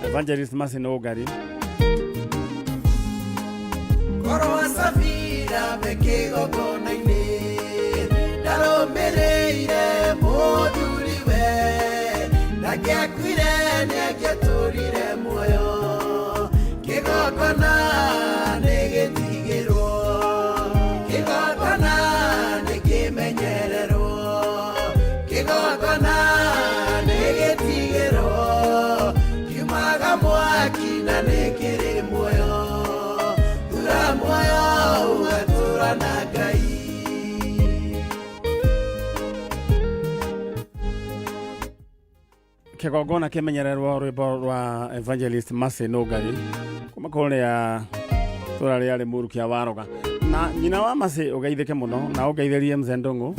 Evangelist Mercy Nũngari. Korwo Safira me kĩgongona-inĩ ndarũmĩrĩire mũthuriwe ndangĩakuire nĩangĩatũrire muoyo kĩgongona nĩ gĩtigĩrwo kĩgongona nĩ kĩmenyererwo kĩgongona nĩ gĩtigĩrwo kiumaga mwaki na nĩ kĩrĩ muoyo tura muoyo ũgatũra na Ngai. Kĩgongona kĩmenyererwo, rwĩmbo rwa Evangelist Mercy Nũngari kuma kũrĩa tũra rĩarĩ Mũrukia wa Roga. Na nyina wa Mercy, ũgeithĩke mũno na ũngeithĩrie Mzee Ndũng'ũ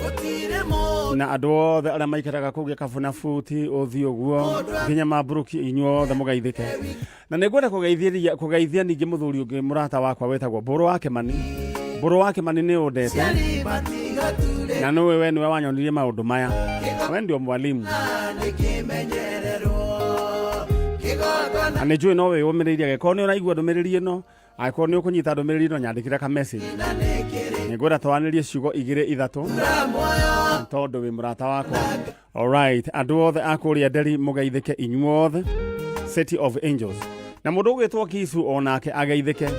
gũtirĩ mũndũ na andũ othe arĩa maikaraga kũu Gĩkabũ na Buti ũthiĩ ũguo nginya Mamburuki, inyuothe mũgeithĩke. Na nĩ ngwenda kũgeithĩria kũgeithia ningĩ mũthuri ũngĩ, mũrata wakwa wĩtagwo Mbũrũ wa Kĩmani. Mbũrũ wa Kĩmani, nĩ ũndete. Ciari matigature. Na nĩwe we nĩwe wanyonirie maũndũ maya, we ndio mwalimu. Nĩ kĩmenyererwo kĩgongona. Na nĩ njũĩ no wĩyũmĩrĩirie. Angĩkorwo nĩ ũraigua ndũmĩrĩri ĩno, angĩkorwo nĩ ũkũnyita ndũmĩrĩri ĩno, nyandĩkĩre ka message. Na nĩ kĩrĩ Nĩ ngwenda twaranĩrie ciugo igĩrĩ ithatũ tura muoyo tondũ wĩ mũrata wakwa. Alright, andũ othe a kũrĩa Nderi mũgeithĩke inyuothe, City of Angels, na mũndũ ũgwĩtwo Kisu o nake ageithĩke.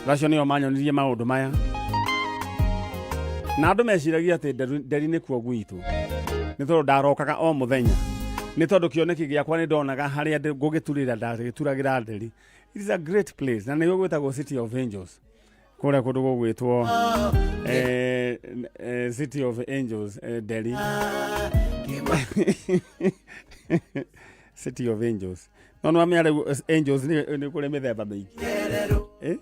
Acio nĩo manyonirie maũndũ maya, na andũ meciragia atĩ Nderi nĩkuo gwitũ, nĩ tondũ ndarokaga o mũthenya, nĩ tondũ kĩoneki gĩakwa nĩ ndonaga harĩa ngũgĩturĩra, ndagĩturagĩra Nderi. It is a great place, na nĩguo gwĩtagwo City of Angels kũrĩa kũndũ gũgwĩtwo City of Angels, Nderi, City of Angels. No nĩ rĩu angels nĩ kũrĩ mĩthemba mĩingĩ, eh?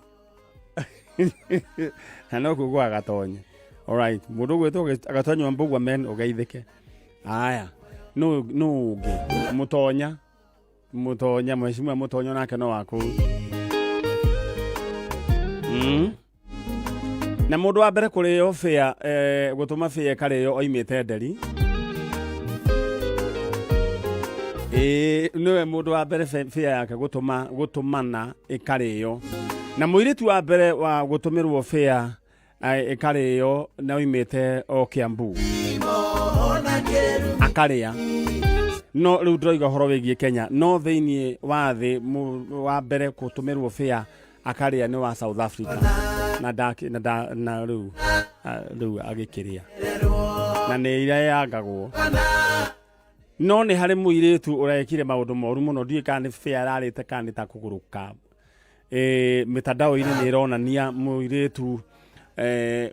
Na no kuo gwa Gatonye. Alright, mũndũ ũgwĩtwo Gatonye wa Mbũgua men, ũgeithĩke. Aya, nũ ũngĩ? Mũtonya, Mũtonya, mheshimiwa Mũtonya nake no wakũu. Na mũndũ wa mbere kũrĩo bĩa, gũtũma bĩa ĩkarĩo oimĩte Nderi. Ĩĩ, nĩwe mũndũ wa mbere bĩa yake gũtũma gũtũmana ĩkarĩo, na mũirĩtu wa mbere wa gũtũmĩrwo bĩa ĩkarĩo na oimĩte o Kiambu ona kĩrumi. Akarĩa. No rĩu ndĩroiga ũhoro wĩgiĩ Kenya, no thĩinĩ wa thĩ wa mbere gũtũmĩrwo bĩa akarĩa nĩ wa South Africa, na nda, na nda, na rĩu rĩu agĩkĩrĩa na nĩ iria yangagwo. No nĩ harĩ mũirĩtu ũrekire maũndũ moru mũno, ndiũĩ kana nĩ bĩa ararĩte kana nĩ ta kũgũrũka. Mĩtandao-inĩ nĩ ĩronania mũirĩtu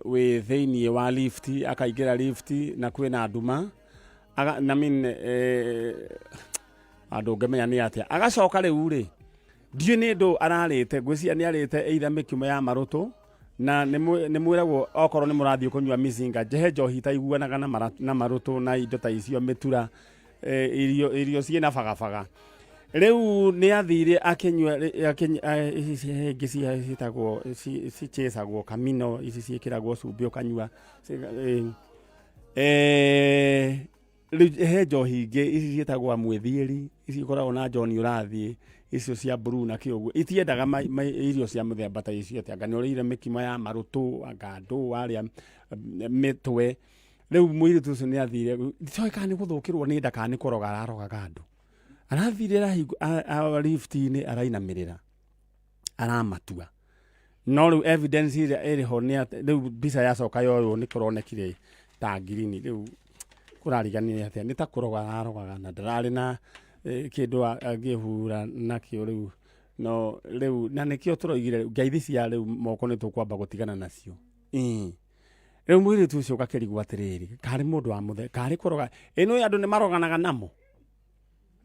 wĩ thĩinĩ wa lift, akaingĩra lift na kwĩna nduma. Na mean, andũ ũngĩmenya nĩ atĩa. Agacoka rĩu rĩ, ndiũĩ nĩ ndũ ararĩte, ngwĩciria nĩ arĩte either mĩkimo ya marũtũ, na nĩ mwĩragwo okorwo nĩ mũrathiĩ kũnyua mizinga njehe njohi itaiguanaga na marũtũ na indo ta icio, mĩtura, irio ciĩna bagabaga. Rĩu nĩ athire akĩnyua ici ingĩ ciĩtagwo cichĩcagwo kamino, ici ciĩkĩragwo cumbĩ ũkanyua. Rĩu he njohi ingĩ ici ciĩtagwo amwĩthiĩri, ici ikoragwo na John ũrathiĩ, icio cia blue na kĩ ũguo, itiendaga irio cia mũthemba ta icio, atĩ anga nĩ ũrĩire mĩkimo ya marũtũ, anga ndũ warĩa mĩtwe. Rĩu mũirĩtu ũcio nĩ athire, ndioĩ kana nĩ gũthũkĩrwo nĩ nda kana nĩ kũroga ararogaga andũ, arathire lift-inĩ, arainamĩrĩra, aramatua. No rĩu evidence ĩrĩa ĩrĩ ho nĩ atĩ rĩu mbica yacoka yoywo nĩ kũronekire ta ngirini. Rĩu kũrariganire atĩa, nĩ ta kũroga ararogaga na ndararĩ na kĩndũ angĩhura nakĩo. Rĩu no rĩu na nĩkĩo tũroigire rĩu ngeithi cia rĩu moko nĩ tũkwamba gũtigana nacio. Ĩĩ. Rĩu mũirĩtu ũcio ũgakĩrigwo atĩrĩrĩ, karĩ mũndũ wa mũthe karĩ kũroga ĩno, andũ nĩ maroganaga namo,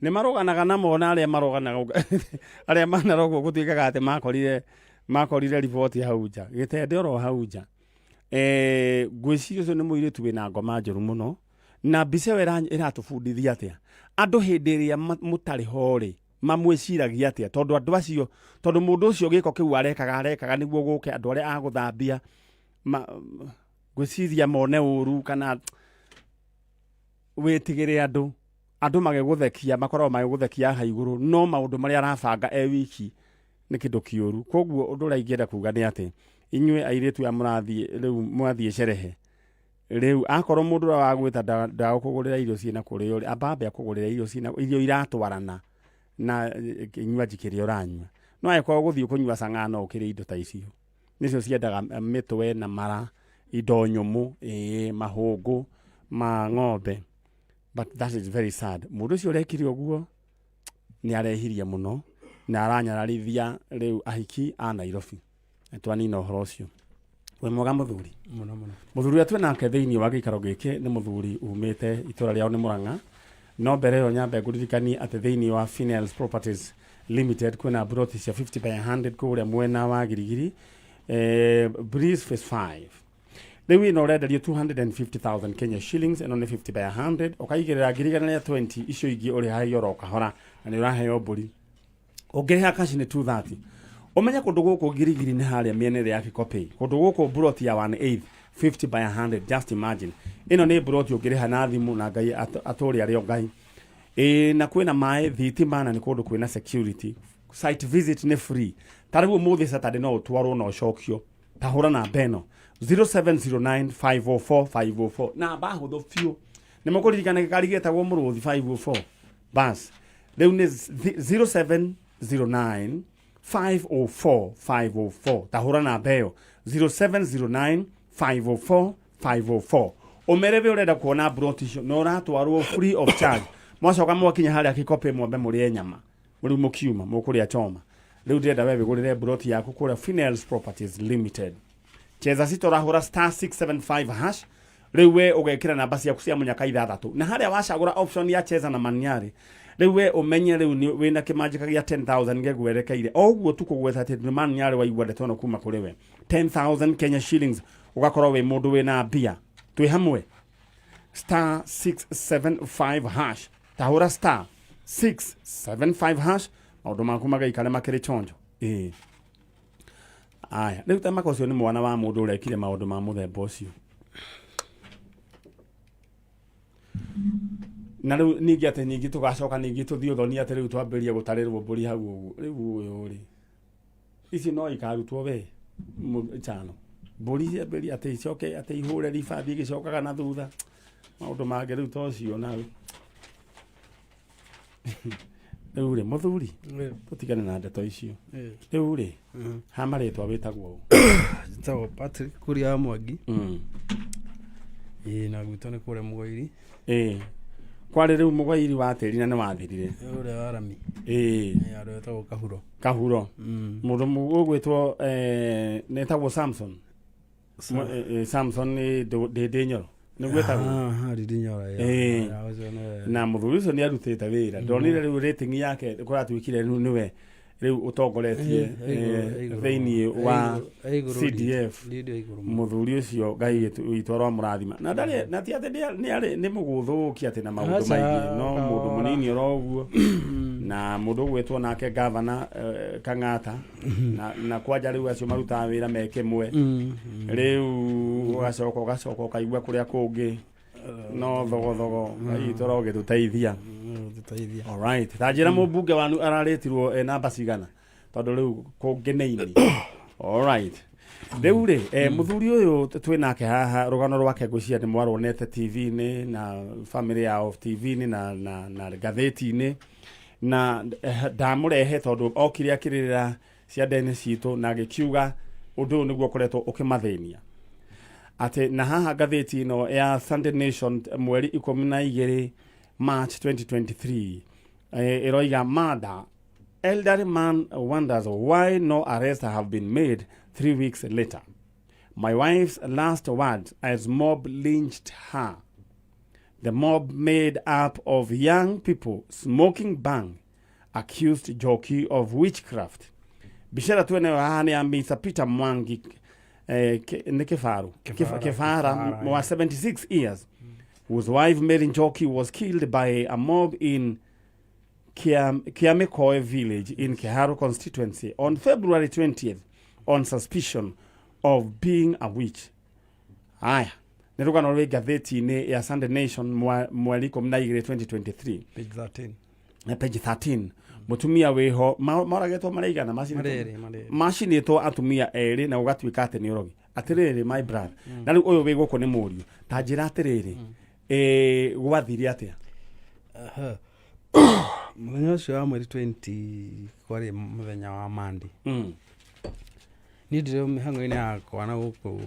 nĩ maroganaga namo, na arĩa maroganaga, arĩa manarogwo gũtuĩkaga atĩ makorire riboti hau nja, gĩtende oro hau nja. Ngwĩciria ũcio nĩ mũirĩtu wĩna ngoma njũru mũno. Na mbica ĩyo ĩratũbundithia atĩa? Andũ hĩndĩ ĩrĩa mũtarĩ ho rĩ, mamwĩciragia atĩa? Tondũ andũ acio, tondũ mũndũ ũcio gĩko kĩu arekaga nĩguo gũke andũ arĩa agũthambia ngwĩciria mone ũru kana wĩtigĩre andũ. Andũ magĩgũthekia makoragwo magĩgũthekia haha igũrũ, no maũndũ marĩa arabanga e wiki nĩ kĩndũ kĩũru. Koguo ũndũ ũrĩa ingĩenda kuga nĩ atĩ inyuĩ airĩtu aya mũrathiĩ rĩu mwathiĩ cerehe rĩu, akorwo mũndũ ũrĩa wagwĩta ndagũkũgũrĩra irio ciĩna kũrĩo rĩ, amba ambe akũgũrĩre irio ciĩna irio iratwarana na kĩnywaji kĩrĩa ũranyua. No angĩkorwo gũthiĩ kũnyua cang'aa no ũkĩrĩe indo ta icio, nĩcio ciendaga mĩtwe na mara, indo nyũmũ, ĩĩ, mahũngũ ma ng'ombe. But that is very sad. Mũndũ ũcio ũrekire ũguo nĩ arehirie mũno na aranyararithia rĩu ahiki a Nairobi. Twanina ũhoro ũcio. Wĩ mwega mũthuri? Mũno mũno. Mũthuri ũrĩa twĩ nake thĩinĩ wa gĩikaro gĩkĩ nĩ mũthuri umĩte itũra rĩao nĩ Mũrang'a. No mbere ĩyo nyambe ngũririkanie atĩ thĩinĩ wa Finels Properties Limited kwĩna mburoti cia 50 by 100 kũrĩa mwena wa Girigiri, Breeze Phase 5. Rĩu ĩno ũrenderio 250,000 Kenya shillings, ĩno nĩ 50 by 100, ũkaigĩrĩra 120,000, icio ingĩ ũrĩhagia oro kahora, na nĩ ũraheo mbũri. Ũngĩrĩha cash nĩ 230. Ũmenye kũndũ gũkũ Girigiri nĩ harĩa mĩena ĩrĩa ya Kikopey. Kũndũ gũkũ mburoti ya 1/8 50 by 100, just imagine. Ĩno nĩ mburoti ũngĩrĩha na thimũ na Ngai atũre arĩ o Ngai. Ĩĩ, na kwĩna maĩ, thitima, na nĩ kũndũ kwĩna security. Site visit nĩ free. Ta rĩu ũmũthĩ Saturday no ũtwarwo na ũcokio. Ta hũra namba ĩno 0709 504 504, namba hũthũ biũ. Nĩ mũkũririkana gĩkari gĩtagwo Mũrũthi 504. Bas, rĩu nĩ 0709 504 504. Ta hũra namba ĩyo 0709 504 504, ũmere we ũrenda kuona mburoti icio na ũratwarwo free of charge. Mwacoka mwakinya harĩa Kikopĩ mwambe mũrĩe nyama, rĩu mũkiuma mũkũrĩa choma. Rĩu ndĩrenda we wĩgũrĩre mburoti yaku kũrĩa Finels Properties Limited. Cheza sita, ũrahũra star 675 hash. Rĩu we ũgekĩra namba ciaku cia mũnyaka ithathatũ, na harĩa wacagũra option ya cheza na maniari, rĩu we ũmenye rĩu wĩna kĩmanjĩka gĩa 10,000 gĩgwerekeire. O ũguo tu kũgweta atĩ nĩ maniari, waigua ndeto ĩno kuma kũrĩ we, 10,000 Kenya shillings, ũgakorwo wĩ mũndũ wĩna mbia. Twĩ hamwe. Star 675 hash, tahũra star 675 hash, maũndũ maku magaikare makĩrĩ chonjo. Ĩĩ, aya rĩu tamaka ũcio nĩ mwana wa mũndũ ũrekire maũndũ ma mũthemba ũcio. Na rĩu ningĩ atĩ ningĩ tũgacoka ningĩ tũthiĩ ũthoni atĩ rĩu twambĩrĩrie gũtarĩrwo mbũri hau ũguo. Rĩu ũyũ rĩ, ici no ikarutwo we chano mbũri ciambĩrĩrie atĩ icoke atĩ ihũre ribathi igĩcokaga na thutha, maũndũ mangĩ rĩu ta ũcio. Na rĩu rĩ, mũthuri, tũtigane na ndeto icio. Rĩu rĩ, ha marĩtwa wĩtagwo ũ? Njĩtagwo Patrick Kuria wa Mwangi. Ĩĩ, na gwitũ nĩ kũrĩa Mũgoiri. Ĩĩ, kwarĩ rĩu mũgoiri wa tĩri na nĩ wathirire. Ũrĩa wa rami. Ĩĩ. Ĩĩ, handũ hetagwo Kahuro. Kahuro. Mũndũ ũgwĩtwo nĩtagwo Samson. Samson nĩ Ndĩndĩ Nyoro nĩguo etagwo. Ah, Ndĩndĩ Nyoro. Ĩĩ. Na mũthuri ũcio nĩ arutĩte wĩra, ndonire rĩu rating yake kũratuĩkire rĩu nĩwe rĩu ũtongoretie thĩinĩ wa CDF. Mũthuri ũcio Ngai witũ aromũrathima, na ndarĩ na ti atĩ nĩ arĩ nĩ mũgũthũki atĩ na maũndũ Aca, maingĩ, no mũndũ kahora. mũnini oro ũguo, na mũndũ ũgwĩtwo nake gavana Kang'ata na kwanja rĩu acio marutaga wĩra me kĩmwe. Rĩu ũgacoka ũkaigua kũrĩa kũngĩ no thogothogo. Ngai witũ arogĩtũteithia. Tũteithia. Alright, ta njĩra mũmbunge wanu ararĩtirwo namba cigana, tondũ rĩu kũngĩ-nĩ-inĩ. Alright, rĩu rĩ, mũthuri ũyũ twĩ nake haha, rũgano rwake ngwĩciria nĩ mwaruonete TV-inĩ na family yao TV-inĩ na ngathĩti-inĩ, na ndamũrehe tondũ okire akĩrĩrĩra ciande-inĩ citũ na agĩkiuga ũndũ ũyũ nĩguo ũkoretwo ũkĩmathĩnia, atĩ na haha ngathĩti ĩno ya Sunday Nation mweri 12 March 2023, ĩroiga, "Murder: Elderly man wonders why no arrest have been made 3 weeks later. My wife's last words as mob lynched her. The mob, made up of young people smoking bhang, accused Njoki of witchcraft." Mbica ĩrĩa tweneyo haha nĩ ya Mr. Peter Mwangi, nĩ Kifaru. Kĩbara. Kĩbara. Kĩbara. Wa 76 years, whose wife Mary Njoki was killed by a mob in Kiamikoe village in Kiharu constituency on February 20th on suspicion of being a witch. Aya. Nĩ rũgano rwĩ ngathĩti-inĩ ya Sunday Nation mweri 12 2023. Page 13. Na page 13, mũtumia wĩho moragĩtwo marĩ igana Marĩrĩ, marĩrĩ. Macinĩtwo atumia erĩ na gũgatuĩka atĩ nĩ ũrogi. Atĩrĩrĩ, my brother, na rĩu ũyũ wĩ gũkũ nĩ mũriũ, ta njĩra atĩrĩrĩ, gwathire atĩa? Aha. Mũthenya ũcio wa mweri 20 kwarĩ mũthenya wa Monday. Niĩ ndĩrĩ mĩhang'o-inĩ yakwa na gũkũ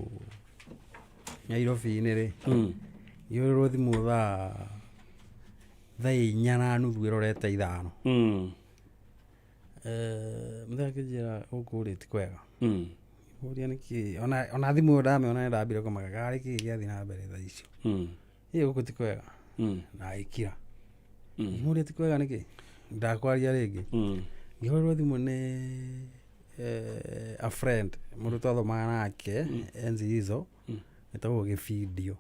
Nairobi-inĩ rĩ, ngĩhũrĩrwo thimũ thaa 4:45. Mũthenya akĩnjĩra gũkũ rĩ ti kwega. Ũria nĩkĩ, ona thimũ ĩyo ndamĩona nĩ ndambire kũmaka karĩ kĩĩ gĩathiĩ na mbere thaa icio. Ĩ gũkũ ti kwega. Na ĩkira. Ngĩmũria ti kwega nĩkĩ, ndakwaria rĩngĩ. Ngĩhũrĩrwo thimũ nĩ a friend, mũndũ twathomaga nake enzi hizo, etagwo Gĩbindio.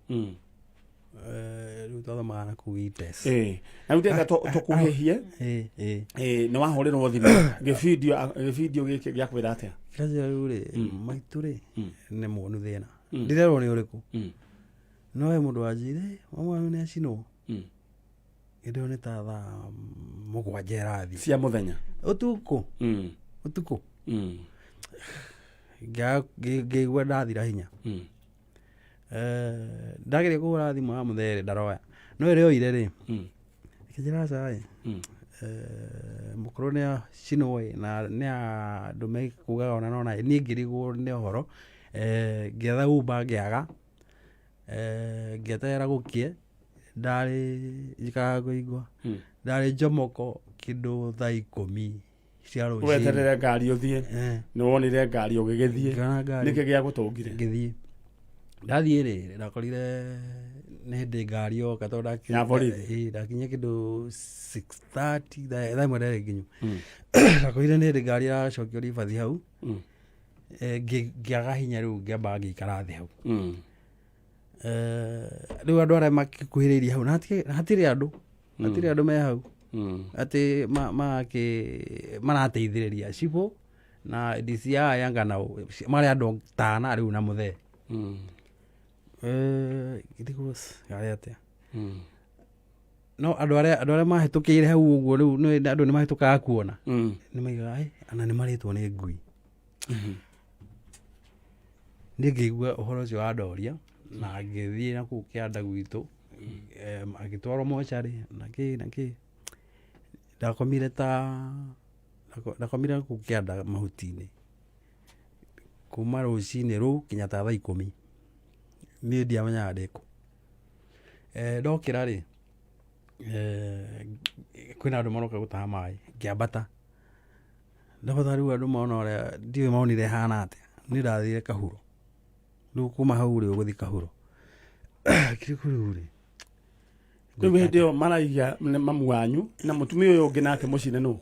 Rĩu twathomaga na kũu ITES. Na rĩu ndĩrenda tũkuhĩhie. Ĩ, ĩ. Nĩ wahũrĩrwo thimũ gĩbindio gĩkĩ gĩakwĩra atĩa? Kĩranjĩra rĩu rĩ, maitũ rĩ nĩ muonu thĩna. Ndirerwo nĩ ũrĩkũ. No he mũndũ wanjĩire mama wanyu nĩ acinwo. Hĩndĩ ĩyo nĩ ta thaa 7 ĩrathiĩ. Cia mũthenya? Ũtukũ. Ũtukũ. Ngĩigua ndathira hinya. Ndageria kũhũra thimũ ya mũthee rĩ, ndaroya, no ĩrĩa oire rĩ, ĩkĩnjĩra aca ĩ, mũkũrũ nĩ acinwo ĩ, na nĩ andũ mekugaga ona nona niĩ ngĩrigwo nĩ ũhoro. Ngĩetha Uber ngĩaga, ngĩeterera gũkĩe, ndarĩ njikaraga kũigua ndarĩ Njomoko kĩndũ thaa 10 cia rũcinĩ. Weterere ngari ũthiĩ? Nĩ wonire ngari ũgĩgĩthiĩ? Ngĩona ngari. Nĩkĩ gĩa gũtũngire? Ngĩthiĩ, ndathiĩ rĩ, ndakorire nĩ hĩndĩ ngari yoka tondũ Ya borithi? Ĩ, ndakinya kĩndũ 6:30, thaa 1 ndarĩ nginyu. Ndakorire nĩ hĩndĩ ngari ĩracokio ribathi hau. Ngĩaga hinya rĩu, ngĩamba ngĩikara thĩ hau. Rĩu andũ arĩa makĩkuhĩrĩirie hau na hatirĩ andũ me hau atĩ marateithĩrĩria cibũ na DCI anga na marĩ andũ tana rĩu na mũthee. Ngĩrigwo yarĩ atĩa. No andũ arĩa mahĩtũkĩire hau ũguo rĩu andũ nĩ mahĩtũkaga kuona, nĩ maigaga, "Ĩ, ana nĩ marĩtwo nĩ ngui." Niĩ ngĩigua ũhoro ũcio wa ndoria na ngĩthiĩ na kũu kĩanda gwitũ, agĩtwarwo mocarĩ na kĩ na kĩ. Ndakomire ta ndakomire kũu kĩanda mahuti-inĩ kuma rũcinĩ rũu kinya ta thaa 10, niĩ ndiamenyaga ndĩ kũ. Ndokĩra rĩ, kwĩna andũ maroka gũtaha maĩ, ngĩambata ndabata. Rĩu andũ mona ũrĩa ndiũĩ monire hana atĩa, niĩ ndathire kahuro. Rĩu kuma hau rĩ, ũgũthiĩ kahuro kĩrĩkũ rĩu rĩ? Rĩu hĩndĩ ĩyo maraiga nĩ mamu wanyu na mũtumia ũyũ ũngĩ nake mũcine nũ?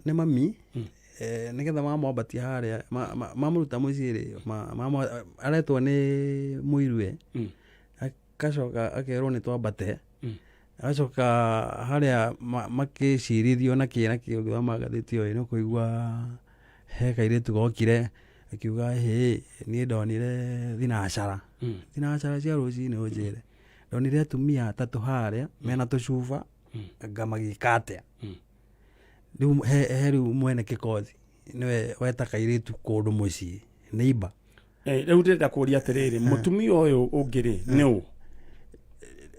Nĩ mami. Nĩgetha mamwambatia harĩa mamũruta mũciĩ rĩ, aretwo nĩ mũirue. Akacoka akerwo nĩ twambate. Agacoka harĩa makĩcirithio na kĩ na kĩ. Ũngĩthoma ngathĩti ĩyo nĩ ũkũigua he kairĩtu gokire akiuga, "Hĩ, niĩ ndonire thinacara thinacara cia rũcinĩ, ũnjĩre ndonire atumia atatũ harĩa mena tũcuba, anga magĩka atĩa?" Rĩu he rĩu mwene kĩkothi nĩwe weta kairĩtu kũndũ mũciĩ neighbor. Rĩu ndĩrenda kũria atĩrĩrĩ, mũtumia ũyũ ũngĩ rĩ nĩ ũ?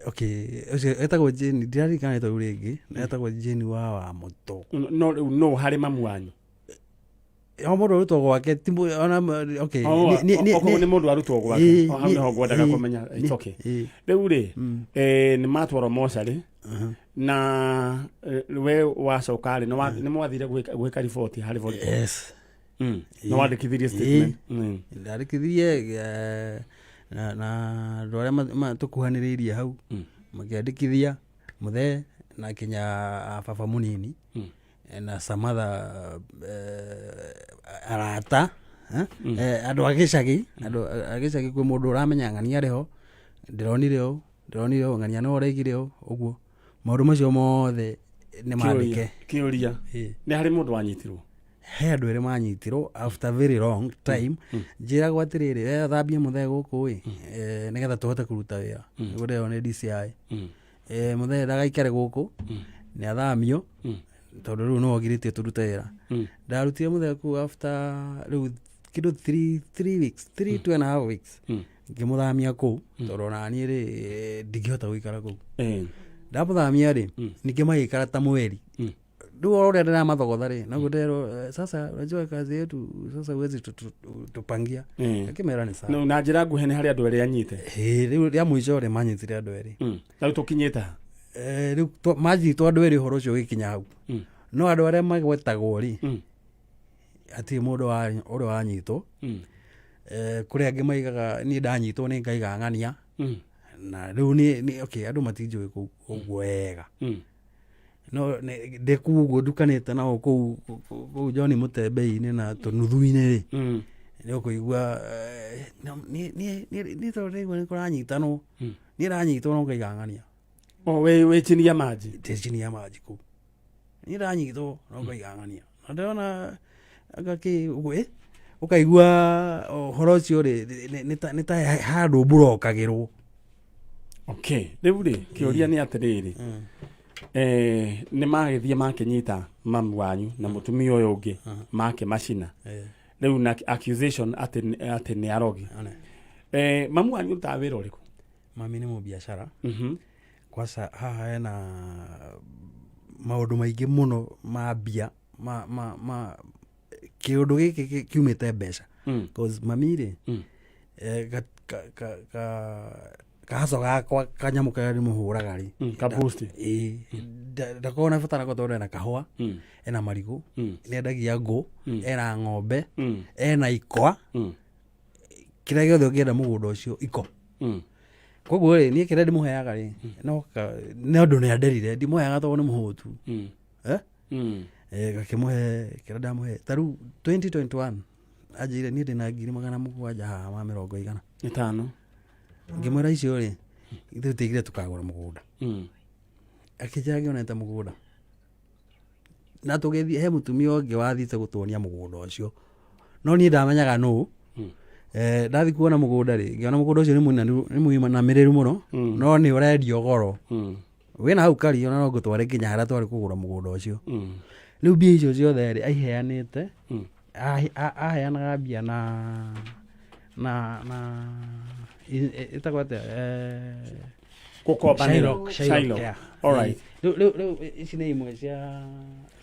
Okay, ũcio etagwo Jane, ndiraririkana rĩtwa rĩu rĩngĩ, etagwo Jane wa Mũtũ. No rĩu nũ harĩ mamu wanyu? O mũndũ arutwo gwake ti ona okay. Oh, okorwo nĩ mũndũ arutwo gwake. O hau nĩho ngwendaga kũmenya. It's okay. Rĩu rĩ, nĩ matwarwo mocarĩ na we wacoka rĩ, nĩ mwathire gwĩka riboti harĩ borithi? Yes. Nĩ wandĩkithirie statement? Ndandĩkithirie na andũ arĩa tũkuhanĩrĩirie hau makĩandĩkithia mũthee na kinya baba mũnini na samatha arata, andũ a gĩcagi, andũ a gĩcagi. Kwĩ mũndũ ũramenya ng'ania arĩ ho, ndĩronire ũũ, ndĩronire ũũ, ng'ania nĩwe ũraigire ũũ, ũguo maũndũ macio mothe nĩ mandĩke. Kĩũria, nĩ harĩ mũndũ wanyitirwo? He andũ erĩ manyitirwo after very long time. Njĩragwo atĩrĩrĩ, "We thambie mũthee gũkũ ĩ, nĩgetha tũhote kũruta wĩra nĩguo ndĩrerwo nĩ DCI. Mũthee ndagaikare gũkũ, nĩ athamio tondũ rĩu nĩwe ũgirĩtie tũrute wĩra." Ndarutire mũthee kũu after rĩu kĩndũ 3 weeks, 3, 2.5 weeks, ngĩmũthamia kũu tondũ ona niĩ rĩ, ndingĩhota gũikara kũu. Ndamũthamia rĩ, ningĩ magĩikara ta mweri. Rĩu o ũrĩa ndĩramathogotha rĩ, noguo nderwo, "Sasa unajua kazi yetu sasa huwezi tupangia." Akĩmera nĩ sawa. Na njĩra nguhĩ nĩ harĩ andũ erĩ anyite? Ĩĩ, rĩu rĩa mũico rĩ, manyitire andũ erĩ. Rĩu tũkinyĩte ha? Rĩu manjitwo andũ erĩ, ũhoro ũcio ũgĩkinya hau. No andũ arĩa magwetagwo rĩ, hatirĩ mũndũ ũrĩa wanyitwo. Kũrĩ angĩ maigaga niĩ ndanyitwo nĩ ngaiga ng'ania. Na rĩu nĩ okay, andũ matinjũĩ kũu ũguo wega. No ndĩ kũu ũguo ndukanĩte nao kũu kũu John Mũtembei-inĩ na tũnuthu-inĩ rĩ, nĩ ũkũigua, niĩ tondũ ndĩraigua nĩ kũranyitanwo, niĩ ndanyitwo no ngaiga ng'ania. O wĩ chini ya maji? Ndĩ chini ya maji kũu, niĩ ndanyitwo no ngaiga ng'ania na ndĩrona anga kĩ ũguo ĩ, ũkaigua ũhoro ũcio rĩ, nĩ ta handũ mburokagĩrwo. Okay, rĩu rĩ, kĩũria nĩ atĩrĩrĩ, nĩ magĩthiĩ makĩnyita mamu wanyu na mũtumia ũyũ ũngĩ, makĩmacina rĩu na accusation atĩ nĩ arogi. Mamu wanyu rutaga wĩra ũrĩkũ? Mami nĩ mũbiacara. Kwanza haha hena maũndũ maingĩ mũno ma mbia, ma kĩũndũ gĩkĩ kiumĩte mbeca. 'Cause mami rĩ, kahaco gakwa kanyamũ karĩa ndĩmũhũraga rĩ, Ka boost. Ĩĩ, ndakoragwo na bata nako tondũ ena kahũa, ena marigũ, nĩendagia ngũ, ena ng'ombe, ena ikwa, kĩrĩa gĩothe ũngĩenda mũgũnda ũcio iko. Koguo rĩ, niĩ kĩrĩa ndĩmũheaga rĩ, no nĩ ũndũ nĩ anderire, ndimũheaga tondũ nĩ mũhũtu. Eh? Gakĩmũhe kĩrĩa ndamũhe ta rĩu 2021, anjĩire niĩ ndĩna 700,000 haha ma mĩrongo igana ĩtano. Ngĩmwĩra icio rĩ, ithuĩ tũigire tũkagũra mũgũnda. Akĩnjĩra ngĩonete mũgũnda na tũgĩthiĩ he mũtumia ũngĩ wathiĩte gũtuonia mũgũnda ũcio, no niĩ ndamenyaga nũ. Ndathiĩ kuona mũgũnda rĩ, ngĩona mũgũnda ũcio nĩ mũinamĩrĩru mũno, no nĩ ũrendio goro. Wĩna hau kari ona no ngũtware nginya harĩa twarĩ kũgũra mũgũnda ũcio. Rĩu mbia icio ciothe rĩ, aiheanĩte. Aheanaga mbia na ĩtagwo atĩa? Gũkombanĩra. Shylock, Shylock, Shylock. yeah. Alright. Rĩu ici nĩ imwe cia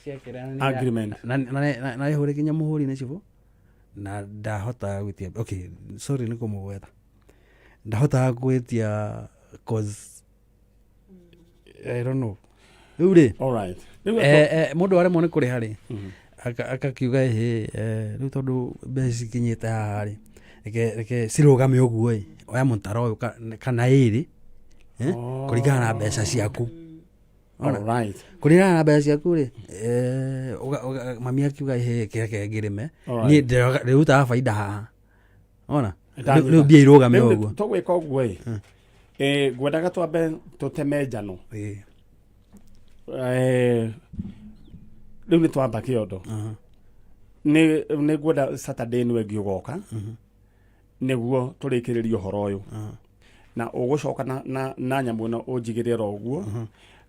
kĩrĩa Agreement. Na ĩhũre nginya mũhũri nĩ cibũ na ndahota gwĩtia, okay, sorry nĩ kũmũgweta, ndahotaga gwĩtia 'cause I don't know rĩu rĩ. Alright. Rĩu Mũndũ aremwo nĩ kũrĩha rĩ, akakiuga ĩhĩ, rĩu tondũ mbeca cikinyĩte haha rĩ, reke cirũgame ũguo ĩ, oya mũtaro ũyũ kana ĩrĩ, kũringana na mbeca ciaku. Ona? Alright. Kũringana na mbeca ciaku rĩ, mami akiuga ĩhĩ, kĩreke ngĩrĩme. Niĩ ndĩrutaga baida haha ona. Rĩu mbia irũgame Rĩu ũguo. Tũgwĩka ũguo ĩ, ngwendaga twambe tũteme njano. Rĩu nĩ twamba kĩondo. Nĩ ngwenda Saturday nĩwe ĩngĩ ũgoka nĩguo tũrĩkĩrĩrie ũhoro ũyũ, na ũgũcoka na nyamũ ĩno ũnjigĩrĩre oro ũguo,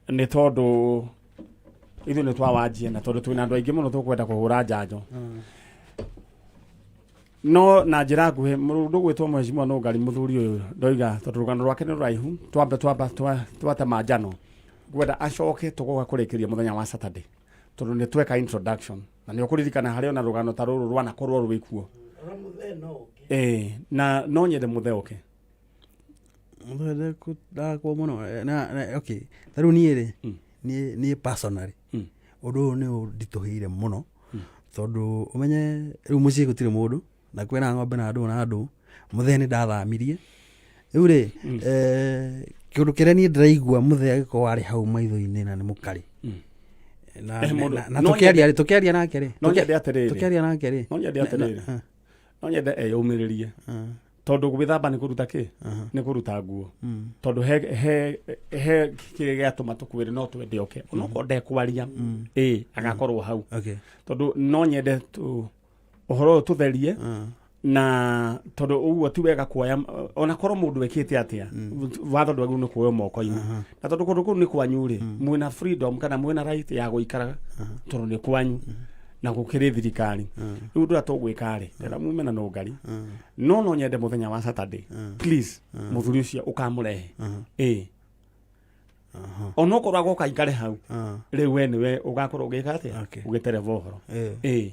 nĩ tondũ ithuĩ nĩ twawanjia na tondũ twĩna andũ aingĩ mũno tũkwenda kũhũra njanjo. No na njĩra nguhĩ, mũndũ gwĩtwo Mheshimiwa Nũngari, mũthuri ũyũ ndoiga tondũ rũgano rwake nĩ rũraihu, twambe twamba twatema njano, ngwenda acoke tũgoka kũrĩkĩria mũthenya wa Saturday tondũ nĩ tweka introduction na nĩ ũkũririkana harĩ ona rũgano ta rũrũ rwanakorwo rwĩkuo. Na no nyende mũthee oke. Mũthee ndakwo mũno. Na okay, ta rĩu niĩ rĩ, niĩ personally, ũndũ ũyũ nĩ ũnditũhĩire mũno tondũ ũmenye rĩu mũciĩ gũtirĩ mũndũ na kwĩna ng'ombe na andũ na andũ mũthee nĩ ndathamirie. Rĩu rĩ, kĩũndũ kĩrĩa niĩ ndĩraigua, mũthee agĩkorwo arĩ hau maitho-inĩ na nĩ mũkarĩ na na tũkĩaria nake rĩ, No nyende atĩrĩrĩ. tũkĩaria nake rĩ, No nyende atĩrĩrĩ. No nyende eyũmĩrĩrie. Tondũ gwĩthamba nĩ kũruta kĩ? Nĩ kũruta nguo. Tondũ he kĩrĩa gĩatũma tũkwĩre no twende oke onokorwo ndekwaria, ĩ agakorwo hau. Tondũ no nyende ũhoro ũyũ tũtherie, na tondũ ũguo ti wega kuoya, ona korwo mũndũ ekĩte atĩa, watho ndwagĩrĩirwo nĩ kuoywo moko-inĩ. Na tondũ kũndũ kũu nĩ kwanyu rĩ, mwĩna freedom kana mwĩna right ya gũikara tondũ nĩ kwanyu na gũkĩrĩ thirikari. Rĩu ũndũ ũrĩa tũgwĩka rĩ, ndĩrenda mume na nũngari, no nyende mũthenya wa Saturday, please, mũthuri ũcio ũkamũrehe, ĩ onokorwo agoka aikare hau. Rĩu we nĩwe ũgakorwo ũgĩka atĩa? Ũgĩtereba ũhoro. Ĩ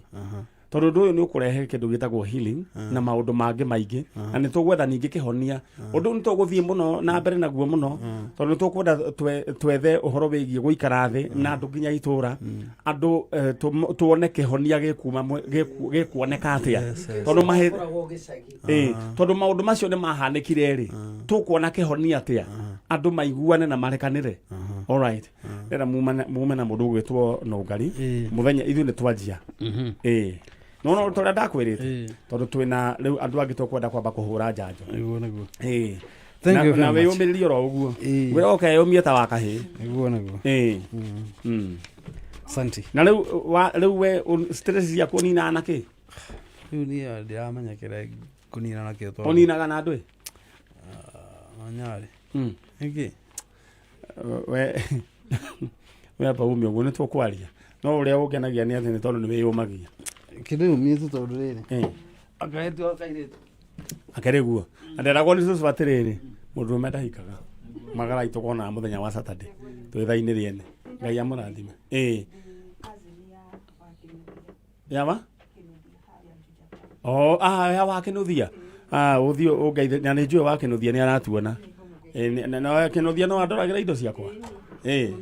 tondũ ũndũ ũyũ nĩ ũkũrehe kĩndũ gĩtagwo healing na maũndũ mangĩ maingĩ, na nĩ tũgwetha ningĩ kĩhonia. Ũndũ ũyũ nĩ tũgũthiĩ mũno na mbere naguo mũno, tondũ nĩ tũkwenda twethe ũhoro wĩgiĩ gũikara thĩ na andũ nginya itũra andũ, tuone kĩhonia gĩkuma gĩkuoneka atĩa, tondũ mahe Koragwo gĩcagi. Ĩ, tondũ maũndũ macio nĩ mahanĩkire rĩ, tũkuona kĩhonia atĩa andũ maiguane na marekanĩre. Alright, rĩra mume na mũndũ ũgwĩtwo nũngari. Mũthenya ithuĩ nĩ twanjia, ĩ no tũrĩa ndakwĩrĩte, tondũ twĩna rĩu andũ angĩ tũkwenda kwamba kũhũra njanjo. Nĩguo, nĩguo. Ĩ. Thank you na very much. wĩyũmĩrĩrie oro ũguo. Ĩ. Wĩra ũkeyũmie ta wa kahĩĩ. Nĩguo, nĩguo. Ĩ. Asante. Na rĩu rĩu we stress ciaku ũninaga na kĩ? Rĩu niĩ ndiramenya kĩrĩa ngũnina nakĩo tondũ Ũninaga na andũ ĩ? Manyarĩ nĩkĩ? We amba ume ũguo nĩ tũkwaria, no ũrĩa ũngenagia nĩ atĩ nĩ tondũ nĩ wĩyũmagia. Kĩndũ yũmĩte tondũ rĩrĩ akahetwo kairĩtu. Akĩrĩ guo na nderagwo nĩ cũcũ atĩrĩrĩ, mũndũrũme ndahikaga magarai. Tũkonaga mũthenya wa Saturday twĩ thaa-inĩ rĩene. Ngai amũrathime. Ĩ yawa o ah ya wa Kĩnuthia, ah ũthiĩ ũngeithie, na nĩ njũĩ wa Kĩnuthia nĩ aratuona. Ĩ, na Kĩnuthia no andoragĩra indo ciakwa. Ĩ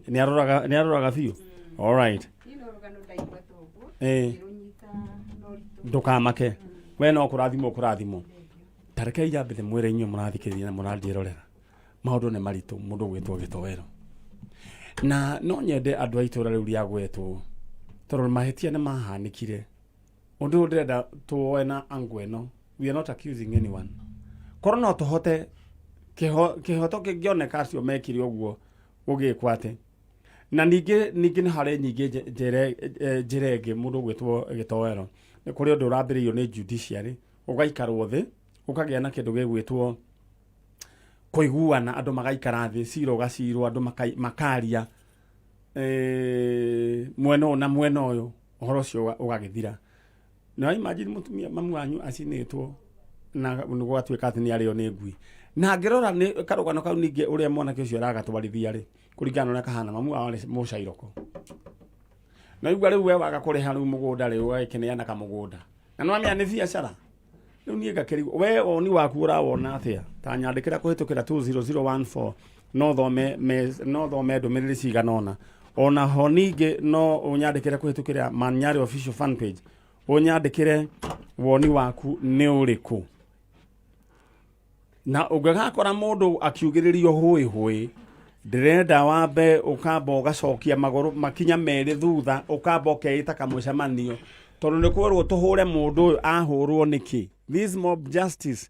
nĩ aroraga biũ. Alright, ĩ ndũkamake, we no kũrathimwo kũrathimwo. Ta rekei njambĩte mwĩre inyuĩ mũrathikĩrĩria na mũrandiĩrorera, maũndũ nĩ maritũ mũndũ gwĩtwo gĩtoero, na no nyende andũ a itũra rĩu rĩa gwetwo, tondũ mahĩtia nĩ mahanĩkire. Ũndũ ũyũ ndĩrenda tuoe na angle ĩno, we are not accusing anyone. Korwo no tũhote kĩhoto kĩngĩoneka acio mekire ũguo gũgĩkwo atĩ. Na ningĩ nĩ harĩ nyingĩ njĩra ĩngĩ mũndũ gwĩtwo gĩtoero, nĩ kũrĩ ũndũ ũrambĩrĩirio nĩ judiciary, ũgaikarwo thĩ, ũkagĩa na kĩndũ gĩgwĩtwo kũiguana, andũ magaikara thĩ, cira ũgacirwo, andũ makaria, mwena ũyũ na mwena ũyũ, ũhoro ũcio ũgagĩthira. Na imagine mũtumia mamu wanyu acinĩtwo na nĩ gwatuĩka atĩ nĩ arĩo nĩ ngui. Na ngĩrora nĩ karũgano kau, ningĩ ũrĩa mwanake ũcio aragatwarithia rĩ, kũringana na ũrĩa kahana, mamu wao arĩ mũcairoko. Na igua rĩu we waga kũrĩha rĩu mũgũnda rĩu ũgagĩkĩneana kamũgũnda, na nĩwamenya nĩ biacara. Rĩu niĩ ngakĩrigwo, we woni waku ũrawona atĩa? Ta nyandĩkĩra kũhĩtũkĩra 20014, no thome ndũmĩrĩri cigana ũna. Ona ho ningĩ no ũnyandĩkĩre kũhĩtũkĩra Manyarĩ official fan page, ũnyandĩkĩre woni waku nĩ ũrĩkũ. Na ũngĩgakora mũndũ akiugĩrĩrio hũĩ hũĩ, ndĩrenda wambe ũkamba ũgacokia magũrũ makinya merĩ thutha, ũkamba ũkeĩta kamũcemanio, tondũ nĩ kwerwo tũhũre mũndũ ũyũ ahũrwo nĩkĩ. This mob justice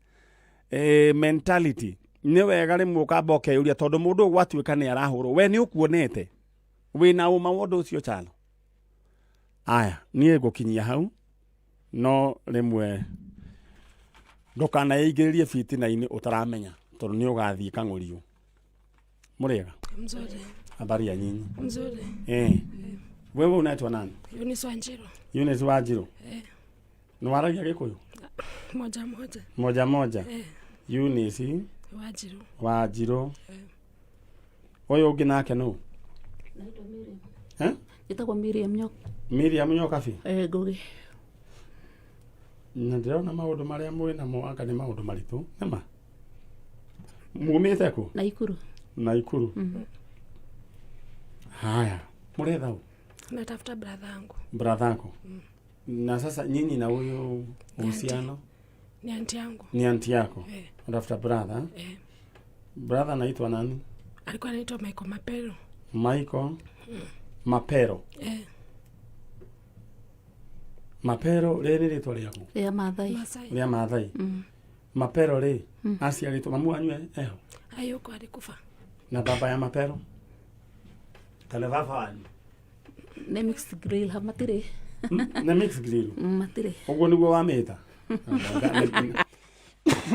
mentality, nĩ wega rĩmwe ũkamba ũkeyũria, tondũ mũndũ ũyũ gwatuĩka nĩ arahũrwo, we nĩ ũkuonete wĩna ũma wa ũndũ ũcio chalo. Aya, niĩ ngũkinyia hau, no rĩmwe ndũkanaingĩrĩrie fitina-inĩ ũtaramenya, tondũ nĩ ũgathiĩ kang'ũriũ. Mũrĩega? Mzuri. Habari ya nyinyi? Mzuri. Wewe unaitwa nani? Eunice Wanjiru. Eunice Wanjiru. Nĩ waragia Gĩkũyũ? Moja moja. Moja moja. Eunice Wanjiru. Wanjiru. Ũyũ ũngĩ nake nũ? Naitwa Miriam. Eh? Njĩtagwo Miriam Nyok. Miriam Nyokabi. Eh, Ngugi. Na ndĩrona maũndũ marĩa mwĩ namo anga nĩ maũndũ maritũ. Nĩma? Mumĩte kũ? Naikuru. Naikuru. Haya, mũretha ũ? Natafuta brother yangu. Brother yako. Na sasa nyinyi na huyu uhusiano? Ni auntie yangu. Ni auntie yako? Eh. Unatafuta brother? Eh. Brother anaitwa nani? Alikuwa anaitwa Michael Mapero. Michael Mapero. Eh. Mapero rĩrĩ nĩ rĩtwa rĩaku? Rĩa Maathai. Masai. Rĩa Maathai. Mapero rĩ aciarĩtwo mamu wanyu eho? Hayuko, alikufa. Na baba ya Mapero kana baba wanyu? Nĩ mixed grill ha matirĩ. Nĩ mixed grill? Matirĩ. Ũguo nĩguo wamĩta.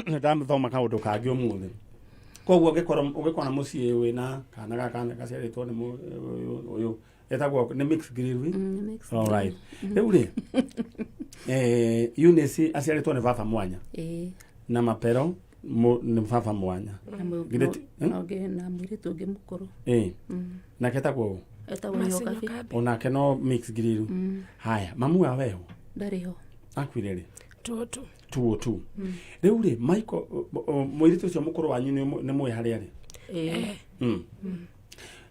Nĩ ndathoma kaũndũ kangĩ ũmũthĩ. Koguo ũngĩkorwo ũngĩkona mũciĩ wĩna kana gaka gaciarĩtwo nĩ ũyũ ũyũ etagwo nĩ mixed grill. Nĩ mixed. All right. Rĩu rĩ, Eunice aciarĩtwo nĩ baba mwanya? Ĩĩ. Na Mapero nĩ baba mwanya? Na Githĩ na ũngĩ, na mũirĩtu ũngĩ mũkũrũ. Ĩĩ, nake etagwo ũ? Etagwo Mercy Nyokabi. Nyokabi. Onake no mixed grill. Haya, mamu wa weho? Ndarĩ ho. Akuire rĩ? Tutu. Tuo tu. Rĩu rĩ, Michael, mũirĩtu ũcio mũkũrũ wanyu nĩ mũĩ harĩa rĩ? Ĩĩ.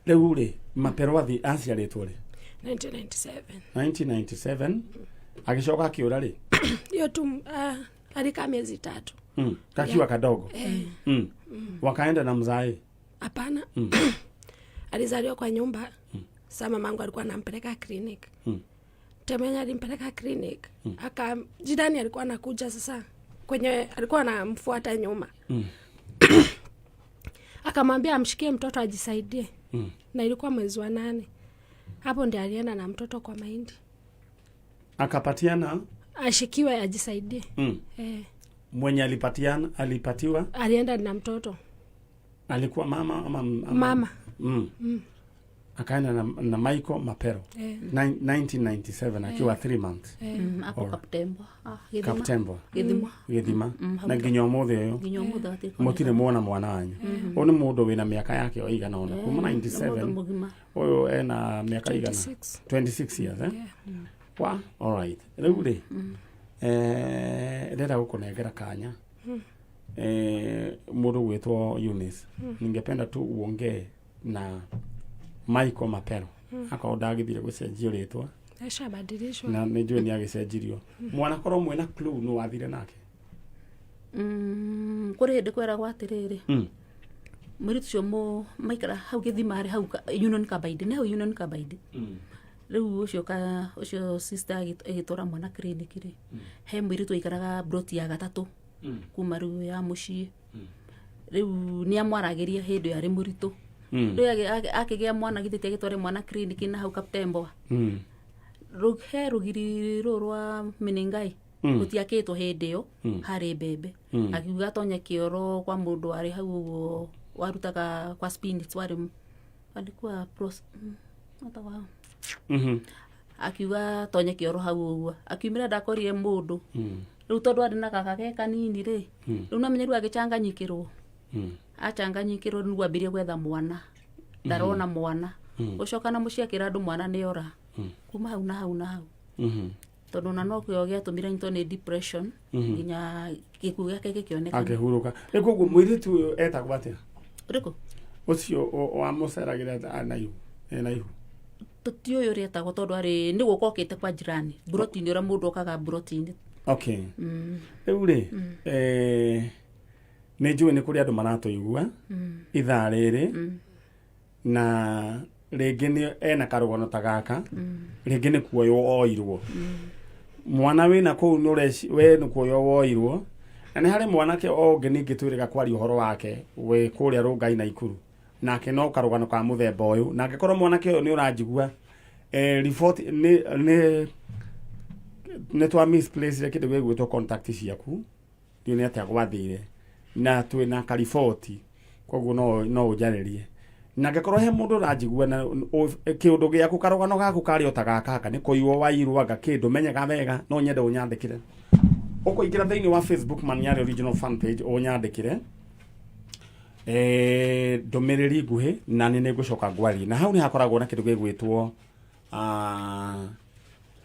Rĩu rĩ, Mapero athi aciarĩtwo rĩ? 1997. 1997. Agĩcoka akĩũra rĩ? Hiyo tu, alikaa miezi 3. Kakiwa kadogo. Wakaenda na mzae? Hapana. Alizaliwa kwa nyumba. Sa mamangu alikuwa anampeleka clinic. Temenya alimpeleka clinic. Aka jirani alikuwa anakuja sasa kwenye alikuwa anamfuata nyuma. Akamwambia amshikie mtoto ajisaidie. Na ilikuwa mwezi wa 8. Hapo ndiye alienda na mtoto kwa mahindi. Akapatiana? Ashikiwe ajisaidie. Mwenye alipatiana, alipatiwa? Alienda na mtoto. Alikuwa mama ama, ama? Mama. Akaenda na Michael Mapero. 1997 akiwa 3 months. Hapo Kaptembwa. Ah, Gĩthima. Kaptembwa. Gĩthima. Gĩthima. Na nginya ũmũthĩ ũyũ Nginya ũmũthĩ hatirĩ. Mũtirĩ muona mwana wanyu. Ũyũ nĩ mũndũ wĩna mĩaka yake o igana ũna kuma Nĩ mũndũ 97. mũgima. Ũyũ ena mĩaka igana? 26. 26 years, eh? Wa, all right. Rĩu rĩ, ndĩrenda gũkũnengera kanya, mũndũ gwĩtwo Eunice. Ningependa tu uongee na Michael Mapero akorwo ndagĩthire gũcenjio rĩtwa. Ashabadilishwa. Na nĩ njũĩ nĩ agĩcenjirio. Mwana korwo mwĩna clue nĩ wathire nake? Kũrĩ hĩndĩ kweragwo atĩrĩrĩ, mũirĩtu ũcio maikara hau gĩthima harĩ hau Union Carbide, nĩ hau Union Carbide. Rĩu ũcio ka ũcio sister agĩtwara mwana clinic rĩ, he mũirĩtu waikaraga broti ya gatatũ kuma rĩu ya mũciĩ. Rĩu nĩ amwaragĩria hĩndĩ ĩyo arĩ mũritũ. Rĩu akĩgĩa mwana, githĩ ti agĩtware mwana clinic na hau Kaptembwa? He rũgiri rũrũ rwa Menengai rũtiakĩtwo hĩndĩ ĩyo, harĩ mbembe. Akiuga atonye kĩoro kwa mũndũ warĩ hau ũguo warutaga kwa spinach, warĩ alikuwa pros, atagwa. Akiuga tonye kĩoro hau ũguo, akiumĩra ndakorire mũndũ. Rĩu tondũ arĩ na gaka ge kanini rĩ, rĩu namenya rĩu agĩcanganyikĩrwo. Acanganyikĩrwo rĩu ambĩrĩrie gwetha mwana, ndarona mwana. Gũcoka na mũciĩ akĩra andũ mwana nĩ ora kuma hau na hau na hau. Tondũ ona no kĩo gĩatũmire nyitwo nĩ depression nginya gĩkuũ gĩake gĩkĩonekana. Akĩhurũka. Rĩu koguo mũirĩtu ũyũ etagwo atĩa? Ũrĩkũ? Ũcio wamũceragĩra na ihu, ena ihu. Tũtiũĩ ũrĩa etagwo tondũ arĩ nĩ gũka okĩte kwa jirani mburoti-inĩ, ũrĩa mũndũ okaga mburoti-inĩ. Okay. Rĩu rĩ, nĩ njũĩ nĩ kũrĩ andũ maratũigua ithaa rĩrĩ na rĩngĩ nĩ ena karũgano ta gaka, rĩngĩ nĩ kuoywo oirwo mwana wĩna kũu nĩ we nĩ kuoywo woirwo. Na nĩ harĩ mwanake o ũngĩ ningĩ twĩrĩga kwaria ũhoro wake wĩ kũrĩa Rũngai Naikuru, nake no karũgano ka mũthemba ũyũ. Na angĩkorwo mwanake ũyũ nĩ ũranjigua, report nĩ twa misplace kĩndũ gĩgwĩtwo contact ciaku, ndiũ nĩ atĩa gwathire, na twĩna kariboti, koguo no ũnjarĩrie. Na angĩkorwo he mũndũ ũranjigua na kĩũndũ gĩaku, karũgano gaku karĩ o ta gaka, nĩ kũiywo wairwo anga kĩndũ menyaga wega, no nyende ũnyandĩkĩre. Ũkũingĩra thĩinĩ wa Facebook Maniari Original fan page, ũnyandĩkĩre ndũmĩrĩri nguhĩ na nĩ nĩngũcoka ngwarie. Na hau nĩ hakoragwo na kĩndũ gĩgwĩtwo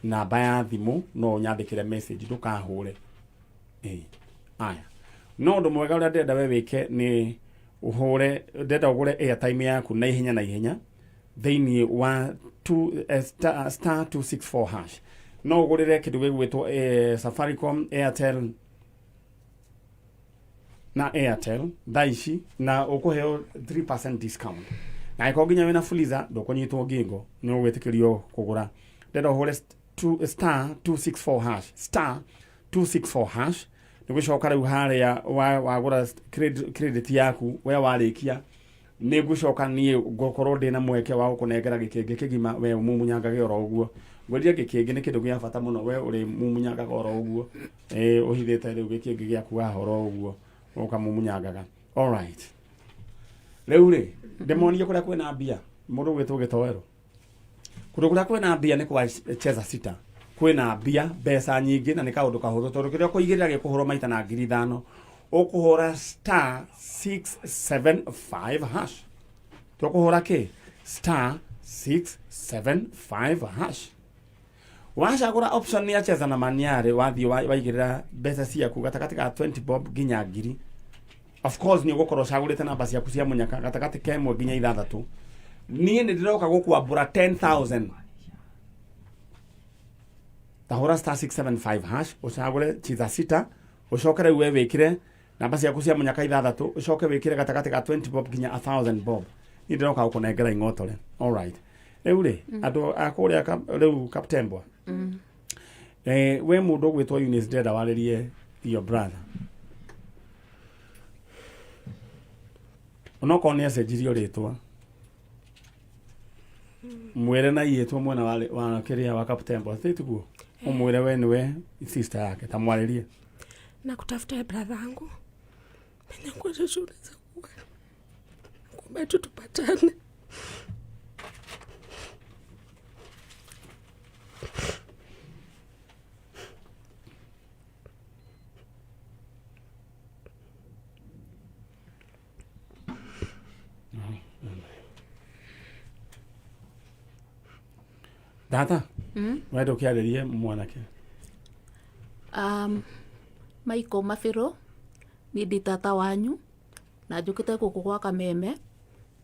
namba ya thimũ, no ũnyandĩkĩre message, ndũkahũre. Aya, no ũndũ mwega ũrĩa ndĩrenda we wĩke nĩ ũhũre, ndĩrenda ũgũre airtime yaku na ihenya na ihenya thĩinĩ wa star, *264 hash. No ũgũrĩre kĩndũ gĩgwĩtwo Safaricom, Airtel na Airtel thaa ici na ũkũheo 3% discount. Na angĩkorwo nginya wĩna Fuliza, ndũkũnyitwo ngingo, nĩ ũgwĩtĩkĩrio kũgũra. Ndĩrenda ũhũre Star 264 hash, star 264 hash. Nä gå coka rä u harä a wagå credit yaku we warä kia, nä ngå coka niä ngåkorwo ndä na mweke wa gå kå nengera gä kä ngä kä gima we mumunyangage oro å guo. Ngwĩrire gĩkĩngĩ nĩ kĩndũ gĩa bata mũno, we ũrĩ mumunyangaga oro ũguo, ũhithĩte rĩu gĩkĩngĩ gĩaku haha oro ũguo ũkamumunyangaga. Alright, rĩu rĩ ndĩmonie kũrĩa kwĩna mbia. Mũndũ ũgwĩtwo gĩtoero, kũndũ kũrĩa kwĩna mbia nĩ kwa cheza sita, kwĩna mbia, mbeca nyingĩ, na nĩ kaũndũ kahũthũ tondũ kĩrĩa ũkũigĩrĩra gĩkũhũrwo maita na 5,000. Ũkũhũra star 675 hash. Tũkũhũra kĩ? Star 675 hash. Wacagũra option ya cheza na maniarĩ, wathiĩ waigĩrĩra mbeca ciaku gatagatĩ ka 20 bob nginya 1,000. Of course nĩ ũgũkorwo ũcagũrĩte namba ciaku cia mũnyaka gatagatĩ ka 1 nginya 6. Niĩ nĩ ndĩroka gũkwambũra 10,000. Tahũra star 675 hash, ũcagũre cheza sita, ũcoke rĩu we wĩkĩre namba ciaku cia mũnyaka 6, ũcoke wĩkĩre gatagatĩ ka 20 bob nginya 1000 bob. Niĩ ndĩroka gũkũnengera ing'otore. Alright, rĩu rĩ andũ a kũrĩa rĩu Kaptembwa, we mũndũ ũgwĩtwo Eunice, ndĩrenda warĩrie your brother onokorwo nĩ acenjirio rĩtwa. Mwĩre na iyĩtwo mwena wa kĩrĩa wa Kaptembwa tiguo ũmwĩre we nĩwe sister yake, ta mwarĩrie. Na kutafuta brother yangu mwenye kuja shule za kuwa kumbe tu tupatane. Tata, wenda ũkĩarĩrie mwanake. Michael Mabĩrũ, niĩ ndĩ tata wanyu na njũkĩte gũkũ gwa Kameme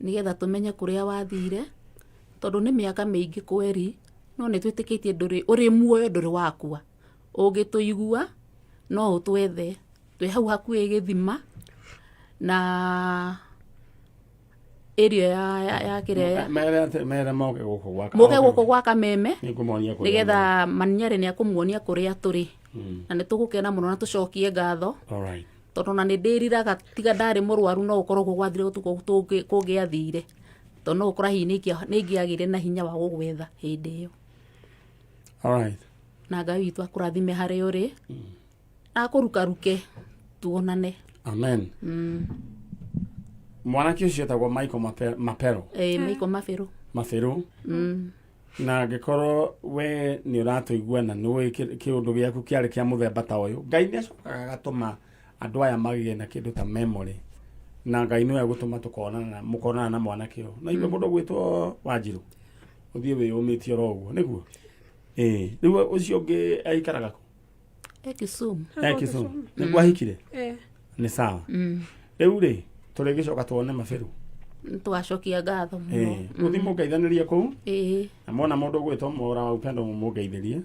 nĩgetha tũmenye kũrĩa wathire, tondũ nĩ mĩaka mĩingĩ kweri, no nĩ twĩtĩkĩtie ndũrĩ ũrĩ muoyo, ndũrĩ wakua. Ũngĩtũigua no ũtwethe, twĩ hau hakuhĩ gĩthima na area ya kĩrĩa ya mere moke gũkũ gwa mũke gũkũ gwa Kameme. Nĩngũmonia kũrĩa. Nĩgetha Maniarĩ nĩ akũmuonia kũrĩa tũrĩ, na nĩ tũgũkena mũno na tũcokie ngatho, tondũ na nĩ ndĩriraga tiga ndarĩ mũrwaru no gũkorwo ũguo gwathire gũtukũ kũngĩathire, tondũ no gũkorwo hihi nĩ ingĩagĩire na hinya wa gũgwetha hĩndĩ ĩyo. Na Ngai witũ akũrathime harĩa ũrĩ na akũrukaruke tuonane. Amen. Mwanake ũcio etagwo Michael Mapero. Michael Mabĩrũ. Mabĩrũ. Na angĩkorwo we nĩ ũratũigua na nĩ ũĩ kĩũndũ gĩaku kĩarĩ kĩa mũthemba ta ũyũ, Ngai nĩ acokaga agatũma andũ aya magĩe na kĩndũ ta memory, na Ngai nĩwe gũtũma tũkonana mũkonana na mwanake ũyũ na igua mũndũ ũgwĩtwo Wanjirũ, ũthiĩ wĩyũmĩtie oro ũguo nĩguo. Ĩĩ, rĩu ũcio ũngĩ aikaraga kũ? E Kisumu. E Kisumu nĩguo ahikire? Eh. Nĩ sawa. Rĩu rĩ tũrĩgĩcoka tuone Mabĩrũ. Tũgacokia ngatho mũno. Mũthiĩ mũngeithanĩrie kũu. Na mona mũndũ ũgwĩtwo Mwaũra wa Upendo mũngeithĩrie.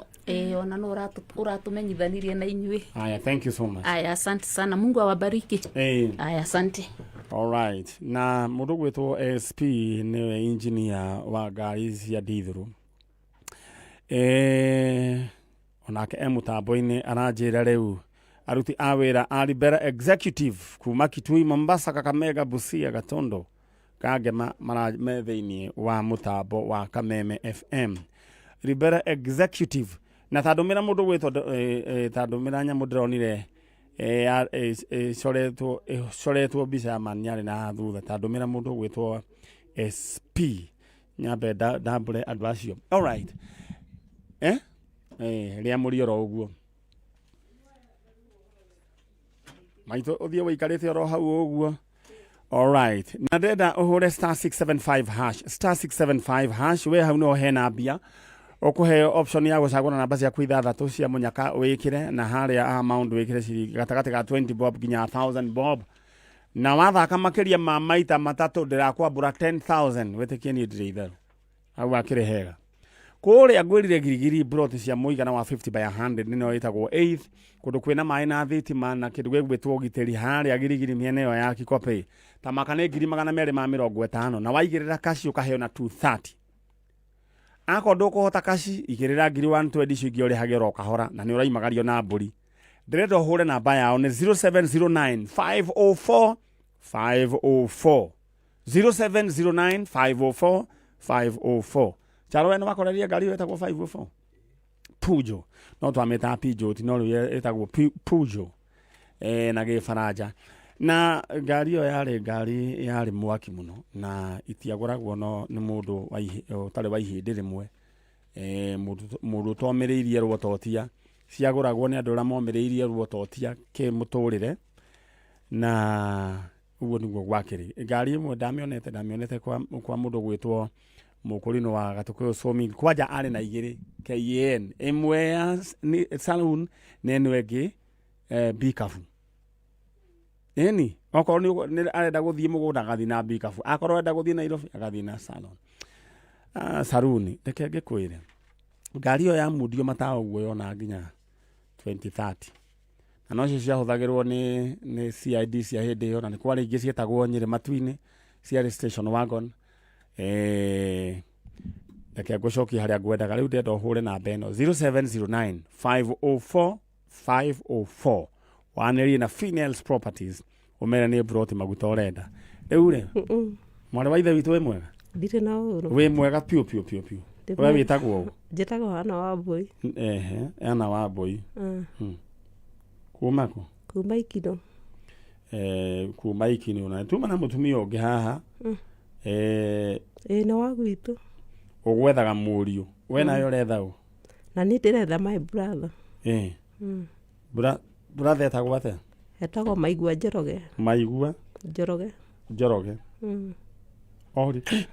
Ona no ũratũmenyithanirie na inyuĩ. Haya, thank you so much. Aya, asante sana, Mungu awabariki. Aya, asante. Alright, na mũndũ ũgwĩtwo SP nĩwe engineer wa ngari cia ndithũrũ, onake e mũtambo-inĩ aranjĩra rĩu aruti a wĩra a Libera Executive kuma Kitui, Mombasa, Kakamega, Busia, Gatondo, Kangema mara me thĩinĩ wa mũtambo wa Kameme FM. Libera Executive na tandũmĩra mũndũ gwĩtwo tandũmĩra nyamũ ndĩronire ĩcoretwo mbica ya Maniarĩ na thutha. Tandũmĩra mũndũ gwĩtwo SP nyambe ndambũre andũ acio. Alright, rĩa mũri oro ũguo maitũ ũthiĩ wĩikarĩte oro hau ũguo. Alright, na ndĩrenda ũhũre star 675 hash, star 675 hash. We hau no hena mbia, ũkũheo option ya gũcagũra namba ciaku 6 cia mũnyaka wĩkĩre, na harĩa amount wĩkĩre ciringi gatagatĩ ka 20 bob nginya 1000 bob, na wathaka makĩria ma maita 3 ndĩrakwambũra 10,000. Wĩtĩkie niĩ ndirĩ itherũ, hau hakĩrĩ hega. Kũrĩa ngwĩrire Girigiri, plot cia mũigana wa 50 by 100 nĩyo ĩtagwo eighth, kũndũ kwĩna maĩ na thitima na kĩndũ gĩgwĩtwo ũgitĩri harĩa Girigiri mĩena ĩyo ya Kikopey. Tamaka nĩ 250,000, na waigĩrĩra cash ũkaheo na 230. Akorwo ndũkũhota kaci, igĩrĩra ngiri 120 icio ingĩ ũrĩhage oro kahora na nĩ ũraimagario na mbũri. Ndĩrenda ũhũre namba yao nĩ 0709 504 504 0709 504 504. Charo, we nĩ wakoreria ngari ĩyo ĩtagwo 504 Pujo, no twamĩtaga Peugeot, no rĩu ĩtagwo Pujo na gĩbaranja. Na ngari ĩyo yarĩ ngari yarĩ mwaki mũno na itiagũragwo no nĩ mũndũ ũtarĩ wa ihĩndĩ rĩmwe, mũndũ ũtomĩrĩirie ruototia. Ciagũragwo nĩ andũ arĩa momĩrĩirie ruototia kĩmũtũrĩre, na ũguo nĩguo gwakĩrĩ. Ngari ĩmwe ndamĩonete kwa mũndũ gwĩtwo mũkũrinũ wa Gatũkũyũ Sawmill, kwanja arĩ na igĩrĩ KAN, ĩmwe ya saloon na ĩno ĩngĩ bikabu. Ĩni okorwo nĩ arenda gũthiĩ mũgũnda agathiĩ na bikabu, akorwo arenda gũthiĩ Nairobi agathiĩ na salon. Saruni reke ngĩkwĩre, ngari ĩyo ya mundio matawa ũguo yona nginya 2030, na nocio ciahũthagĩrwo nĩ CID cia hĩndĩ ĩyo, na nĩ kwarĩ ingĩ cietagwo Nyĩrĩ Matu-inĩ, ciarĩ station wagon. Reke ngũcokie harĩa ngwendaga rĩu. Ndĩrenda ũhũre namba ĩno 0709 504 504, wanĩrie na Finels Properties, ũmere nĩ broti maguta ũrenda. Rĩu rĩ, mwarĩ wa ithe witũ, wĩ mwega? Ndirĩ na ũru. Wĩ mwega piũ piũ piũ piũ. Ndĩ We mwega. wĩtagwo ũ? Njĩtagwo Hana wa Mbũi. Ehe, ana wa mbũi. Kuma kũ? Kuma Ikino. Kuma Ikinũ, na tuma na mũtumia ũngĩ haha. Ĩĩ, nĩ wa gwitũ. Ũgwethaga mũriũ we nawe ũretha ũ? Na niĩ ndĩretha my brother. Brother etagwo atĩa? Etagwo Maigua Njoroge. Maigua Njoroge. Njoroge.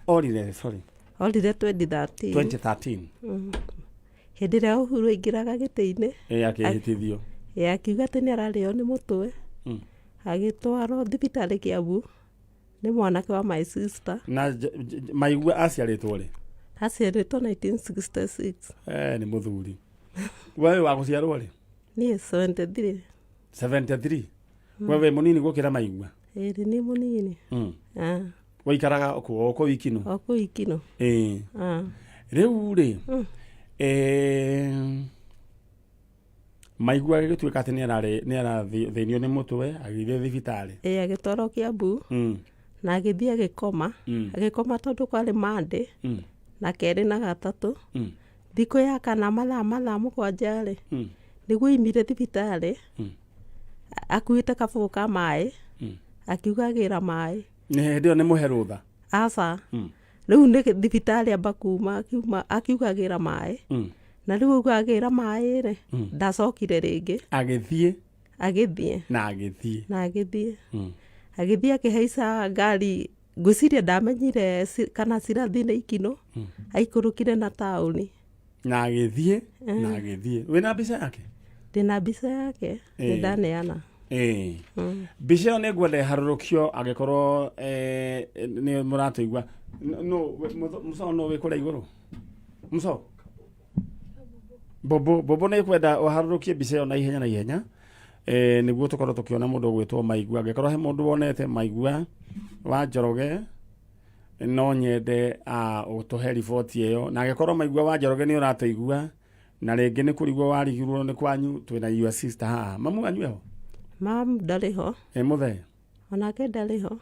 Orire, sorry. Orire 2013. 2013. Hĩndĩ ĩrĩa Uhuru aingĩraga gĩtĩ-inĩ. Akĩhĩtithio. Ĩ, akiuga atĩ nĩ ararĩo nĩ mũtwe. Agĩtwarwo thibitarĩ Kĩambu nĩ mwanake wa my sister. Na Maigua aciarĩtwo rĩ? Aciarĩtwo 1966. Nĩ mũthuri. We wa gũciarwo rĩ? Niĩ 73. 73. We wĩ mũnini gũkĩra Maigua? Ĩrĩ, nĩ mũnini. Ah. Waikaraga kũ? O kũu Ikinũ? O kũu Ikinũ. Ah. Rĩu rĩ, Maigua gĩgĩtuĩka atĩ nĩ arathĩnio nĩ mũtwe, agĩthiĩ thibitarĩ. Ĩ, agĩtwarwo Kĩambu. Na agĩthiĩ agĩkoma. Agĩkoma tondũ kwarĩ Monday na kerĩ na gatatũ. Thikũ ya kana mathaa 7 rĩ, nĩguo aimire thibitarĩ akuĩte kabũgũ ka maĩ, akiuga agĩra maĩ. Nĩ hĩndĩ ĩyo nĩ mũhe rũtha? Aca. Rĩu nĩ thibitarĩ amba kuma, akiuma akiuga agĩra maĩ. Na rĩu auga agĩra maĩ rĩ, ndacokire rĩngĩ. Agĩthiĩ. Agĩthiĩ. Na agĩthiĩ. Na agĩthiĩ. Agĩthiĩ akĩhaica ngari, ngwĩciria ndamenyire kana cirathi nĩ Ikinũ, aikũrũkire na taũni. Na agĩthiĩ na agĩthiĩ. Wĩna mbica yake? Ndĩna mbica yake, nĩ ndaneana. Mbica ĩyo nĩ ngwenda ĩharũrũkio angĩkorwo nĩ mũratũigua. No mũco, no wĩ kũrĩa igũrũ, mũco bobo bobo, nĩ kwenda ũharũrũkie mbica ĩyo na ihenya na ihenya, nĩguo tũkorwo tũkĩona mũndũ ũgwĩtwo Maigua. Angĩkorwo he mũndũ wonete Maigua wa Njoroge, no nyende ũtũhe riboti ĩyo. Na angĩkorwo Maigua wa Njoroge nĩ ũratũigua na rĩngĩ nĩ kũrigwo warigirwo nĩ kwanyu, twĩna your sister haha. Mamu wanyu eho? Mam ndarĩ ho. Ĩ mũthee? Onake ndarĩ ho.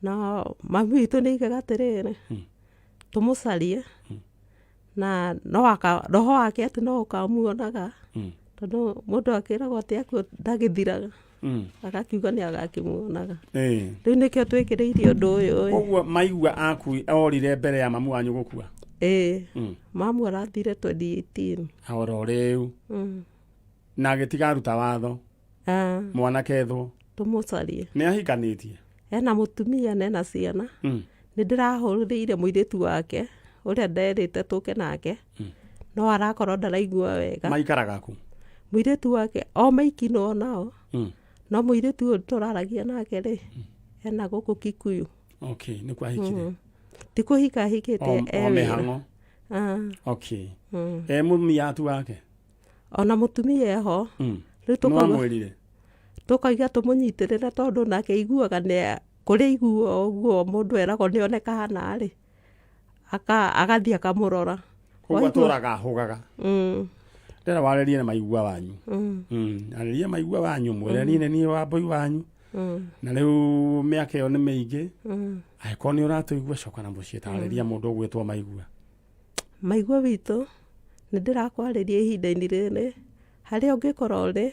Na mami witũ nĩ aigaga atĩrĩrĩ, tũmũcarie na no aka roho wake atĩ no ũkamuonaga, tondũ mũndũ akĩragwo atĩ akua ndagĩthiraga. Agakiuga nĩ agakĩmuonaga. Rĩu nĩkĩo twĩkĩrĩirie ũndũ ũyũ ĩ. Koguo Maigua aku orire mbere ya mamu wanyu gũkua? Ĩĩ, mamu arathire 2018. Oro rĩu. Na agĩtiga aruta watho. Ah, mwanake ethwo. Tũmũcarie. Nĩ ahikanĩtie? Ena mũtumia na ena ciana. Nĩ ndĩrahũrĩire mũirĩtu wake ũrĩa nderĩte tũke nake, no arakorwo ndaraigua wega. Maikaraga kũ? Mũirĩtu wake o maikinwo nao. No mũirĩtu ũyũ tũraragia nake rĩ, ena gũkũ Kikuyu. Okay, nĩ kwahikire? Ti kũhika ahikĩte. O E wĩra. Mĩhang'o. Ah. Okay, e mũmia tu wake? Ona mũtumia eho. Rĩu nĩ tũkauga wamwĩrire? Tũkauga tũmũnyitĩrĩre tondũ nake aiguaga nĩ kũrĩa aigua ũguo mũndũ eragwo nĩ oneka hana rĩ. Agathiĩ akamũrora. Koguo Waigua? atũraga ahũgaga. Ndĩrenda warĩrie na maigua wanyu. Arĩria maigua wanyu mwĩre niĩ nĩ niĩ Wambũi wanyu. Na rĩu mĩaka ĩyo nĩ mĩingĩ. Angĩkorwo nĩ ũratũigua coka na mũciĩ tarĩria mũndũ ũgwĩtwo maigua. Maigua witũ, nĩ ndĩrakwarĩria ihinda-inĩ rĩrĩ, harĩa ũngĩkorwo ũrĩ,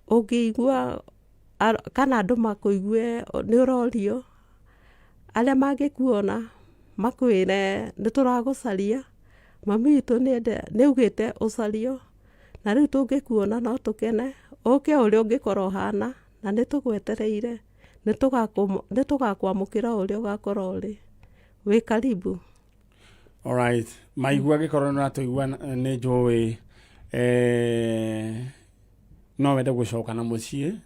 ũngĩigua kana andũ makũigue nĩ ũrorio, arĩa mangĩkuona makwĩre nĩ tũragũcaria, mami witũ nĩ augĩte ũcario, na rĩu tũngĩkuona no tũkene, ũke o ũrĩa ũngĩkorwo ũhana, na nĩ tũgwetereire, nĩ tũgakwamũkĩra o ũrĩa ũgakorwo ũrĩ, wĩ karibu. Alright. Maigua angĩkorwo nĩ ũratũigua nĩ njũĩ no wende gũcoka na mũciĩ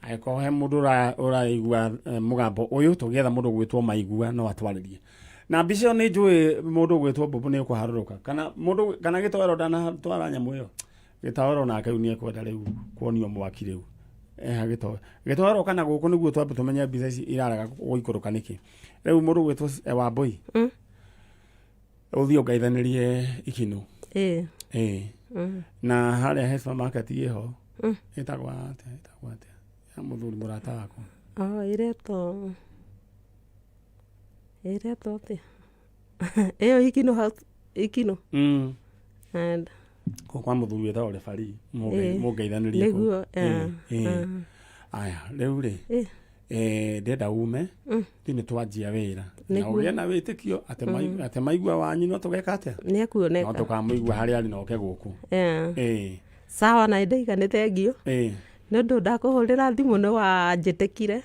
angĩkorwo he mũndũ ũraigua mũgambo ũyũ tũgĩetha mũndũ ũgwĩtwo maigua no atwarĩrie na mbica ĩyo nĩ njũĩ mũndũ ũgwĩtwo mbũmbũ nĩ ũkũharũrũka kana mũndũ kana gĩtoero ndanatwara nyamũ ĩyo gĩtoero nake rĩu nĩ ekwenda rĩu kuonio mwaki rĩu eha gĩtoero gĩtoero kana gũkũ nĩguo twambe tũmenye mbica ici irarega gũikũrũka nĩkĩ rĩu mũndũ ũgwĩtwo Wambũi ũthiĩ ũngaithanĩrie ikinũ. Ĩĩ. Ĩĩ. Na harĩa he supermarket ĩho ĩtagwo atĩa ĩtagwo atĩa ya mũthuri mũrata wakwa. Oh, ĩretwo ĩretwo atĩa ĩyo ikinũ house ikinũ. And Kũu kwa mũthuri wĩtagwo referee Ĩĩ. mũngeithanĩrie kũu. Nĩguo, Ĩĩ, ĩĩ. Aya rĩu rĩ ndĩrenda ume ithuĩ nĩ twanjia wĩra na Nĩguo. ũgĩe na wĩtĩkio atĩ atĩ maigua wanyu no tũgeka atĩa Nĩ no ekuoneka. tũkamũigua harĩa arĩ na oke gũkũ. Sawa na ndaiga nĩ thengio nĩ ũndũ ndakũhũrĩra thimũ nĩ wanjĩtĩkire.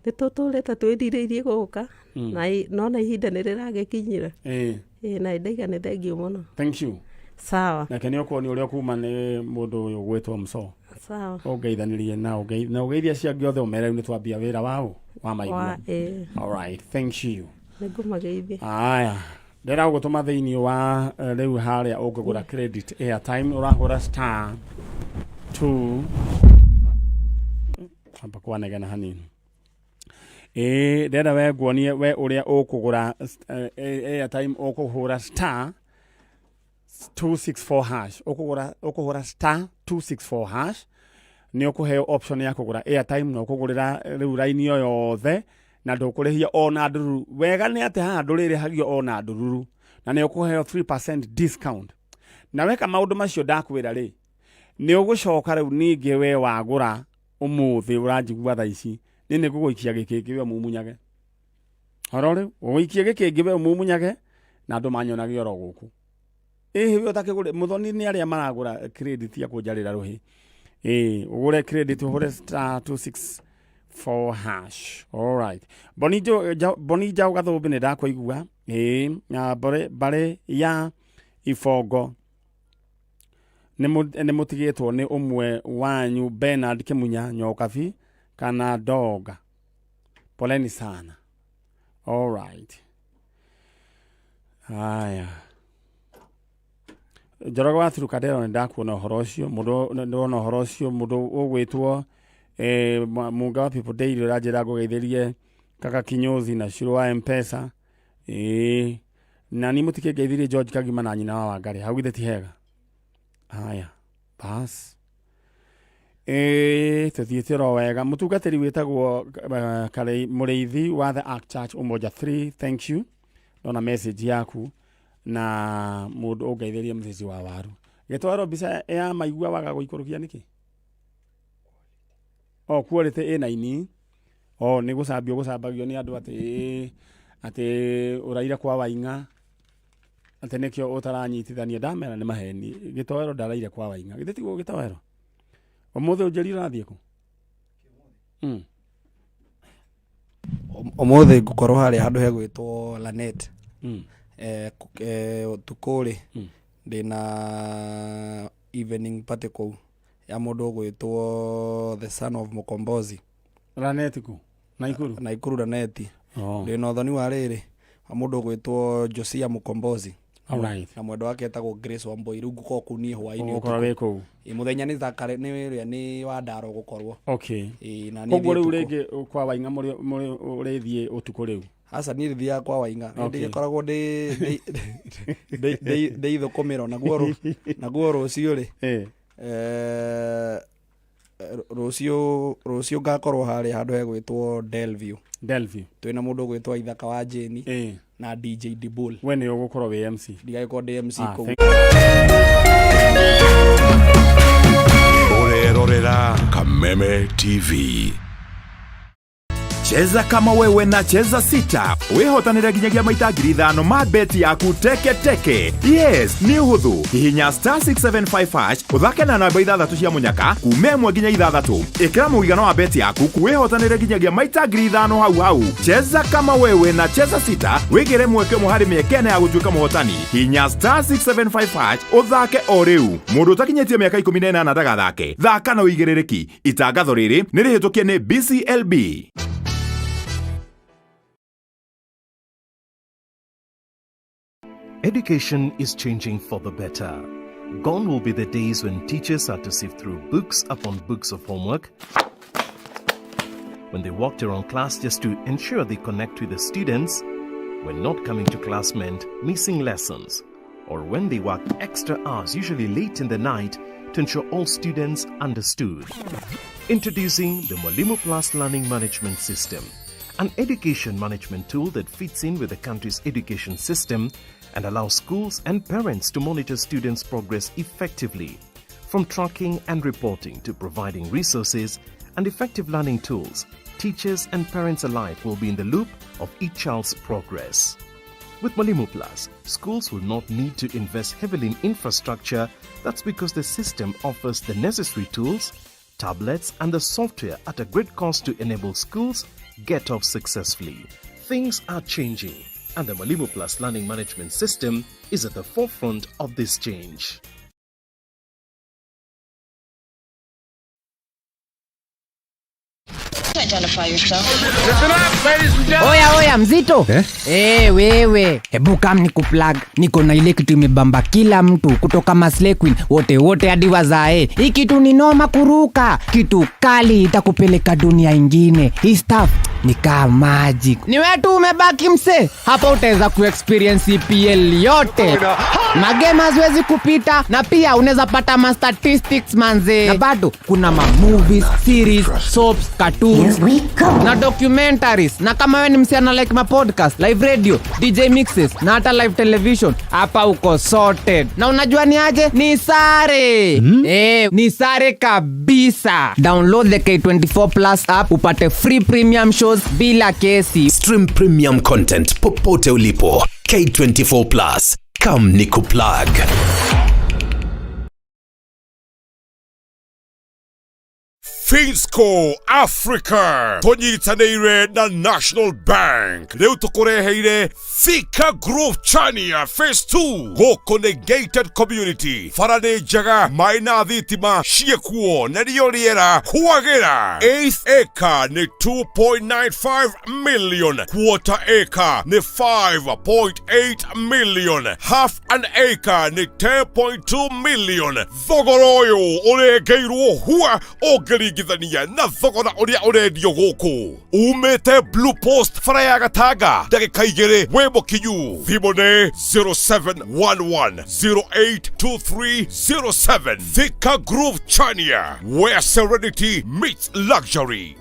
Nĩ tũtũrĩte twĩrirĩirie gũka na nona ihinda nĩ rĩragĩkinyire. Ĩĩ, na ndaiga nĩ thengio mũno. Thank you. Sawa. Nake nĩ ũkuonio ũrĩa ũkuma nĩ mũndũ ũyũ ũgwĩtwo Mso. Sawa. Ũngeithanĩrie na na ũgeithie acio angĩ othe ũmere rĩu nĩ twambia wĩra waũ wa maigua. Wa, ĩĩ. All right, thank you. Nĩ ngũmageithia. Aya ndĩra gũgũtũma thĩinĩ wa rĩu harĩa ũngĩgũra credit airtime ũrahũra star 2 amba kwanegena hanini ĩĩ ndĩrenda we nguonie we ũrĩa ũkũgũra airtime ũkũhũra star 264 hash ũkũgũra ũkũhũra star 264 hash nĩ ũkũheo option ya kũgũra airtime na ũkũgũrĩra rĩu raini o yothe na ndũkũrĩhia ona ndururu wega nĩ atĩ haha ndũrĩrĩhagio ona ndururu na nĩ ũkũheo 3% discount na weka maũndũ macio ndakwĩra rĩ nĩ ũgũcoka rĩu ningĩ we wagũra ũmũthĩ ũranjigua thaa ici nĩ nĩ ngũgũikia gĩkĩngĩ we ũmumunyage horo rĩu ũgũikie gĩkĩngĩ we ũmumunyage na andũ manyonage oro gũkũ ĩhĩ we ũtakĩgũre mũthoni nĩ arĩa maragũra credit ya kũnjarĩra rũhĩ ĩĩ ũgũre credit ũhũre star 264 hash all right Boni Boni Njaũ Gathũmbĩ nĩ ndakũigua ĩĩ na mbarĩ ya Ibongo nĩ mũtigĩtwo nĩ ũmwe wanyu Bernard Kĩmunya Nyokabi kana Ndonga poleni sana all right haya Njoroge wa Turukadero nĩ ndakuona ũhoro ũcio mũndũ ndona ũhoro ũcio mũndũ ũgwĩtwo Munga wa People Daily ũranjĩra ngũgeithĩrie kaka kinyozi na Shiro wa Mpesa na ni mũtikĩngeithirie George Kagima na nyina wa Wangari hau githĩ ti hega haya bas tũthiĩte oro wega mũtungatĩri wĩtagwo Mũrĩithi wa The Ark Church Umoja 3 thank you ndona message yaku na mũndũ ũngeithĩrie mũthĩci wa waru gĩtwaro mbica ya maigua waga gũikũrũkia nĩkĩ o quality ĩna ini o nĩ gũcambio gũcambagio nĩ andũ atĩ atĩ ũraire kwa Waing'a atĩ nĩkĩo ũtaranyitithania ndamera nĩ maheni gĩtoero ndaraire kwa Waing'a githĩ tiguo gĩtoero ũmũthĩ ũnjĩri ũrathiĩ kũ Ũmũthĩ ngũkorwo harĩa handũ hegwĩtwo Lanet. Ũtukũ rĩ ndĩna evening party kũu ya mũndũ ũgwĩtwo the son of Mũkombozi. Lanet kũ Naikuru? Naikuru Lanet. Ndĩna ũthoni wa rĩrĩ wa mũndũ ũgwĩtwo Josia Mũkombozi. Alright. Na mwendwa wake etagwo Grace Wambui. Rĩu ngũkorwo kũu niĩ hwaĩ-inĩ. Ũgũkorwo Ũtukũ. wĩ kũu. Ĩ, mũthenya nĩ Zakare nĩ ũrĩa nĩ wa ndaro gũkorwo. Ĩ, na niĩ Koguo thiĩ rĩu ũtukũ. rĩngĩ kwa Waing'a mũrĩ ũrĩthiĩ ũtukũ rĩu? Aca, niĩ ndithiaga kwa Waing'a. Niĩ ndĩgĩkoragwo ndĩ ithũkũmĩro naguo rũciũ rĩ, rũciũ ngakorwo harĩa handũ hegwĩtwo Delview. Delview. Twĩna mũndũ ũgwĩtwo Ithaka wa Jane na DJ Dibul. We nĩ ũgũkorwo wĩ MC? Ndigagĩkorwo ndĩ MC kũu. Ũrerorera Kameme TV. Cheza kama wewe na Cheza Sita wĩhotanĩre nginyagia maita 5,000 ma beti yaku teke teke. Yes, nĩ ũhũthũ. Hihinya star 675 hash, ũthake na namba ithathatũ cia mũnyaka kuma 1 nginya 6. Ĩkĩra mũigana wa beti yaku, wĩhotanĩre nginyagia maita 5,000 hau hau. Cheza kama wewe na Cheza Sita, wĩgĩre mweke ũmwe harĩ mĩeke 4 ya gũtuĩka mũhotani. Hihinya star 675 hash ũthake o rĩu. Mũndũ ũtakinyĩtie mĩaka 18 ndagathake. Thaka na ũigĩrĩrĩki. Itangatho rĩrĩ nĩ rĩhĩtũkie nĩ BCLB. Education is changing for the better. Gone will be the days when teachers had to sift through books upon books of homework, when they walked around class just to ensure they connect with the students, when not coming to class meant missing lessons, or when they worked extra hours, usually late in the night, to ensure all students understood. Introducing the Mwalimu Plus Learning Management System, an education management tool that fits in with the country's education system and allows schools and parents to monitor students' progress effectively. From tracking and reporting to providing resources and effective learning tools, teachers and parents alike will be in the loop of each child's progress. With Mwalimu Plus, schools will not need to invest heavily in infrastructure. That's because the system offers the necessary tools, tablets, and the software at a great cost to enable schools get off successfully. Things are changing, and the Mwalimu Plus Learning Management System is at the forefront of this change. Identify yourself. Oya oya, mzito eh? Eh, wewe hebu kam nikuplug. Niko na ile kitu imebamba kila mtu kutoka maslay queen wote wote hadi wazae. Hii kitu ni noma kuruka, kitu kali itakupeleka dunia ingine. Hii stuff ni kama magic. Ni wewe tu umebaki mse hapa, utaweza kuexperience EPL yote, magame haziwezi kupita, na pia unaweza pata ma statistics manze, na bado kuna ma movies, series, soaps, cartoons na documentaries. Na kama wewe ni msichana like ma podcast, live radio, DJ mixes na hata live television, hapa uko sorted. Na unajua ni aje? Ni sare. Eh, ni sare kabisa. Download the K24 Plus app upate free premium shows bila kesi. Stream premium content popote ulipo. K24 Plus. Come nikuplug. Finsco Africa tũnyitanĩire na National Bank rĩu tũkũreheire Thika Grove Chania Phase 2. Gũkũ nĩ gated community, bara nĩ njega, maĩ na thitima ciĩkuo na rĩo rĩera kwagĩra. Eighth acre nĩ 2.95 million, quarter acre nĩ 5.8 million, half an acre nĩ 10.2 million. Thogora ũyũ ũrengeirwo hua ũngĩringithania na thogora ũrĩa ũrendio gũkũ. Umĩte Blue Post bara ya Gatanga, ndagĩka 2 wĩ mũkinyu. Thimũ nĩ 0711 082307. Thika Grove Chania, where serenity meets luxury.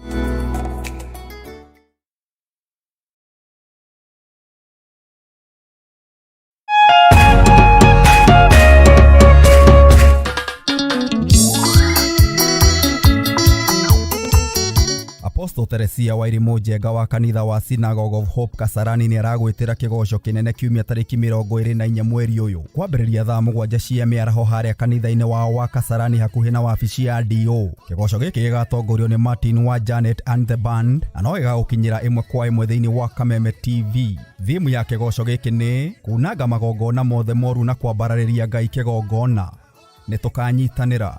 Apostle Teresia Wairimu Njenga wa kanitha wa Synagogue of Hope Kasarani nĩ aragwĩtĩra kĩgoco kĩnene kiumia tarĩki 24 mweri ũyũ kwambĩrĩria thaa 7 cia mĩaraho harĩa kanitha-inĩ wao wa Kasarani hakuhĩ na wabici ya DO. Kĩgoco gĩkĩ gĩgatongorio nĩ Martin wa Janet and the Band na no gĩgagũkinyĩra ĩmwe kwa ĩmwe thĩinĩ wa Kameme TV. Thimu ya kĩgoco gĩkĩ nĩ kunanga magongona mothe moru na kwambararĩria Ngai kĩgongona. Nĩ tũkanyitanĩra.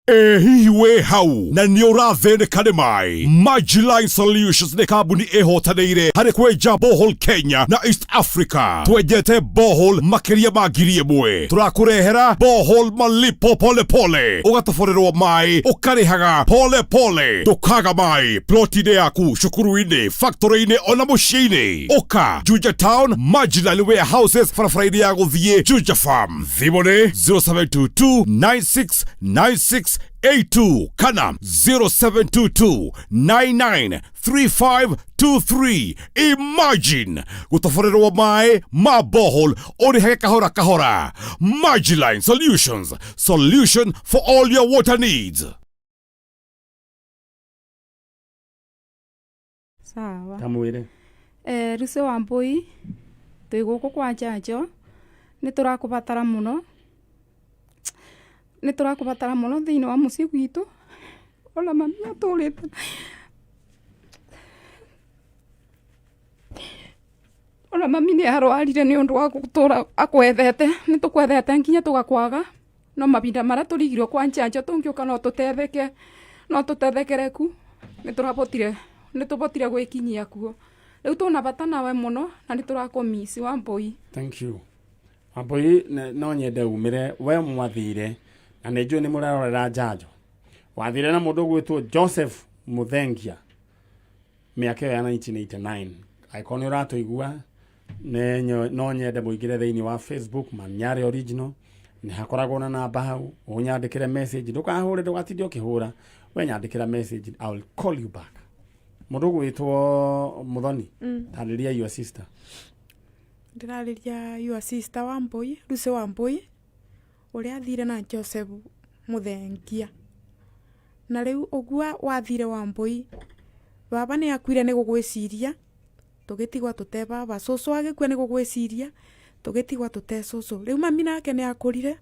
Ĩ hihi wĩ hau na nĩ ũrathĩnĩka nĩ maĩ? Majiline Solutions nĩ kambuni ĩhotanĩire harĩ kwenja borehole Kenya na East Africa. Twenjete borehole makĩria ma 1000. Tũrakũrehera borehole malipo pole pole, ũgatoborerwo maĩ ũkarĩhaga pole pole, ndũkaga maĩ ploti-inĩ yaku, cukuru-inĩ, factory-inĩ ona mũciĩ-inĩ. Ũka Juja Town, Majiline Warehouses, barabara-inĩ ya gũthiĩ Juja Farm. Thimũ nĩ 0722 96 9682 kana 0722 993523. Imagine gũtoborerwo maĩ ma borehole ũrĩhage kahora kahora. Majiline Solutions, solution for all your water needs. Sawa. Tamwĩre. Eh, Lucy Wambui twĩ gũkũ kwa njanjo nĩ tũrakũbatara mũno, nĩ tũrakũbatara mũno thĩinĩ wa mũciĩ gwitũ, ona mami atũrĩte, ona mami nĩ arwarire nĩ ũndũ wa gũtũra akwethete, nĩ tũkwethete nginya tũgakwaga, no mahinda marĩa tũrigirwo kwa njanjo tũngĩũka no tũtetheke, no tũtethekere ku, nĩ tũrabotire, nĩ tũbotire gwĩkinyia kuo. Rĩu tũna bata nawe mũno na nĩ tũrakũmici Wambui. Thank you. Wambui, no nyende umĩre we mwathire na nĩ njũĩ nĩ mũrarorera njanjo. Wathire na mũndũ ũgwĩtwo Joseph Muthengia mĩaka ĩyo ya 1989. Angĩkorwo nĩ ũratũigua no nyende mũingĩre thĩinĩ wa Facebook Manyare Original, nĩ hakoragwo na namba hau, ũnyandĩkĩre message, ndũkahũre, ndũgatinde ũkĩhũra, we nyandĩkĩra message, I will call you back. Mũndũ ũgwĩtwo Muthoni, tarĩria your sister. Ndĩrarĩria your sister Wambui, Lucy Wambui, ũrĩa athire na Joseph Muthengia. Na rĩu ũguo wathire Wambui, baba nĩ akuire nĩ gũgwĩciria, tũgĩtigwo tũte baba, cũcũ agĩkua nĩ gũgwĩciria, tũgĩtigwo tũte cũcũ. Rĩu mami nake nĩ akũrire,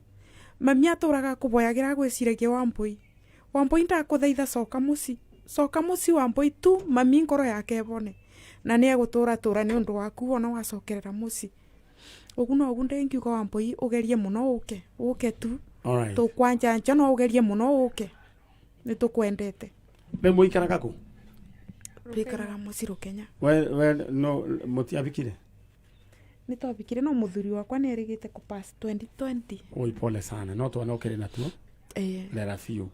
mami atũraga akũboyagĩra agwĩciragia Wambui. Wambui ndakũthaitha coka mũciĩ, coka mũciĩ Wambui tu, mami ngoro yake ĩbone. Na nĩ egũtũra tũra nĩ ũndũ waku wona wacokerera mũciĩ. Ũguo noguo ndĩngiuga Wambui ũgerie mũno ũke, ũke tu. Alright. Tũkwanja nja no ũgerie mũno ũke. Nĩ tũkwendete. Rĩu mũikaraga kũ? Tũikaraga mũciĩ Rũkenya. We no mũtiabikire? Nĩ twabikire no mũthuri wakwa nĩ erĩgĩte kũ pass 2020. Oi, pole sana, no twana ũkĩrĩ natuo. Rera biũ.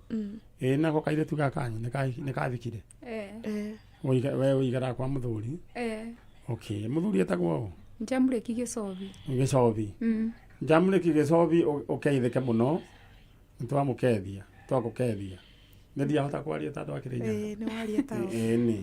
Ĩ nako kairĩtu gaka kanyu nĩ kathikire? We ũikaraga kwa mũthuri? Okay, mũthuri etagwo ũ? Njamũrĩki Gĩcobi. Gĩcobi. Njamũrĩki Gĩcobi, ũkeithĩke mũno. Nĩ twamũkethia, twakũkethia. Nĩ ndiahota kwaria ta andũ a Kĩrĩnyaga. Ĩĩ, nĩ waria tao. Ĩĩ nĩ.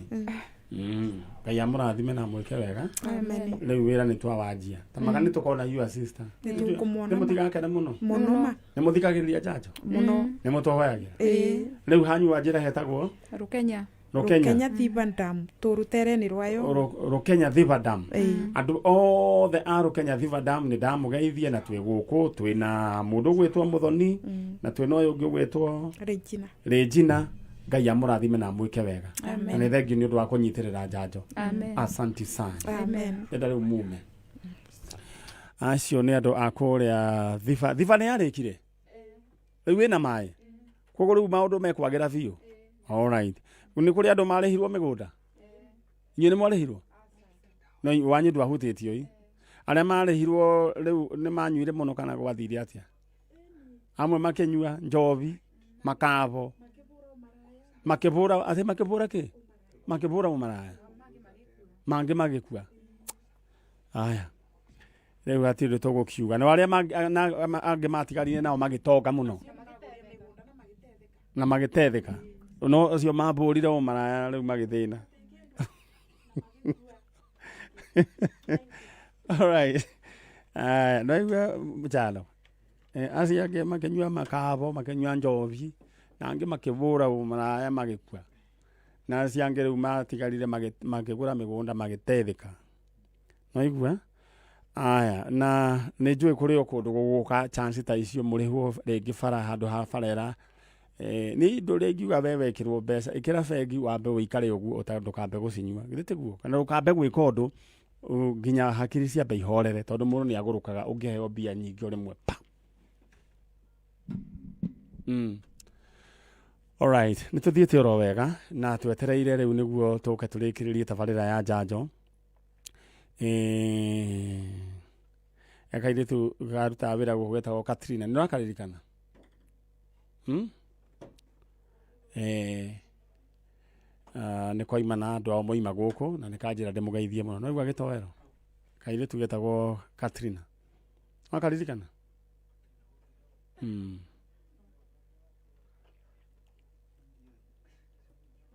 Ngai amũrathime na amwĩke wega. Amen. Rĩu wĩra nĩ twawanjia. Ta maka nĩ tũkona your sister. Nĩ tũkũmuona Nĩ ma. mũtigakene mũno. Mũno ma. Nĩ mũthikagĩrĩria njanjo. Mũno. Nĩ mũtũhoyagĩra. Ĩĩ. Rĩu hanyu wa njĩra hetagwo Rũkenya. Rũkenya. Rũkenya Thiba Dam, tũrũtereni rwayo. Rũkenya Thiba Dam. Ĩĩ. Andũ othe a Rũkenya Thiba Dam nĩ ndamũgeithia, na twĩ gũkũ twĩna mũndũ ũgwĩtwo Mũthoni na twĩna ũyũ ũngĩ ũgwĩtwo Regina. Regina. Ngai amũrathime na amwĩke wega. Amen. Na nĩ thengiũ nĩ ũndũ wa kũnyitĩrĩra njanjo. Amen. Asanti sana. Amen. Enda rĩu mume. Acio nĩ andũ a kũrĩa Thiba. Thiba nĩ yarĩkire? Rĩu ĩna maĩ? Koguo rĩu maũndũ mekwagĩra biũ? Alright. Nĩ kũrĩ andũ marĩhirwo mĩgũnda? Inyuĩ nĩ mwarĩhirwo? No wanyu ndwahutĩtio ĩ? Arĩa marĩhirwo rĩu nĩ manyuire mũno kana gwathire atĩa? Amwe makĩnyua njobi, makabo, makĩbũra, atĩ makĩbũra kĩ? Makĩbũra ũmaraya. Mangĩ magĩkua. Aya. Rĩu hatirĩ ũndũ tũgũkiuga. Na arĩa angĩ matigarire nao magĩtonga mũno. Na magĩtetheka. No ũcio mambũrire ũmaraya rĩu magĩthĩna. Alright. Aya, no igua njano. Acio angĩ makĩnyua makabo, makĩnyua njobi, na angĩ makĩbũra ũmaraya magĩkua. Na acio angĩ rĩu matigarire makĩgũra mĩgũnda magĩtetheka. No igua? Aya, na nĩ njũĩ kũrĩ o kũndũ gũgũka chance ta icio mũrĩhwo rĩngĩ bara handũ ha barera. Nĩ indo ũrĩa ingiuga we wekĩrwo mbeca, ĩkĩra bengi wambe ũikare ũguo ndũkambe gũcinyua. Githĩ tiguo? Kana ndũkambe gwĩka ũndũ nginya hakiri ciambe ihorere, tondũ mũndũ nĩ agũrũkaga ũngĩheo mbia nyingĩ o rĩmwe pa. Alright, nä tå thiä te oro wega na twetereire rä u nä guo tå ke tå rä kä rä rie tabarä ra ya njanjo. Kairä tu garutaga wä ra gå getagwo Katrina, nä ũrakaririkana? Nä kwaima na andå ao moima gå kå na nä kanjä ra ndä må geithie må no no igua gä toero kairä tu getagwo Katrina, wakaririkana?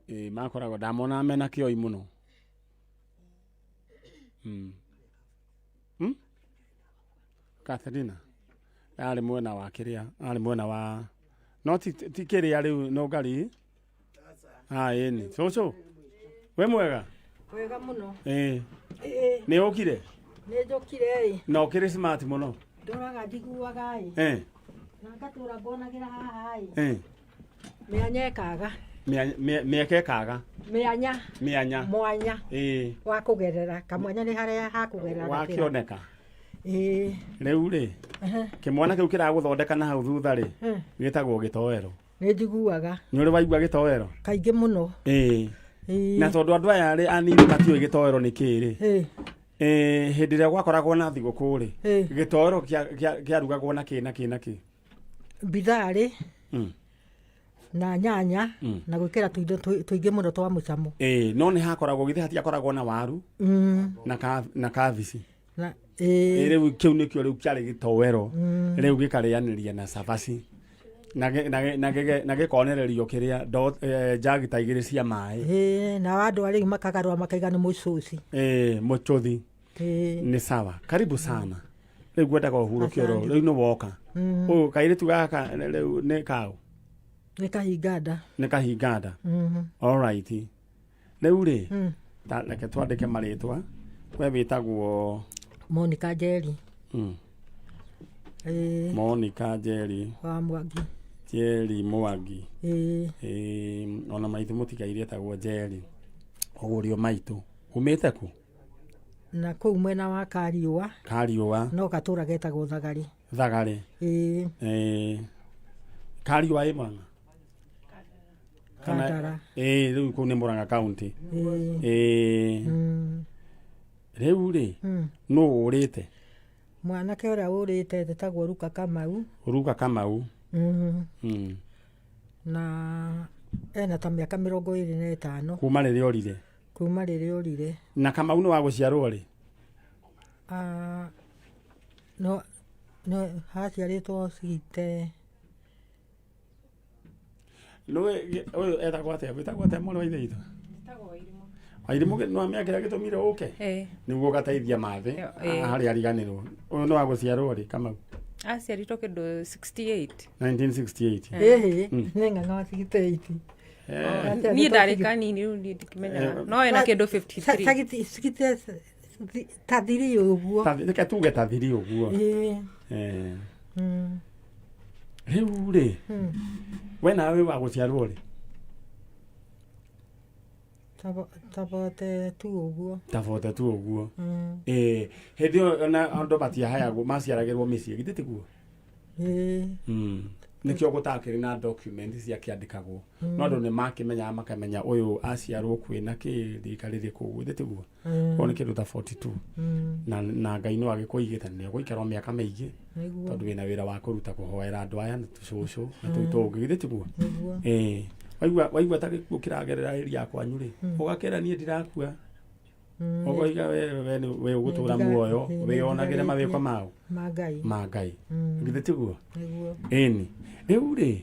Ĩ makoragwo ndamonaga mena kĩoi mũno. Katharina arĩ mwena wa kĩrĩa, arĩ mwena wa no ti ti kĩrĩa rĩu no ngari. Ah, ĩni cũcũ, wĩ mwega? Wega mũno. Ĩ. Ĩĩ. Nĩ ũkire? Nĩ njũkire ĩ. Na ũkĩrĩ smart mũno. Ndũraga njiguaga ĩ. Na ngatũra ngonagĩra haha ĩ. Mĩanya ĩkaga. Mĩeke ĩkaga. Mĩanya. Mĩanya. Mwanya. Ĩ. Wa kũgerera kamwanya nĩ harĩa ha kũgerera gakĩra. Wakĩoneka. Ĩĩ. Rĩu rĩ, kĩmwana kĩu kĩragũthondeka na hau thutha rĩ, gĩtagwo gĩtoero. Nĩ njiguaga. Nĩ ũrĩ waigua gĩtoero? Kaingĩ mũno. Ĩĩ. Ĩĩ. Na tondũ andũ aya rĩ anini matiũĩ gĩtoero nĩ kĩĩ rĩ, Ĩĩ. Hĩndĩ ĩrĩa gwakoragwo na thigũkũ rĩ, Ĩĩ. gĩtoero kĩarugagwo na kĩ na kĩ na kĩ? Bitharĩ na nyanya na gwĩkĩra tũindo tũingĩ mũno twa mũcamo. Ĩĩ, no nĩ hakoragwo, githĩ hatiakoragwo na waru na kabici? Na Ĩĩ, ĩĩ. Rĩu kĩu nĩkĩo rĩu kĩarĩ gĩtoero, rĩu gĩkarĩanĩria na cabaci na gĩkonererio kĩrĩa njagi ta igĩrĩ cia maĩ. Ĩĩ, na andũ arĩa rĩu makagarũra makaiga nĩ mũcũci. Ĩĩ, mũcũthi. Ĩĩ. Nĩ sawa, karibu sana. Rĩu ngwendaga ũhurũke oro Asante. rĩu nĩ woka. Ũyũ kairĩtu gaka rĩu nĩ kaũ? Nĩ kahinga nda. Nĩ kahinga nda. Alright, rĩu rĩ, reke twandĩke marĩtwa. We wĩtagwo? Monica Njeri. Ĩĩ. Monica Njeri. Wa Mwangi. Njeri Mwangi. Ĩĩ. Ĩĩ, ona maitũ mũtigaire etagwo Njeri, ũguo ũrĩ o maitũ. Umĩte kũ? Na kũu mwena wa Kariũa. Kariũa. No gatũra getagwo Thagarĩ. Thagarĩ. Ĩĩ. Ĩĩ, Kariũa ĩ Murang'a? Kandara. Ĩĩ, rĩu kũu nĩ Murang'a county. Ĩĩ. Ĩĩ. Rĩu rĩ, nũ ũrĩte? Mwanake ũrĩa ũrĩte etagwo Ruka Kamau. Ruka Kamau. Na ena ta mĩaka 25. Kuma rĩrĩa orire? Kuma rĩrĩa orire. Na Kamau nĩ wa gũciarwo rĩ? Ah, no no haciarĩtwo cite. Nĩwe ũyũ etagwo atĩa? Wĩtagwo atĩa mwarĩ wa ithe witũ? Wairimũ. Nĩ mĩaka ĩrĩa gĩtũmire ũke nĩguo ũgateithia mathĩ harĩa ariganĩrwo. Ũyũ nĩ wa gũciarwo rĩ, Kamau? Aciarirwo kĩndũ 68. 1968. Ĩhĩ, nĩ ng'ang'a wa 68. Niĩ ndarĩ kanini rĩu niĩ ndikĩmenyaga no ena kĩndũ 53. Cigite ta thiri ũguo. Reke tuge ta thiri ũguo. Ĩĩ. Rĩu rĩ, we nawe wĩ wa gũciarwo rĩ? Ta 42 ũguo. Ta 42 ũguo. Ĩĩ, hĩndĩ ĩyo ona andũ matiahayagwo, maciaragĩrwo mĩciĩ, githĩ tiguo? Ĩĩ. Nĩkĩo gũtakĩrĩ na document ciakĩandĩkagwo. No andũ nĩ makĩmenyaga, makamenya ũyũ aciarwo kwĩna kĩ rika rĩrĩkũ ũguo, githĩ tiguo? Koguo nĩ kĩndũ ta 42. Na Ngai no agĩkũigĩte na nĩũgũikara o mĩaka mĩingĩ. Nĩguo. Tondũ wĩna wĩra wa kũruta, kũhoera andũ aya na tũcũcũ na tũu tũngĩ, githĩ tiguo? Nĩguo. Ĩĩ, waigua ta gĩkuũ kĩragerera area kwanyu rĩ, ũgakĩra niĩ ndirakua, ũkoiga we we ũgũtũra muoyo wĩyonagĩre mawĩko mao ma Ngai. Ma Ngai. Githĩ tiguo? Nĩguo. Ĩni, rĩu rĩ,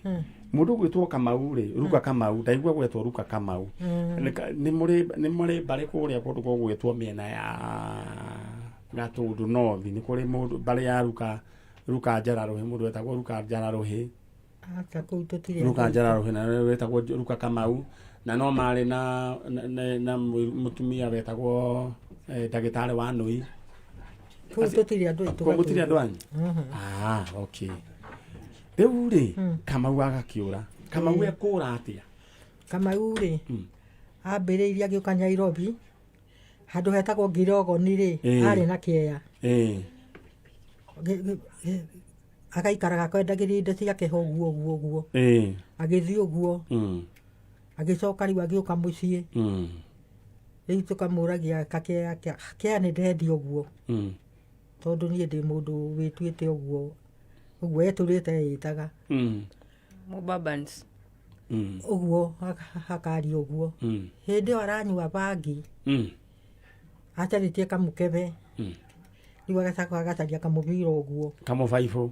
mũndũ ũgwĩtwo Kamau rĩ, Ruka Kamau, ndaigua gwetwo Ruka Kamau. Nĩ mũrĩ mbarĩ kũrĩa kũndũ gũgwĩtwo mĩena ya Gatũndũ North? Nĩ kũrĩ mũndũ mbarĩ ya Ruka, Ruka Njararũhĩ, mũndũ wetagwo Ruka Njararũhĩ? Aca, kũu tũtirĩ. Ruka Njararũhĩ na wetagwo Ruka Kamau, na no marĩ na mũtumia wetagwo ndagĩtarĩ wa Nũi. Kũu tũtirĩ andũ aitũ. Kũu mũtirĩ andũ anyu? Mhm. Ah, okay. Rĩu rĩ, Kamau agakĩũra. Kamau ekũra atĩa? Kamau rĩ, ambĩrĩirie agĩũka Nairobi handũ hetagwo Ngirogoni rĩ, arĩ na kĩea. Agaikaraga akwendagĩria indo ciake ho ũguo ũguo ũguo. Agĩthiĩ ũguo. Agĩcoka rĩu agĩũka mũciĩ. Rĩu tũkamũragia kakea kea nĩ ndendia ũguo. Tondũ niĩ ndĩ mũndũ wĩtuĩte ũguo ũguo etũrĩte ĩtaga. Mũbabans. Ũguo akaria ũguo. Hĩndĩ ĩyo aranyua bangi. Acarĩtie kamũkebe. Rĩu agacoka agacaria kamũbira ũguo. Kamũbaibũ.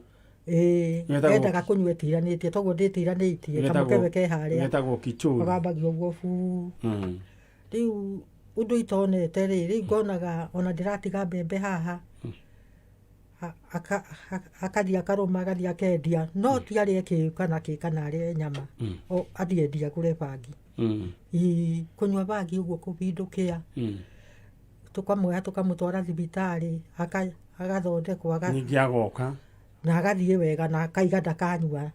Ĩĩ. Getagwo- Endaga kũnyua ĩtiranĩtie toguo ndĩtiranĩtie kamũkebe ke harĩa. Getagwo kichuri. Gakambagia ũguo buu. Rĩu ũndũ itonete rĩ, rĩu ngonaga ona ndĩratiga mbembe haha. Akathiĩ akarũma agathiĩ akendia no ti arĩe kĩ kana kĩ kana arĩe nyama. O athiĩ endia agũre bangi. Ĩĩ, kũnyua bangi ũguo kũbindũkĩa. Tũkamuoya tũkamũtwara thibitarĩ agathondekwo Ningĩ agoka. Na agathiĩ wega na akaiga ndakanyua.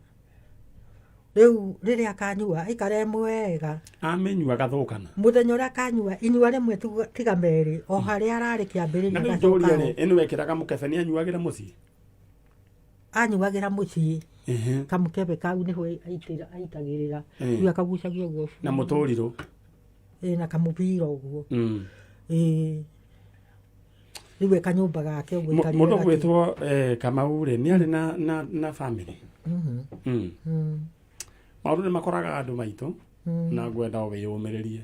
Rĩu rĩrĩa akanyua aikara e mwega. Amĩnyua agathũkana. Mũthenya ũrĩa akanyua inyua rĩmwe tiga merĩ o harĩa ararĩ kĩambĩrĩria Na rĩu agacoka njũrie ho. rĩ, ĩno wekĩraga mũkebe nĩ anyuagĩra mũciĩ? Anyuagĩra mũciĩ. Kamũkebe kau nĩho aitagĩrĩra. Rĩu akagucagia ũguo. Na mũtũrirũ. Ĩĩ, na kamũbira ũguo. Ĩĩ. Rĩu e kanyũmba gake ũguo aikarĩre Mũndũ gatĩ. ũgwĩtwo Kamau rĩ, nĩ arĩ na family? Maũndũ nĩ makoraga andũ maitũ. Na ngwenda o wĩyũmĩrĩrie.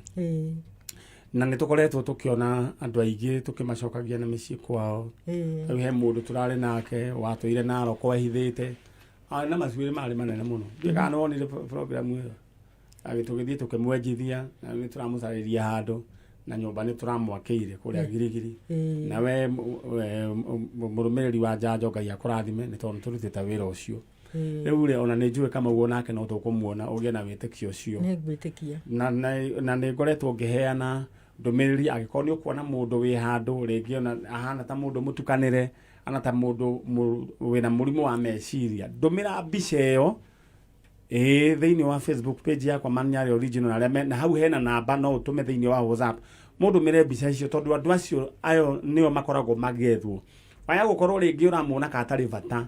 Na nĩ tũkoretwo tũkĩona andũ aingĩ tũkĩmacokagia na mĩciĩ kwao. Rĩu he mũndũ tũrarĩ nake watũire Narok ehithĩte. Arĩ na macuĩrĩ marĩ manene mũno. Ndiũĩ kana nĩ wonire program ĩyo. Tũgĩthiĩ tũkĩmwenjithia na nĩ tũramũcarĩria handũ na nyũmba nĩ tũramwakĩire kũrĩa Girigiri. Na we mũrũmĩrĩri wa njanjo Ngai akũrathime nĩ tondũ nĩ tũrutĩte wĩra ũcio. Rĩu rĩ ona nĩ njũĩ Kamau onake no tũkũmuona ũgĩe na wĩtĩkio ũcio. Nĩ ngwĩtĩkia. Na nĩ ngoretwo ngĩheana ndũmĩrĩri angĩkorwo nĩ ũkuona mũndũ wĩ handũ rĩngĩ ona ahana ta mũndũ mũtukanĩre ana ta mũndũ wĩna mũrimũ wa meciria, ndũmĩra mbica ĩyo ĩĩ thĩinĩ wa Facebook page yakwa Manyarĩ Original, arĩa na hau hena namba no ũtũme thĩinĩ wa WhatsApp mũndũmĩre mbica icio tondũ andũ acio ayo nĩo makoragwo magĩethwo. Waya gũkorwo rĩngĩ ũramuona ka atarĩ bata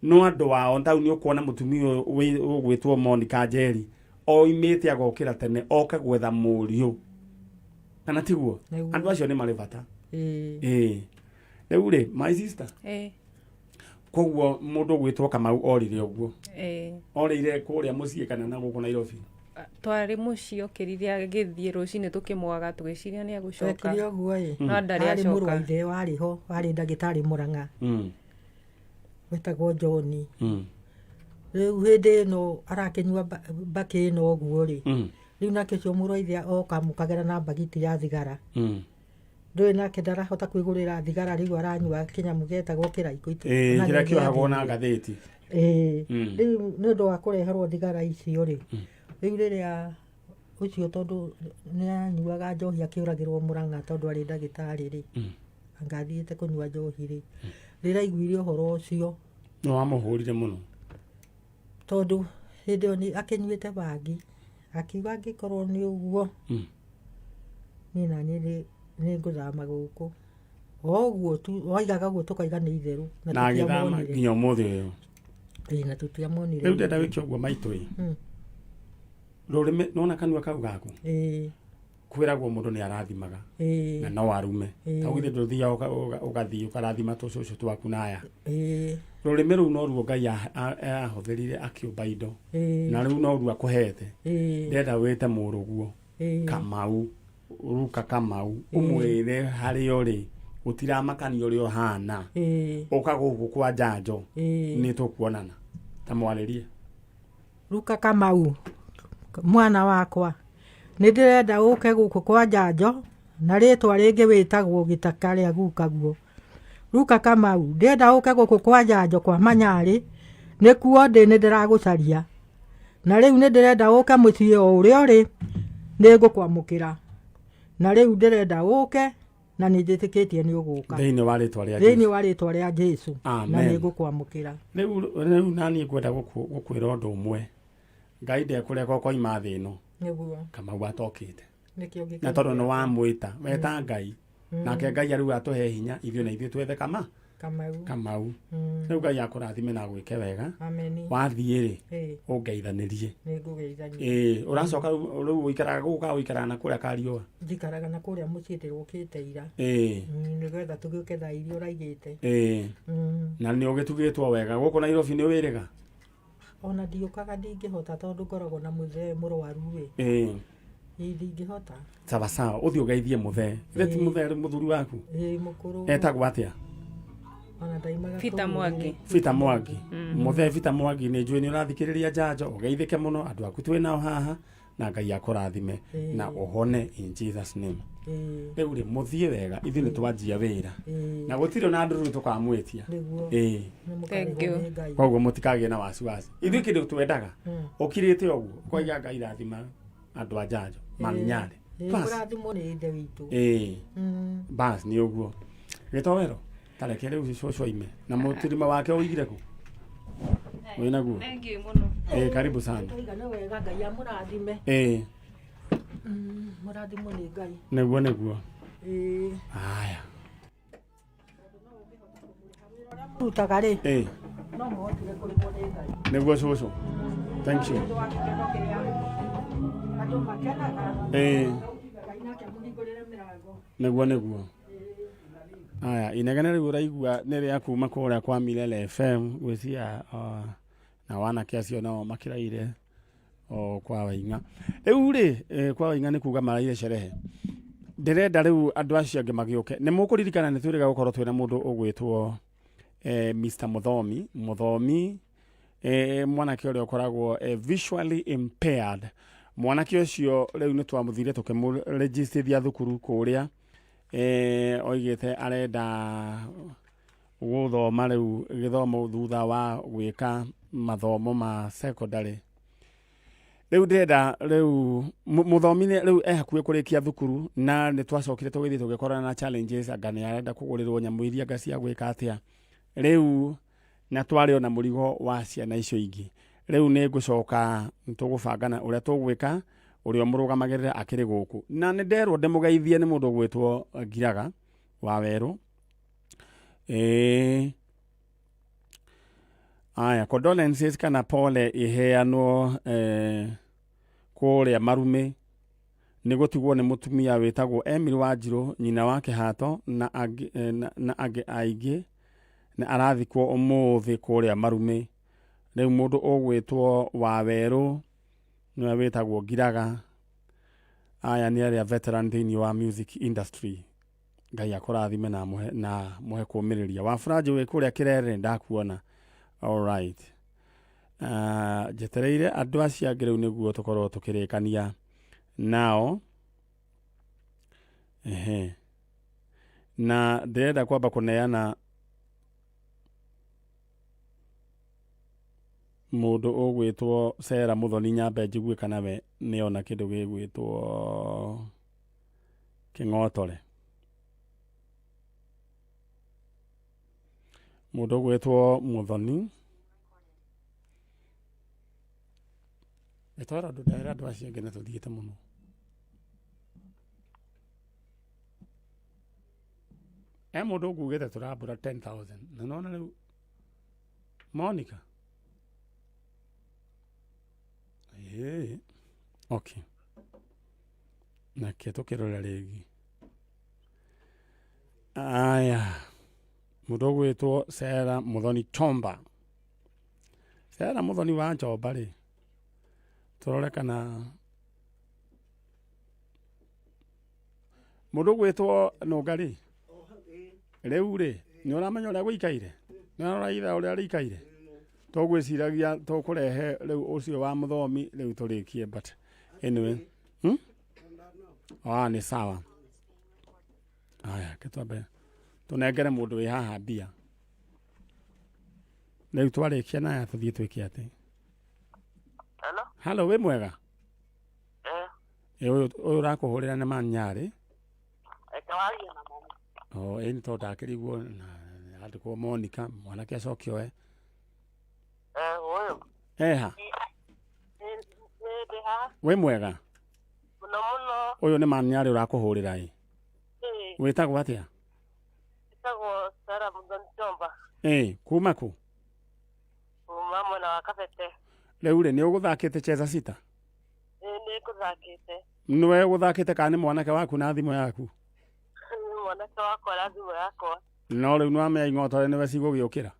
no andũ ao tau nĩ ũkuona mũtumia ũyũ ũgwĩtwo Monica Njeri oimĩte agokĩra tene oke gwetha mũriũ, kana tiguo? Nĩguo. Andũ acio nĩ marĩ bata. Ĩĩ. Rĩu rĩ, my sister, koguo mũndũ ũgwĩtwo Kamau orire ũguo? Orĩire kũrĩa mũciĩ kana na gũkũ Nairobi? Twarĩ mũciĩ okĩrire agĩthiĩ rũcinĩ tũkĩmwaga tũgĩciria nĩ egũcoka. Twekire ũguo ĩ. No ndarĩ Harĩ mũrũ wa acoka. ithe warĩ ho, warĩ ndagĩtarĩ Mũrang'a. Wetagwo John. Rĩu hĩndĩ ĩno arakĩnyua mbakĩ ĩno ũguo rĩ. Rĩu nake ũcio mũrũ wa ithe oka mũkagera na mbagiti ya thigara. Ndũĩ nake ndarahota kwĩgũrĩra thigara, rĩu aranyua kĩnyamũ getagwo kĩraikũ Ĩĩ, na kĩrĩa nĩ kĩohagwo na gĩathire. ngathĩti. Ĩĩ. Rĩu nĩ ũndũ wa kũreherwo thigara icio rĩ, rĩu rĩrĩa ũcio tondũ nĩ anyuaga njohi akĩũragĩrwo Mũrang'a tondũ arĩ ndagĩtarĩ rĩ, anga athiĩte kũnyua njohi rĩ, rĩrĩa aiguire ũhoro ũcio, Nĩ wamũhũrire mũno. Tondũ hĩndĩ ĩyo nĩ akĩnyuĩte bangi, akiuga angĩkorwo nĩ ũguo, niĩ na niĩ nĩ ngũthama gũkũ. O ũguo tu, waigaga ũguo tũkaiga nĩ itherũ. Na agĩthama tũtiamuonire. nginya ũmũthĩ ũyũ. Ĩĩ, na tũtiamuonire. Rĩu ndenda wĩke ũguo maitũ ĩ. Rũrĩmĩ, nĩwona kanua kau gaku? Ĩĩ. Kwĩragwo mũndũ nĩ arathimaga. Ĩĩ. Na no arume. Ĩĩ. Ta githĩ ndũthiaga ũgathiĩ ũkarathima tũcũcũ twaku na aya. Ĩĩ. Rũrĩmĩ rũu noruo Ngai ahũthĩrire akĩũmba indo. Ĩĩ. Na rĩu noruo akũhete. Ĩĩ. Ndĩrenda wĩte mũrũguo. Ĩĩ. Kamau, Ruka Kamau, Ĩĩ. ũmwĩre harĩa ũrĩ, gũtiramakania ũrĩa ũhana. Ĩĩ. Ũka gũkũ kwa njanjo. Ĩĩ. Nĩ tũkuonana. Ta mwarĩrie. Ruka Kamau, mwana wakwa, nĩ ndĩrenda ũke gũkũ kwa njanjo na rĩtwa rĩngĩ wĩtagwo gĩtaka rĩa gukaguo. Ruka Kamau, ndĩrenda ũke gũkũ kwa njanjo kwa Manyarĩ, nĩkuo ndĩ nĩ ndĩragũcaria. Na rĩu nĩ ndĩrenda ũke mũciĩ o ũrĩa ũrĩ, nĩ ngũkwamũkĩra. Na rĩu ndĩrenda ũke na nĩ njĩtĩkĩtie nĩ ũgũka. Thĩinĩ wa rĩtwa rĩa Thĩinĩ Jesũ. wa rĩtwa rĩa Jesũ. Na Amen. nĩ ngũkwamũkĩra. Rĩu naniĩ ngwenda gũkwĩra ũndũ ũmwe. Ngai ndekũreka ũkoima thĩ ĩno. Nĩguo. Kamau atokĩte. Nĩkĩo gĩkeno Na tondũ nĩ gĩakwa. wamwĩta, weta Ngai. Nake Ngai arauga atũhe hinya ithuĩ na ithuĩ twethe kama. Kamau. Kamau. Mm. Rĩu Ngai akũrathime na agwĩke wega. Ameni. Wathiĩ rĩ, Ĩĩ. ũngeithanĩrie. Nĩ ngũgeithania. Ĩĩ, ũracoka rĩu ũikaraga gũkũ kana ũikaraga na kũrĩa kariũa? Njikaraga na kũrĩa mũciĩ ndĩrũkĩte ira. Ĩĩ. Nĩgetha tũgĩũke thaa iria ũraigĩte. Ĩĩ. Na nĩ ũgĩtugĩtwo wega gũkũ Nairobi nĩ wĩrĩga? Ona ndiũkaga ndingĩhota tondũ ngoragwo na mũthee mũrwaru ĩ. Ĩĩ. Ĩ ndingĩhota. Sawa sawa, ũthiĩ ũgeithie mũthee. Ithe ti Ĩĩ. mũthee rĩ mũthuri waku? Ĩ mũkũrũ. Etagwo atĩa? Ona ndaimaga Peter kũu Mwangi. Peter Mwangi. Mm. Mũthee Peter Mwangi nĩ njũĩ nĩ ũrathikĩrĩria njanjo, ũgeithĩke mũno, andũ aku twĩ nao haha na Ngai akũrathime Ĩĩ. na ũhone in Jesus name. Ĩĩ. Rĩu rĩ mũthiĩ wega, ithuĩ nĩ twanjia wĩra. Ĩĩ. Na gũtirĩ ona ndũruru tũkamwĩtia. Nĩguo. Ĩĩ. Nĩ mũkarĩhwo nĩ Ngai. Koguo mũtikagĩe na wasiwasi. Ithuĩ kĩndũ twendaga Mm. ũkirĩte ũguo ũkoiga Ngai rathima andũ a njanjo maninyarĩ. Ĩĩ, Bas. kũrathimwo nĩ ithe witũ. Ĩĩ. Mm. Bas nĩ ũguo. Gĩtowero tareke rĩu cũcũ aime na mũtirima wake ũigire kũ? Wĩnaguo? Thank you mũno. Ĩĩ karibu sana. Tũiga nĩ wega Ngai amũrathime. Ĩĩ Mũrathimwo nĩ Ngai. nĩguo nĩguo. Ĩĩ. Haya. Rutaga rĩ. Ĩĩ No mũhotire kũrĩhwo nĩ Ngai. nĩguo cũcũ. Thank you. Nĩ ũndũ wa gĩkeno kĩrĩa andũ makenaga. Ĩĩ Ngai nake amũhingũrĩre mĩrango. nĩguo nĩguo. Aya inegene rĩu ũraigua nĩ rĩa kuma kũrĩa kwa Milele FM gwĩcia na wanake acio nao makĩraire o kwa Waing'a. Rĩu rĩ kwa Waing'a nĩ kuga maraire sherehe. Ndĩrenda rĩu andũ acio angĩ magĩũke. Nĩ mũkũririkana nĩ twĩrĩga gũkorwo twĩna mũndũ ũgwĩtwo Mr Mũthomi. Mũthomi mwanake ũrĩa ũkoragwo visually impaired. Mwanake ũcio rĩu nĩ twamũthire tũkĩmũrĩgistithia thukuru kũrĩa oigĩte arenda gũthoma rĩu gĩthomo thutha wa gwĩka mathomo ma secondary. Rĩu ndĩrenda rĩu mũthomi rĩu e hakuhĩ kũrĩkia thukuru na nĩ twacokire tũgĩthiĩ tũgĩkorana na challenges anga nĩ arenda kũgũrĩrwo nyamũ iria anga cia gwĩka atĩa rĩu na twarĩ ona mũrigo wa ciana icio ingĩ rĩu nĩ ngũcoka tũgũbangana ũrĩa tũgwĩka ũrĩa ũmũrũgamagĩrĩra akĩrĩ gũkũ na nĩ nderwo ndĩmũgeithie nĩ mũndũ ũgwĩtwo Ngiraga wa Werũ. Ĩĩ aya condolences kana pole iheanwo kũrĩa Marumĩ nĩ gũtigwo nĩ mũtumia wĩtagwo Emily Wanjirũ nyina wa Kĩhato na angĩ, na angĩ aingĩ na arathikwo ũmũthĩ kũrĩa Marumĩ. Rĩu mũndũ ũgwĩtwo wa Werũ nĩwe wĩtagwo Ngiraga. Aya nĩ arĩa veteran thĩinĩ wa music industry. Ngai akũrathime na mũhe na mũhe kũmĩrĩria. Wabũranjĩ wĩ kũrĩa Kĩrere ndakuona. All right. Njetereire andũ acio angĩ rĩu nĩguo tũkorwo tũkĩrĩkania nao. Ehe. Na ndĩrenda kwamba kũneana mũndũ ũgwĩtwo Sera Mũthoni nyambe njigue kana we nĩona kĩndũ gĩgwĩtwo kĩng'otore. Mũndũ ũgwĩtwo Mũthoni ĩtwara andũ ndera andũ acio angĩ na tũthiĩte mũno. He mũndũ ũkugĩte tũrambũra 10,000 na nona rĩu Monica. Ĩĩ. Okay. Nake tũkĩrora rĩngĩ. Aya. Mũndũ ũgwĩtwo Sera Mũthoni Chomba. Sera Mũthoni wa Chomba rĩ, tũrore kana mũndũ ũgwĩtwo Nũnga rĩ, rĩu rĩ, nĩ ũramenya ũrĩa gũikaire? Nĩ ũrarora ithaa ũrĩa rĩikaire? Tũgwĩciragia tũkũrehe rĩu ũcio wa mũthomi rĩu tũrĩkie but anyway. Ah, nĩ sawa. Aya, ke twambe tũnengere mũndũ wĩ haha mbia. Rĩu twarĩkia na aya tũthiĩ twĩke atĩ. Hello? Hello, wĩ mwega? Eh, Ĩ ũyũ ũyũ ũrakũhũrĩra nĩ Manyarĩ. reke warie na mami. O ĩ nĩ tondũ ndakĩrigwo na andĩkwo Monica mwanake acoke oe. Eh, ũyũ. Eha, Nĩ ndĩ haha wĩ mwega? mũno mũno. Ũyũ nĩ Manyarĩ ũrakũhũrĩra ĩ. Ĩĩ, Wĩtagwo atĩa? ĩtagwo Sarah Mũthoni Chomba. Ĩ, kuma kũ? Kuma mwena wa Kabete. Rĩu rĩ, nĩ ũgũthakĩte Cheza Sita? Ĩ nĩ ngũthakĩte. Nĩwe ũgũthakĩte kana nĩ mwanake waku na thimũ yaku? Nĩ mwanake wakwa na thimũ yakwa. No rĩu nĩwamenya ing'otore nĩwe cigũgĩũkĩra.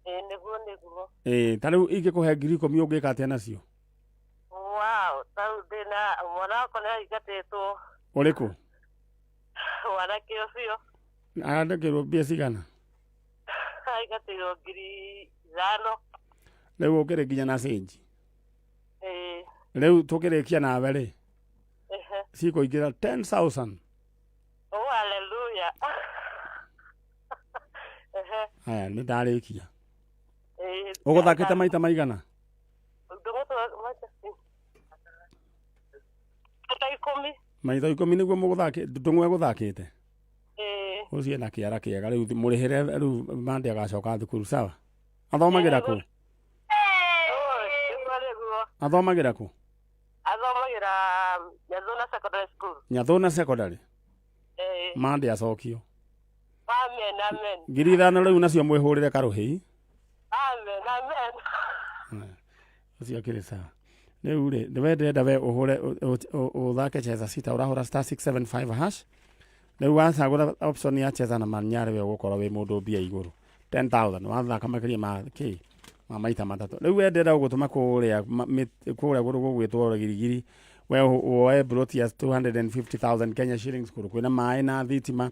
Ĩ nĩguo nĩguo. Ĩ, ta rĩu ingĩkũhe 10,000 ũngĩka atĩa nacio? Wow, ta rĩu ndĩna mwana wakwa nĩ aingatĩtwo. Ũrĩkũ? Mwanake ũcio. Andĩkĩrwo mbia cigana? Aingatĩirwo 5,000. Rĩu ũkĩrĩ nginya na cĩnji. Ĩ. Rĩu tũkĩrĩkia nawe rĩ, Ehe. cikũingĩra 10,000. Oh, hallelujah. Ehe. Haya, nĩ ndarĩkia. Ĩ. Ũgũthakĩte maita maigana? Maita 10. Maita 10 nĩguo mũgũthakĩte, ndũng'ũ egũthakĩte? Ĩ. Ũcio ena kĩara kĩega rĩu mũrĩhĩre rĩu mande agacoka thukuru sawa. Athomagĩra kũ? Nĩguo nĩguo. Athomagĩra kũ? Athomagĩra Nyathuna Secondary School. Nyathuna Secondary. Ĩ. Mande acokio. Amen, amen. 5,000 rĩu nacio mwĩhũrĩre karũhĩ. Amen, amen. Ũcio akĩrĩ sawa. Rĩu rĩ, we ndĩrenda we ũhũre ũthake Cheza Sita, ũrahũra star 675 hash. Rĩu wacagũra option ya Cheza na Manyarĩ we ũgũkorwo wĩ mũndũ mbia igũrũ. 10,000 wathaka makĩria ma kĩ ma maita matatũ. Rĩu we ndĩrenda gũgũtũma kũrĩa kũrĩa kũndũ gũgwĩtwo Girigiri, we woe plot ya 250,000 Kenya shillings kũndũ kwĩna maĩ na thitima.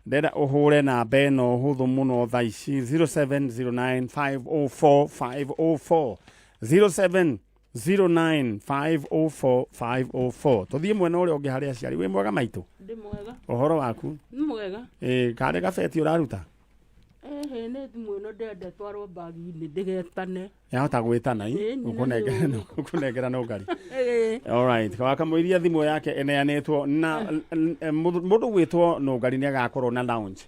Ndĩrenda ũhũre namba ĩno hũthũ mũno thaa ici 0709504504 0709504504. Tũthiĩ mwena ũrĩa ũngĩ harĩ aciari. Wĩ mwega maitũ? Ndĩ mwega. Ũhoro waku? Nĩ mwega. Ĩ, karĩ gabeti ũraruta? Ĩhĩ nĩ thimũ ĩno ndĩrenda ĩtwarwo mbagi-inĩ ndĩgetane. Yahota gwĩtana i? Ĩĩ, nĩ Ũkũnengera nĩ ũkũnengera nũngari. Ĩĩ. Alright, wakamũiria thimũ yake ĩneanĩtwo na mũndũ gwĩtwo nũngari nĩ agakorwo na lounge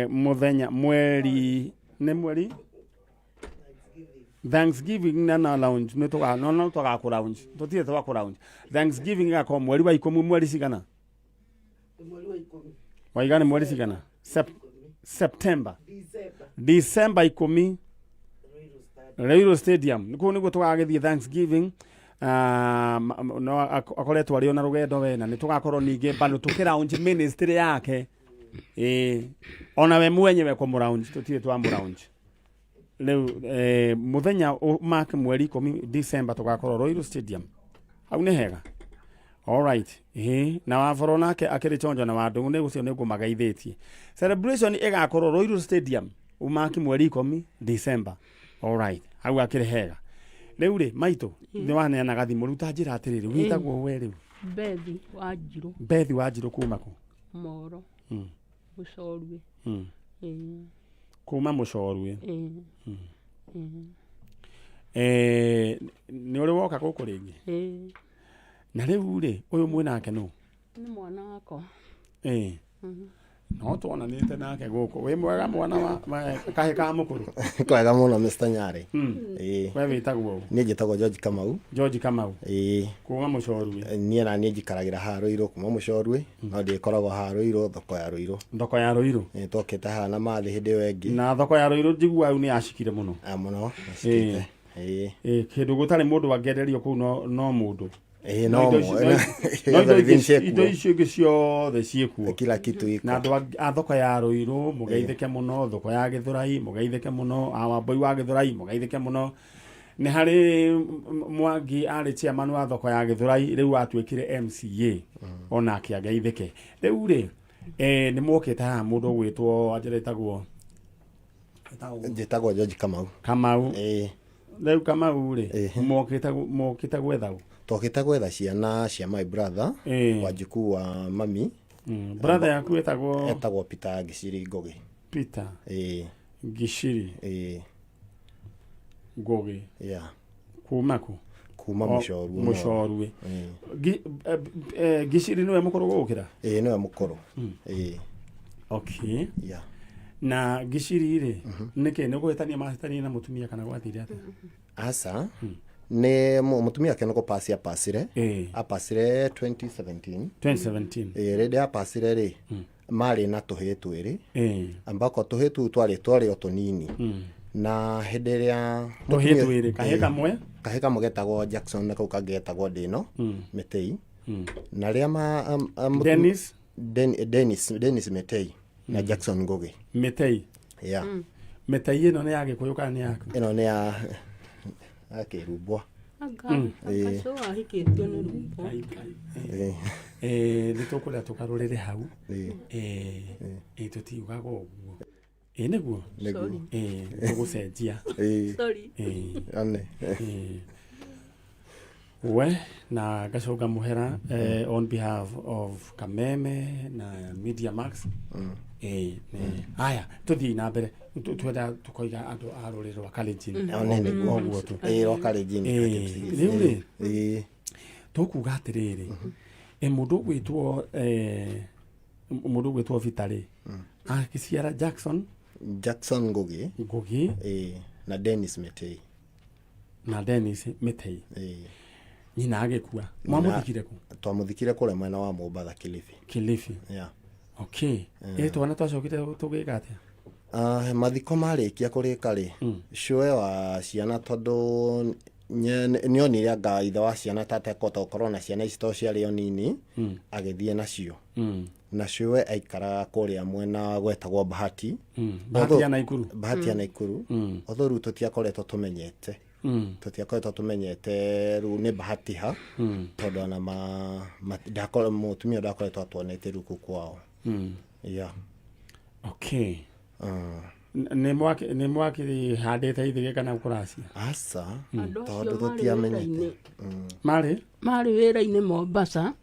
mũthenya mweri nĩ mweri Thanksgiving na lounge nĩ tũga no no tũgakũ lounge tũtirĩ twakũ lounge Thanksgiving ĩgakorwo mweri wa 10 mweri cigana waiga nĩ mweri cigana September December 10 Ruiru Stadium kũu nĩguo tũgagĩthiĩ Thanksgiving. No akoretwo arĩ ona rũgendo wena nĩ tũgakorwo ningĩ bado tũkĩ launch ministry yake. Ĩ, ona we mwenyewe kũmũ launch tũtirĩ twamũ launch rĩu. Mũthenya mark mweri 10 December tũgakorwo Ruiru Stadium. Hau nĩ hega. Alright. Ĩ, na waboro nake akĩrĩ chonjo na wandũ nĩ ũcio nĩ ngũmageithĩtie. Celebration ĩgakorwo Ruiru Stadium umaki mweri 10 December. Alright. Hau akĩrĩ hega. Rĩu rĩ maitũ nĩ waneanaga thimũ rĩu ta njĩra atĩrĩrĩ wĩtagwo we rĩu? Bethi wa Njirũ. Bethi wa Njirũ kuma kũ? Moro. Mũcorue. Ĩĩ. Kuma Mũcorue. Ĩĩ. Ĩĩ. Nĩ ũrĩ woka gũkũ rĩngĩ? Ĩĩ. Na rĩu rĩ ũyũ mwĩ nake nũ? Nĩ mwana wakwa. Ĩĩ. No tuonanĩte nake gũkũ. Wĩ mwega mwana wa kahĩ ka mũkũrũ? Kwega mũno Mr. Nyarĩ. Ĩĩ. We wĩtagwo ũ? Niĩ njĩtagwo George Kamau. George Kamau. Ĩĩ. Kuma Mũcorue. Niĩ na niĩ njikaragĩra haha Ruiru kuma Mũcorue, no ndĩkoragwo haha Ruiru thoko ya Ruiru. Thoko ya Ruiru. Nĩ twokĩte haha na mathĩ hĩndĩ ĩyo ĩngĩ. Na thoko ya Ruiru njiguaga rĩu nĩ yacikire mũno. Ah, mũno, yacikĩte. Ĩĩ. Ĩĩ, kĩndũ gũtarĩ mũndũ angĩenderio kũu no mũndũ. Ĩĩ, No no indo mo- ici- no indo everything ingĩ- ciĩkuo. indo icio ingĩ ciothe ciĩkuo. Kila kitu iko. Na andũ a thoko ya Ruiru mũgeithĩke mũno, thoko ya Gĩthũrai mũgeithĩke mũno, a Wambũi wa Gĩthũrai mũgeithĩke mũno. Nĩ harĩ Mwangi arĩ chairman wa thoko ya Gĩthũrai rĩu atuĩkire MCA onake ageithĩke. Rĩu rĩ nĩ mwokĩte haha mũndũ ũgwĩtwo anjĩra ĩtagwo Njĩtagwo George Kamau. Kamau. Ĩĩ. Rĩu Kamau rĩ mokĩte gwetha ũ? Twokĩte gwetha ciana cia my brother wajukuu wa mami. Brother yaku ĩtagwo? Etagwo Peter Ngiciri Ngũgĩ. Peter Ĩĩ. Ngiciri Ĩĩ. Ngũgĩ. Yeah. Kuma kũ? Kuma Mũcorue. Mũcorue. Ngiciri nĩwe mũkũrũ gũgũkĩra? Ĩĩ nĩwe mũkũrũ. Ĩĩ. Okay. Yeah. Na Ngiciri rĩ nĩkĩ nĩ kũhĩtania mahĩtania na mũtumia kana gwathire atĩa? Aca. Nĩ mũtumia wake nĩ kũpasi apasire. Apasire 2017. 2017. Ĩĩ rĩrĩa apasire rĩ Marĩ na tũhĩĩ twĩrĩ Ĩĩ. ambako tũhĩĩ tũu twarĩ twarĩ o tũnini na hĩndĩ ĩrĩa Tũhĩĩ mũtumia- twĩrĩ, kahĩĩ Ĩĩ. kamwe? Kahĩĩ kamwe getagwo Jackson na kau kangĩ getagwo Ndĩno Mĩtĩi na rĩa ma Dennis? Dennis Dennis Mĩtĩi na Jackson Ngũgĩ. Mĩtĩi. Yeah. Mĩtĩi ĩno nĩ ya Gĩkũyũ kana nĩ yaku? Ĩno nĩ ya ya Kĩrumbwa. Anga Ĩĩ. anga cũ ahikĩtio nĩ Rumbo. Ĩĩ. Ĩĩ, nĩ tũkwenda tũkarũrĩre hau. Ĩĩ. Ĩĩ, ĩĩ tũtiugaga ũguo. Ĩĩ nĩguo. Nĩguo. Sorry. Ĩĩ, tũgũcenjia. Ĩĩ. Sorry. Ĩĩ. One. Ĩĩ. We na ngacũnga mũhera on behalf of Kameme na Media Max. Ĩĩ, aya tũthiĩ na mbere. Twenda tũkoiga andũ a rũrĩrĩ rwa Kalenjin. One nĩguo. Ũguo tu. Ĩĩ, rwa Kalenjin. Ĩĩ, rĩu rĩ Ĩĩ. tũkuga atĩrĩrĩ ĩ mũndũ ũgwĩtwo mũndũ ũgwĩtwo Vita rĩ akĩciara Jackson Jackson Ngũgĩ. Ngũgĩ. Ĩĩ, na Dennis Mĩtĩi. Na Dennis Mĩtĩi. Ĩĩ. Nyina agĩkua. Mwamũthikire kũ? Twamũthikire kũrĩa mwena wa Mombatha, Kilifi. Kilifi. Yeah. Okay. Ĩ twana twacokire tũgĩka atĩa? Ah, mathiko marĩkia kũrĩka rĩ, cũe wa ciana tondũ nĩonire anga ithe wa ciana tatekũhota gũkorwo na ciana ici tondũ ciarĩ o nini, agĩthiĩ nacio. Na cũe aikaraga kũrĩa mwena gwetagwo Bahati. Bahati ya Naikuru. Bahati ya Naikuru. Although rĩu tũtiakoretwo tũmenyete. Tũtiakoretwo tũmenyete rĩu nĩ Bahati ha, tondũ ona mũtumia ndakoretwo atuonete rĩu kũu kwao. Yeah. Okay. Nĩ mwaki nĩ mwakĩhandĩte ithĩgĩ kana kũracia? Aca. Andũ acio Tondũ marĩ tũtiamenyete. wĩra-inĩ. Marĩ? Marĩ wĩra-inĩ Mombasa,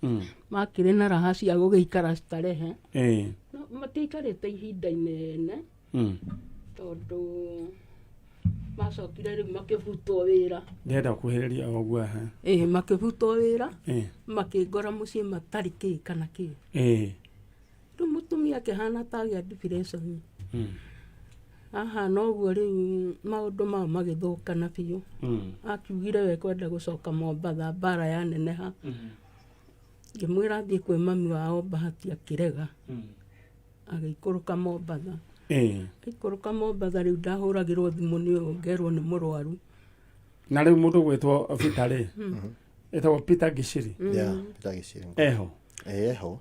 makĩrĩ na raha cia gũgĩikara starehe. Ĩĩ. No matiaikarĩte ihinda inene tondũ macokire rĩu makĩbutwo wĩra. Ndĩrenda kuhĩrĩria o ũguo haha. Ĩĩ, makĩbutwo wĩra, Ĩĩ. makĩngora mũciĩ matarĩ kĩ kana kĩ. Ĩĩ. Rĩu mũtumia akĩhana ta agĩa depression. Ahana ũguo rĩu maũndũ mao magĩthũkana biũ. Akiugire we kwenda gũcoka Mombatha mbara yaneneha. Ngĩmwĩra athiĩ kwĩ mami wao Bahati akĩrega. Agĩikũrũka Mombatha. Ĩĩ. Aikũrũka Mombatha rĩu ndahũragĩrwo thimũ nĩ ũyũ ngerwo nĩ mũrwaru. Na rĩu mũndũ ũgwĩtwo Peter rĩ, ĩtagwo Peter Giciri. Yeah, Peter Giciri. Eho. Ĩĩ, eho.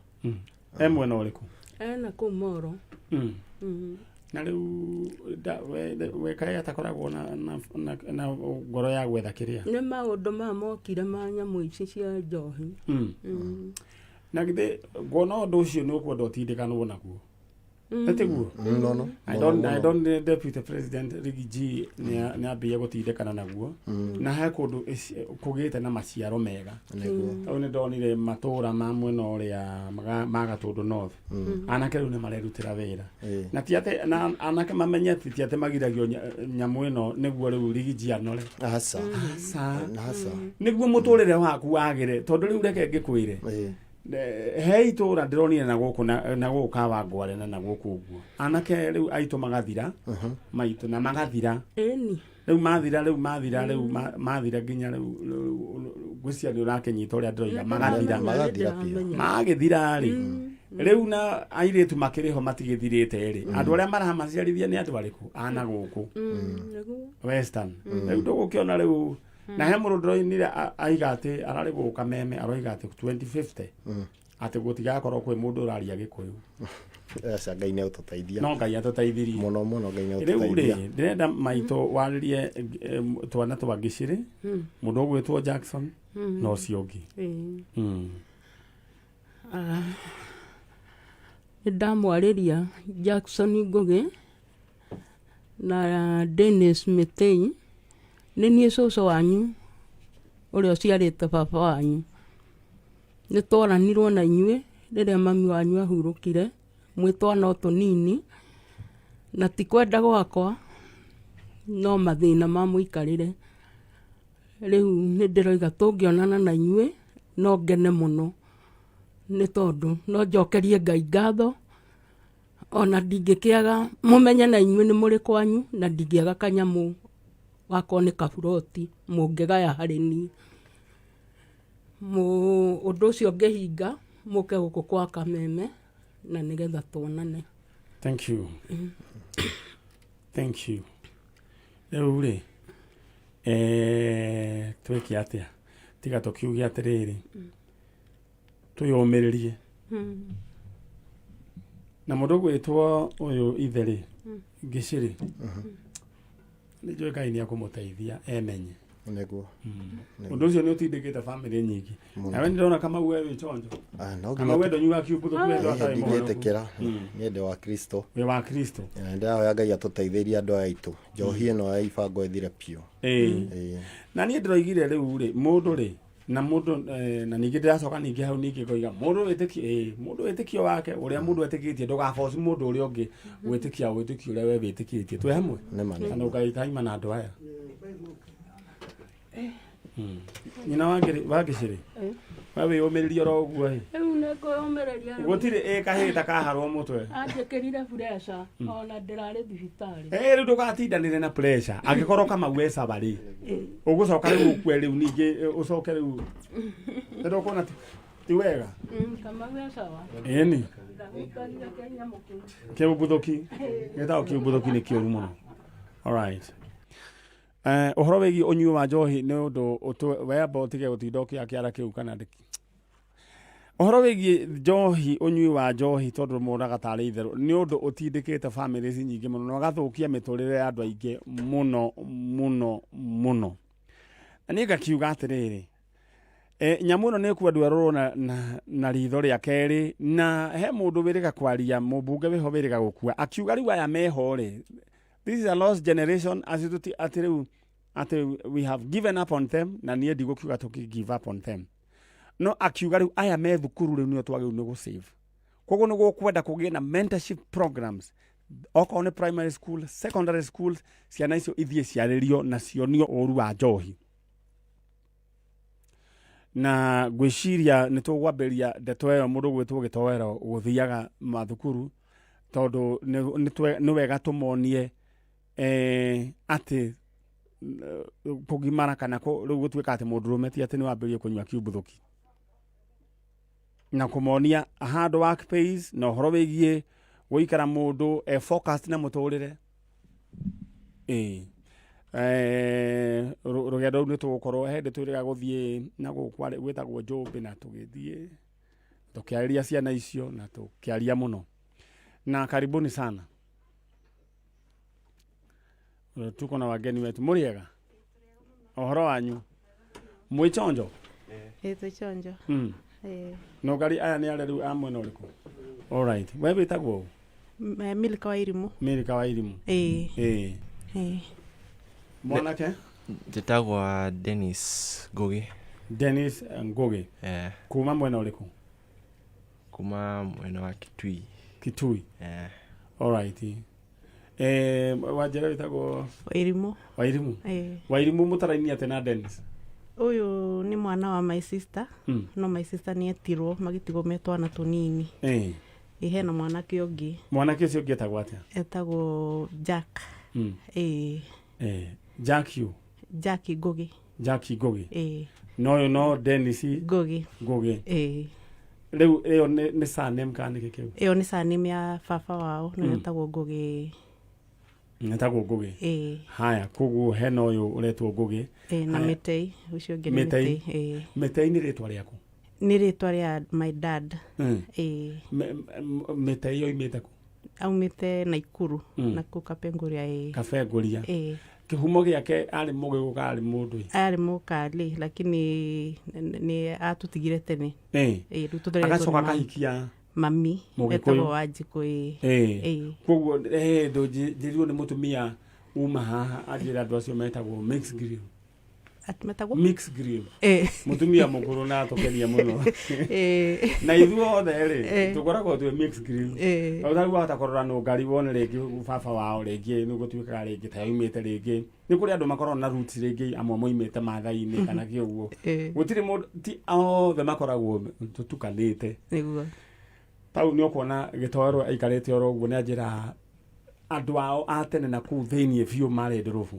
E mwena ũrĩkũ? Ena kũu Moro. Na rĩu we kaĩ atakoragwo na ngoro ya gwetha kĩrĩa? Nĩ maũndũ maya mokire ma nyamũ ici cia njohi. Na githĩ nguona ũndũ ũcio nĩ ũkwenda ũtindĩkanwo naguo? Ĩtiguo? No, no. I don't, I don't deputy president Riggy G nĩ ambĩrĩria gũtindĩkana naguo na he kũndũ kũgĩte na maciaro mega. Nĩguo. Tondũ nĩ ndonire matũra ma mwena ũrĩa ma Gatũndũ North, anake rĩu nĩ marerutĩra wĩra na ti atĩ na anake mamenye atĩ ti atĩ magiragio nyamũ ĩno nĩguo rĩu Riggy G anore. Aca. Aca. Aca. Nĩguo mũtũrĩre waku wagĩre tondũ rĩu reke ngĩkwĩre, he itũra ndĩronire na gũkũ na gũkũ Kawangware na gũkũ ũguo anake rĩu aitũ magathira maitũ na magathira. Ĩni. Rĩu mathira rĩu mathira rĩu mathira nginya rĩu ngwĩciria nĩ ũrakĩnyita ũrĩa ndĩroiga magathira. Magathira biũ. Magĩthira rĩ, rĩu na airĩtu makĩrĩ ho matigĩthirĩte rĩ, andũ arĩa maramaciarithia nĩ andũ arĩkũ ana gũkũ Nĩguo. Western rĩu ndũgũkĩona rĩu na he mũndũ ndĩroinire aiga atĩ ararĩ gũkũ Kameme aroiga atĩ 2050 atĩ gũtigakorwo kwĩ mũndũ ũraria Gĩkũyũ. Aca, Ngai nĩ agũtũteithia. No Ngai atũteithirie. Mũno mũno Ngai nĩ Rĩu rĩ, agũtũteithia. ndĩrenda maitũ warĩrie twana twa Ngicĩrĩ, mũndũ ũgwĩtwo Jackson na ũcio ũngĩ. Ĩĩ. Ah, nĩ ndamwarĩria Jackson Ngũgĩ na Dennis Mĩtĩi, nĩ niĩ cũcũ wanyu ũrĩa ũciarĩte baba wanyu. Nĩ twaranirwo na inyuĩ rĩrĩa mami wanyu ahurũkire mwĩ twana o tũnini, na ti kwenda gwakwa no mathĩna ma mũikarĩre. Rĩu nĩ ndĩroiga tũngĩonana na inyuĩ no ngene mũno, nĩ tondũ no njokerie Ngai ngatho ona ndingĩkĩaga mũmenye na inyuĩ nĩ mũrĩ kwanyu, na ndingĩaga kanyamũ wakorwo nĩ kaburoti mũngĩgaya harĩ niĩ. Ũndũ ũcio ũngĩhinga mũke gũkũ kwa Kameme. na nĩgetha tuonane. Thank you. Thank you. Rĩu rĩ, eh, twĩke atĩa? Tiga tũkiuge atĩrĩrĩ, twĩyũmĩrĩrie. Na mũndũ ũgwĩtwo ũyũ ithe rĩ, Ngĩcĩrĩ, nĩ njũĩ Ngai nĩ ekũmũteithia emenye. Nĩguo. Ũndũ ũcio nĩ ũtindĩkĩte bamĩrĩ nyingĩ. Mũno. Nawe nĩ ndĩrona Kamau we wĩ chonjo. Ah, no Kamau we ndũnyuaga kiumbuthũku we ndwataĩ mũhonoku. Ndingĩtĩkĩra niĩ ndĩ wa Kristo. Wĩ wa Kristo. Na ndĩrahoya Ngai atũteithĩrie andũ aya aitũ. Njohi ĩno ya ibango ĩthire biũ. Ĩĩ. Ĩĩ. Na niĩ ndĩroigire rĩu rĩ, mũndũ rĩ, na mũndũ eh, na ningĩ ndĩracoka ningĩ hau ningĩ ngoiga mũndũ wĩtĩkio ĩĩ, mũndũ wĩtĩkio wake ũrĩa mũndũ etĩkĩtie ndũgaboci mũndũ ũrĩa ũngĩ gwĩtĩkia wĩtĩkio ũrĩa we wĩtĩkĩtie. Twĩ hamwe? Nĩma nĩma. Na ndũkaitaima na andũ aya. Nyina wa Ngĩcĩrĩ, we wĩyũmĩrĩrie oro ũguo ĩ. Rĩu nĩ ngwĩyũmĩrĩria rĩu. Gũtirĩ ĩ kahĩĩ takaharwo mũtwe. Anjĩkĩrire pressure ona ndĩrarĩ thibitarĩ. Ĩ rĩu ndũgatindanĩre na pressure. Angĩkorwo Kamau e sawa rĩ, ũgũcoka rĩu ũkue rĩu ningĩ ũcoke rĩu. Nĩ ndũkuona ti wega? Kamau e sawa. Ĩni. Ndahutagia kĩnyamũ kĩu. Kĩumbuthũki. Gĩtagwo kĩumbuthũki nĩ kĩũru mũno. All right. Eh, ũhoro wĩgiĩ ũnyui wa njohi nĩ ũndũ wamba ũtige gũtinda ũkĩoya kĩara kĩu kana ndĩki. Ũhoro wĩgiĩ njohi, ũnyui wa njohi tondũ monaga tarĩ itherũ, nĩ ũndũ ũtindĩkĩte families nyingĩ mũno na ũgathũkia mĩtũrĩre ya andũ aingĩ mũno mũno mũno. Na niĩ ngakiuga atĩrĩrĩ, nyamũ ĩno nĩ ĩkwendwo ĩrorwo na ritho rĩa kerĩ, na he mũndũ wĩrĩga kwaria, mũmbunge wĩho wĩrĩga gũkua, akiuga rĩu aya meho rĩ, this is a lost generation, acio tũti, atĩ rĩu, atĩ we have given up on them, na niĩ ndigũkiuga tũki give up on them. No akiuga rĩu aya me thukuru rĩu nĩo twagĩrĩirwo nĩ gũ-save. Koguo nĩ gũkwenda kũgĩe na mentorship programs, okorwo nĩ primary school, secondary school, ciana icio ithiĩ ciarĩrio na cionio ũru wa njohi. Na ngwĩciria nĩ tũgwambĩrĩria ndeto ĩyo mũndũ gwĩtwo gĩtoero gũthiaga mathukuru, tondũ nĩ wega tũmonie atĩ kũgimara kana rĩu gũtuĩka atĩ mũndũrũme ti atĩ nĩ wambĩrĩrie kũnyua kiumbuthũki. Na kũmonia hard work pays na ũhoro wĩgiĩ gũikara mũndũ e focused na mũtũrĩre. Ĩĩ. Rũgendo rũu nĩ tũgũkorwo he hĩndĩ twĩrĩga gũthiĩ na gũkũ gwĩtagwo Njũmbĩ na tũgĩthiĩ tũkĩarĩria ciana icio na tũkĩaria mũno. Na karibuni sana. Tuko na wageni wetu. Mũrĩega? Ũhoro wanyu? Mwĩ chonjo? Ĩ twĩ chonjo. Ĩ. No ngari aya nĩ areru a mwena ũrĩkũ? All right. We wĩtagwo ũ? Milka wa Irimũ. Milka wa Irimũ. Ĩ. Ĩ. Ĩ. Mwanake? Njĩtagwo Dennis Ngugi. Dennis Ngugi. Kuma mwena ũrĩkũ? Kuma mwena wa Kitui. Kitui. All right. Wanjĩra wĩtagwo? Wairimũ. Wairimũ. Ĩ. Wairimũ mũtaraini atĩa na Dennis? Ũyũ nĩ mwana wa my sister. No my sister nĩ etirwo magĩtigwo me twana tũnini. Ĩ hena mwanake ũngĩ. Mwanake ũcio ũngĩ etagwo atĩa? Etagwo Jack. Ĩ. Jack you? Jack Ngugi. Jack Ngugi. Ĩ. No ũyũ no Dennis Ngugi. Ngugi. Ĩ. Rĩu ĩyo nĩ surname kana nĩkĩ kĩu? Ĩyo nĩ surname ya baba wao, no etagwo Ngugi. Etagwo Ngugi. Ĩ. Haya, koguo hena ũyũ ũretwo Ngugi. Ĩ, na Haya. Mĩtei, ũcio ũngĩ nĩ Mĩtei. Mĩtei. Ĩ. Mĩtei nĩ rĩtwa rĩaku? Nĩ rĩtwa rĩa my dad. Ĩ. Mĩtei oimĩte kũ? Aumĩte Naikuru, na kũu Kapenguria. Ĩ. Kapenguria. Ĩ. Kĩhumo gĩake arĩ mũgĩkũyũ kana arĩ mũndũ? Arĩ mũkalĩ, lakini nĩ atũtigire tene. Ĩ. Ĩ, rĩu tũtũretwo nĩ Agacoka mami. akahikia Mami, Mũgĩkũyũ. etagwo Wanjikũ. Ĩ. Ĩ. Ĩ. Koguo njĩrirwo nĩ mũtumia uma haha anjĩra andũ acio metagwo mixed grill. Atĩ metagwo? Mixed grill. Ĩ. Mũtumia mũkũrũ na atũkenia mũno. Ĩ. Na ithuothe rĩ, Ĩ. tũkoragwo twĩ mixed grill. Ĩ. Na ũtarĩ wahota kũrora nũngari wone rĩngĩ baba wao rĩngĩ nĩ gũtuĩkaga rĩngĩ ta yoimĩte rĩngĩ. Nĩ kũrĩ andũ makoragwo na roots rĩngĩ amwe moimĩte Maathai-inĩ kana kĩ ũguo. Ĩ. Gũtirĩ mũndũ, ti othe makoragwo tũtukanĩte. Nĩguo. Tau nĩ ũkuona gĩtoero aikarĩte oro ũguo nĩ anjĩra Andũ ao a tene na kũu thĩinĩ biũ marĩ ndũrũbũ.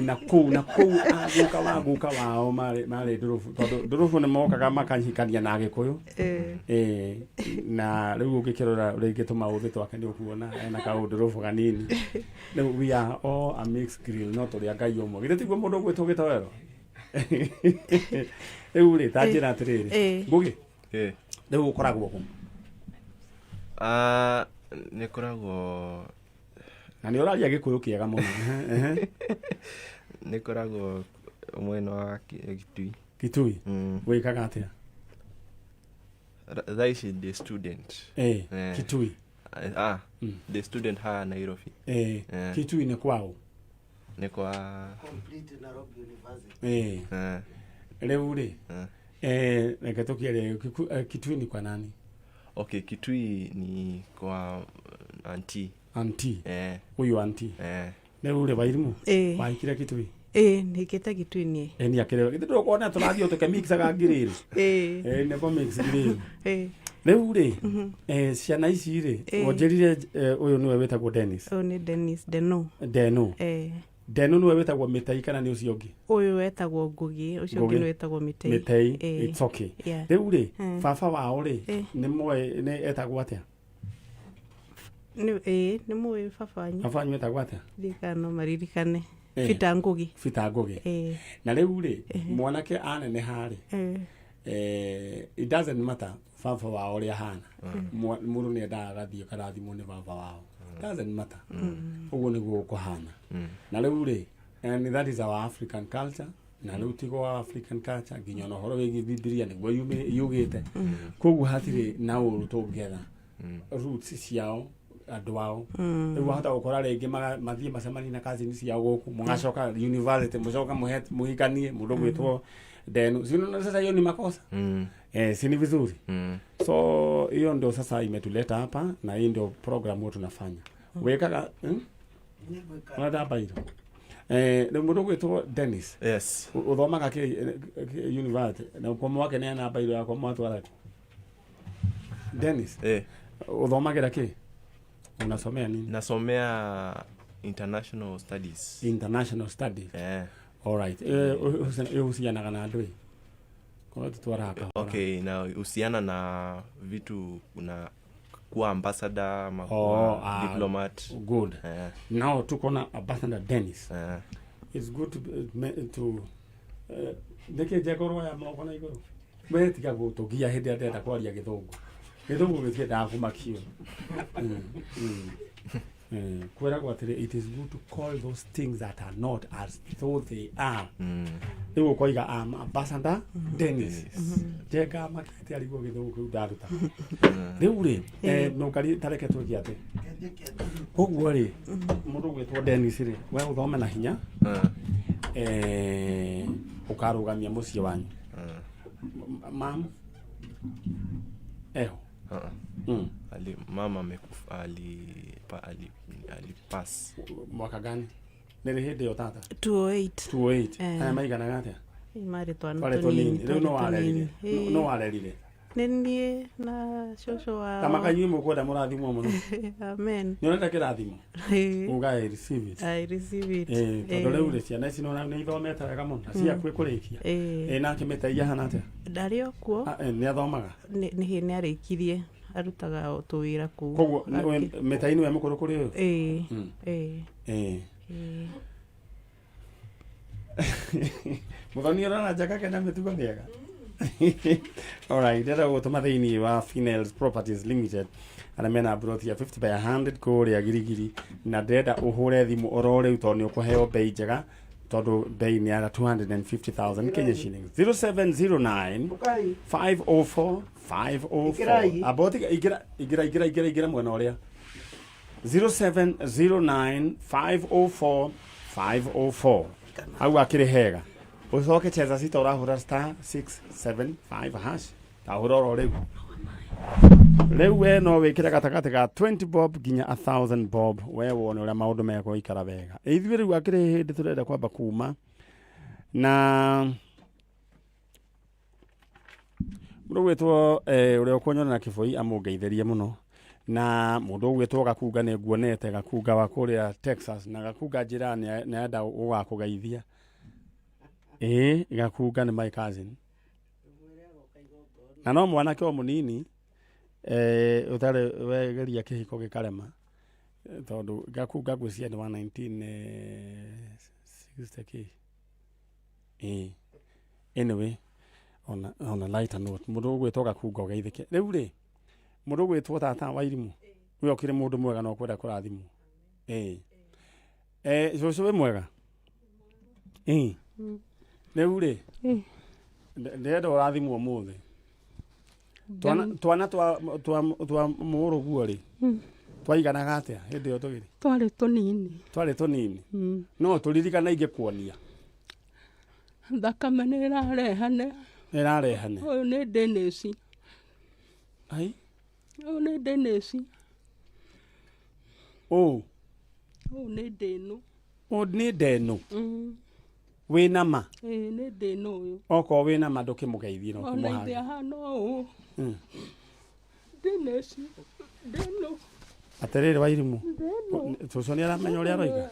Na kũu na kũu aguka wa guka wao marĩ marĩ ndũrũbũ tondũ ndũrũbũ nĩ mokaga makahikania na agĩkũyũ. Na rĩu ũngĩkĩrora rĩngĩ tũmaũthĩ twake nĩ ũkuona ena kaũndũrũbũ kanini. Rĩu we are all a mixed grill no tũrĩ a Ngai ũmwe. Githĩ tiguo mũndũ ũgwĩtwo gĩtoero? Rĩu rĩ ta njĩra atĩrĩrĩ. Ngũgĩ rĩu ũkoragwo kũ? Ah, nĩ koragwo Na nĩ ũraria gĩkũyũ kĩega mũno. Nĩ koragwo mwena wa Kitui. Kitui? Wĩkaga atĩa? Thaa ici ndĩ student. Kitui? Ah, ndĩ student haha Nairobi. Kitui nĩ kwao? Nĩ kwa Rĩu rĩ reke tũkĩarie Kitui ni kwa nani? Okay, Kitui ni kwa auntie. Auntie? Huyu auntie? Rĩu rĩ Wairimũ? Wahikire Kitui? Ĩĩ, nĩkĩte Kitui niĩ. Ĩ nĩ akĩrĩ githĩ ndũkuona tũrathiĩ tũkĩmixaga ngirĩrĩ? Ĩ nĩko mix ngirĩrĩ. Rĩu rĩ ciana ici rĩ wanjĩrire ũyũ nĩwe wĩtagwo Dennis? Ũyũ nĩ Dennis Deno. Deno. Deno nĩwe wĩtagwo Mĩtei kana nĩ ũcio ũngĩ? Ũyũ wetagwo Ngũgĩ, ũcio ũngĩ nĩ wĩtagwo Mĩtei. Mĩtei, it's okay. Rĩu rĩ baba wao rĩ nĩ moĩ nĩ etagwo atĩa? Ĩĩ, nĩ mũĩ baba wanyu. Baba wanyu etagwo atĩa? Ndiũĩ kana no maririkane. Peter Ngũgĩ. Peter Ngũgĩ. Na rĩu rĩ mwanake aneneha rĩ it doesn't matter baba wao ũrĩa ahana. Mũndũ nĩ endaga agathiĩ karathimwo nĩ baba wao. Doesn't matter. Ũguo nĩguo gũkũhana. Na rĩu rĩ and that is our African culture. Na rĩu tigo wa African culture nginya ona ũhoro wĩgiĩ Bibilia nĩguo yugĩte. Koguo hatirĩ na ũru tũngĩetha roots ciao andũ ao. Rĩu wahota gũkora rĩngĩ mathiĩ macemanie na cousin ciao gũkũ mũgacoka university mũcoka mũhikanie mũndũ gwĩtwo Denu. Si unaona sasa hiyo ni makosa? Si ni vizuri? So hiyo ndio sasa imetuleta hapa na hii ndio program huwa tunafanya. Wekaga Ũrenda mbairũ? Rĩu mũndũ ũgwĩtwo Dennis. Yes. Ũthomaga kĩ university na kwa mwake nĩ ana mbairũ yakwa mwatwara kũ? Dennis. Ũthomagĩra kĩ? Unasomea nini? Nasomea international studies. International studies. All right. Ĩhusianaga na andũ ĩ? Korwo tũtwaraga kahora. Okay, na husiana na vitu kuna kuwa ambassador ama Oh, kuwa diplomat. Good. Now tuko na Ambassador Dennis. It's good to to nĩkĩ njegorwo ya moko na igũrũ? We tiga gũtũgia hĩndĩ ĩrĩa ndĩrenda kwaria gĩthũngũ. Gĩthũngũ gĩtiendaga kũmakio. Kwĩragwo atĩrĩ, it is good to call those things that are not as though they are. Rĩu ũkoiga I'm Ambassador Dennis. Njenga makĩte arigwo gĩthũngũ kĩu ndaruta. Rĩu rĩ, nũkari tareke twĩke atĩ. Koguo rĩ, mũndũ ũgwĩtwo Dennis rĩ, we ũthome na hinya. Ũkarũgamia mũciĩ wanyu. Mam? Eho. Ali, mama amekufa, alipass. Mwaka gani? Nĩ rĩ hĩndĩ ĩyo tata? 208. 208. Aya maiganaga atĩa? Marĩ twana Twarĩ tũnini, tũnini. Rĩu no twarĩ warerire. tũnini. No warerire. Nĩ niĩ na cũcũ wao. Ta makainyuĩ mũkwenda mũrathimwo mũno. Amen. Nĩ ũrenda kĩrathimo? Uga I receive it. I receive it. Tondũ rĩu rĩ ciana ici nĩ nĩ ithomete wega mũno na ciakuĩ kũrĩkia. Nake Mĩtei ahana atĩa? Ndarĩ o kuo. Nĩ athomaga? Nĩ hĩ nĩ arĩkirie. Arutaga o tũwĩra kũu. Koguo Mĩtei nĩwe mũkũrũ kũrĩ ũyũ? Mũthoni ũrona njaka kena mĩtugo mĩega. Alright, ndĩrenda gũgũtũma thĩinĩ wa Finels Properties Limited arĩa mena broti ya 50 by 100 kũrĩa Girigiri na ndĩrenda ũhũre thimũ oro rĩu tondũ nĩ ũkũheo bei njega tondũ bei nĩ ya 250,000 Kenya shillings. 0709 504 504. Ĩkĩrai. Amba ũtige, ingĩra, ingĩra, ingĩra, ingĩra, ingĩra mwena ũrĩa. 0709 504 504. Hau akĩrĩ hega. Ũcoke cheza sita ũrahũra star 675 hash. Tahũra oro rĩu. Rĩu we no wĩkĩre gatagatĩ ga 20 bob nginya 1000 bob we wone ũrĩa maũndũ megũikara wega. Ithuĩ rĩu akĩrĩ hĩndĩ tũrenda kwamba kuma na mũndũ gwĩtwo ũrĩa ũkũnyona na kĩboi amũngeithĩrie mũno. Na mũndũ ũgwĩtwo Gakunga nĩ nguonete, Gakunga wa kũrĩa Texas, na Gakunga njĩra nĩ arenda gũgakũgeithia. Ĩĩ, Gakunga nĩ my cousin na no mwanake o mũnini ũtarĩ wegeria kĩhiko gĩkarema. Tondũ Gakunga ngwĩciria nĩ wa 1960 kĩ. Ĩĩ, anyway, on a lighter note, mũndũ ũgwĩtwo Gakunga ũgeithĩke. Rĩu rĩ, mũndũ ũgwĩtwo tata wa irimũ we ũkĩrĩ mũndũ mwega na ũkwenda kũrathimwo. Ĩĩ, cũcũ wĩ mwega. Ĩĩ, rĩu rĩ, ndĩrenda ũrathimwo ũmũthĩ. Twana twa mũrũguo rĩ, twaiganaga atĩa hĩndĩ ĩyo tũgĩrĩ? Twarĩ tũnini. Twarĩ tũnini. No tũririkana ingĩkuonia. Thakame nĩ ĩrarehane. Ĩrarehane. Ũyũ nĩ Dennis. Ai. Ũyũ nĩ Dennis. Ũũ. Ũyũ nĩ Ndĩnũ. Ũũ nĩ Ndenũ. Wĩna ma? Ĩĩ, nĩ Ndĩnũ ũyũ. Okorwo wĩna ma ndũkĩmũgeithie na Ona ũkĩmũhage. ithe ahana ũũ. Dennis. Ndĩnũ. Atĩrĩrĩ Wairimũ. Ndĩnũ. Cũcũ nĩ aramenya ũrĩa aroiga.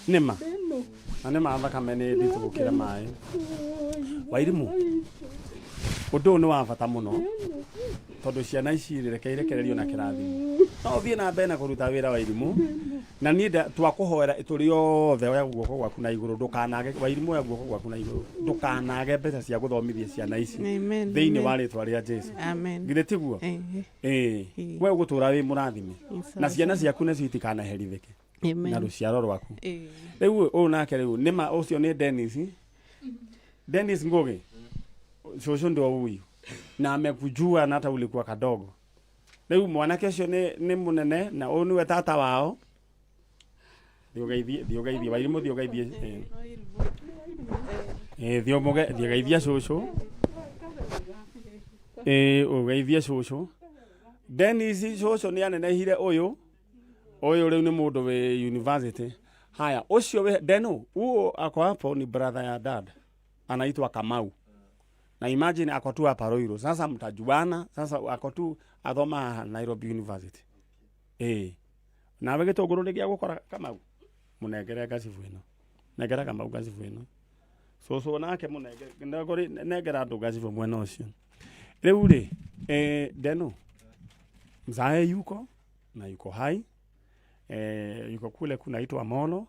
Nĩ ma. Ndĩnũ. Na nĩ ma thakame nĩ nditũ gũkĩra maĩ. Wairimũ. Ũndũ ũyũ nĩ wa bata mũno tondũ ciana ici rĩ, reke irekererio na kĩrathimo. No ũthiĩ na mbere na kũruta wĩra, Wairimũ, na niĩ twakũhoera tũrĩ othe. Oya guoko gwaku na igũrũ, ndũkanage. Wairimũ, oya guoko gwaku na igũrũ, ndũkanage mbeca cia gũthomithia ciana ici. Amen, Thĩinĩ amen. wa rĩtwa rĩa Jesu. Amen. Githĩ tiguo? Ĩĩ. Ĩĩ, we ũgũtũra wĩ mũrathime Sawa, na ciana sawa. ciaku nacio itikanaherithĩke Amen. na rũciaro rwaku. Ĩĩ. Rĩu ũyũ nake rĩu nĩma ũcio nĩ Dennis, Dennis Ngugi. Cũcũ ndio huyu na amekujua na hata ulikuwa kadogo. Rĩu mwanake ũcio nĩ mũnene na ũyũ nĩwe tata wao. Thiĩ ũgeithie, thiĩ ũgeithie Wairimũ, thiĩ ũgeithie. Ĩĩ. Ĩĩ, thiĩ ũmũge, thiĩ geithia cũcũ. Ĩĩ, ũgeithie cũcũ Dennis. Cũcũ nĩ anenehire ũyũ. Ũyũ rĩu nĩ mũndũ wĩ university. Haya, ũcio wĩ Deno huo ako hapo ni brother ya dad, anaitwa Kamau, na imagine ako tu hapa Ruiru. Sasa mtajuana. Sasa ako tu athoma Nairobi University. Ĩĩ, nawe gĩtũngũrũ nĩ gĩa gũkora. Kamau, mũnengere ngacibu ĩno, nengera Kamau ngacibu ĩno. Cũcũ nake mũnengere, nengera andũ ngacibu mwena ũcio. Rĩu rĩ, Deno mzae yuko na yuko hai, yuko kule kunaitwa Molo.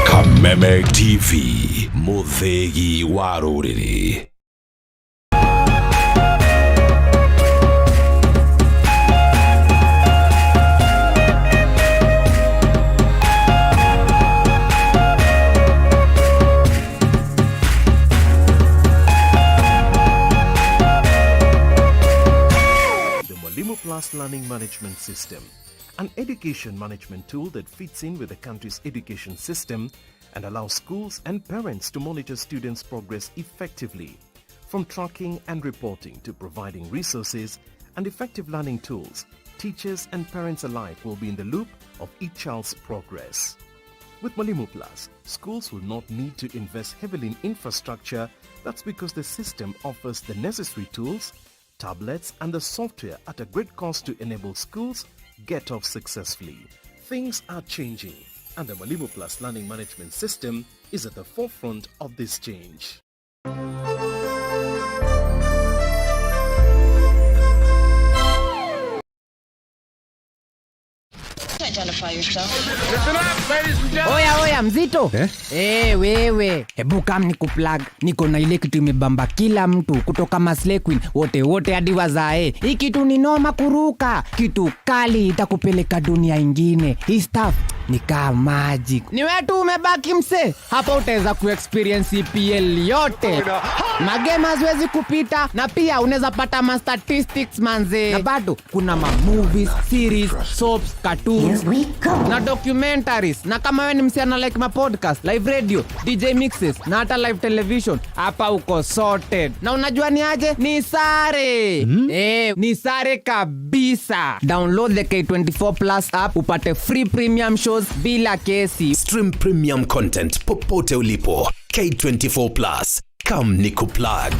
Kameme TV, mũthĩgi wa rũrĩrĩ. The Mwalimu Plus Learning Management System, an education management tool that fits in with the country's education system and allows schools and parents to monitor students' progress effectively. From tracking and reporting to providing resources and effective learning tools, teachers and parents alike will be in the loop of each child's progress. With Mwalimu Plus, schools will not need to invest heavily in infrastructure. That's because the system offers the necessary tools, tablets and the software at a great cost to enable schools get off successfully. Things are changing, and the Mwalimu Plus Learning Management System is at the forefront of this change. To identify Identify yourself. Oya oya mzito eh? Hey, wewe hebu kam ni kuplug niko na ile kitu imebamba kila mtu kutoka Maslay Queen wote wote hadi wazae. Hii kitu ni noma kuruka, kitu kali itakupeleka dunia ingine. Hii stuff ni kaa magic. Ni wewe tu umebaki mse, hapa utaweza kuexperience EPL yote, magame haziwezi kupita, na pia unaweza pata ma statistics manze, na bado kuna ma movies, series, soaps, cartoons na documentaries. Na kama wewe ni msichana like ma podcast, live radio, DJ mixes na hata live television, hapa uko sorted. Na unajua ni aje? Ni sare ni sare kabisa. Download the K24 Plus app upate free premium shows bila kesi. Stream premium content popote ulipo. K24 Plus. Come ni kuplug.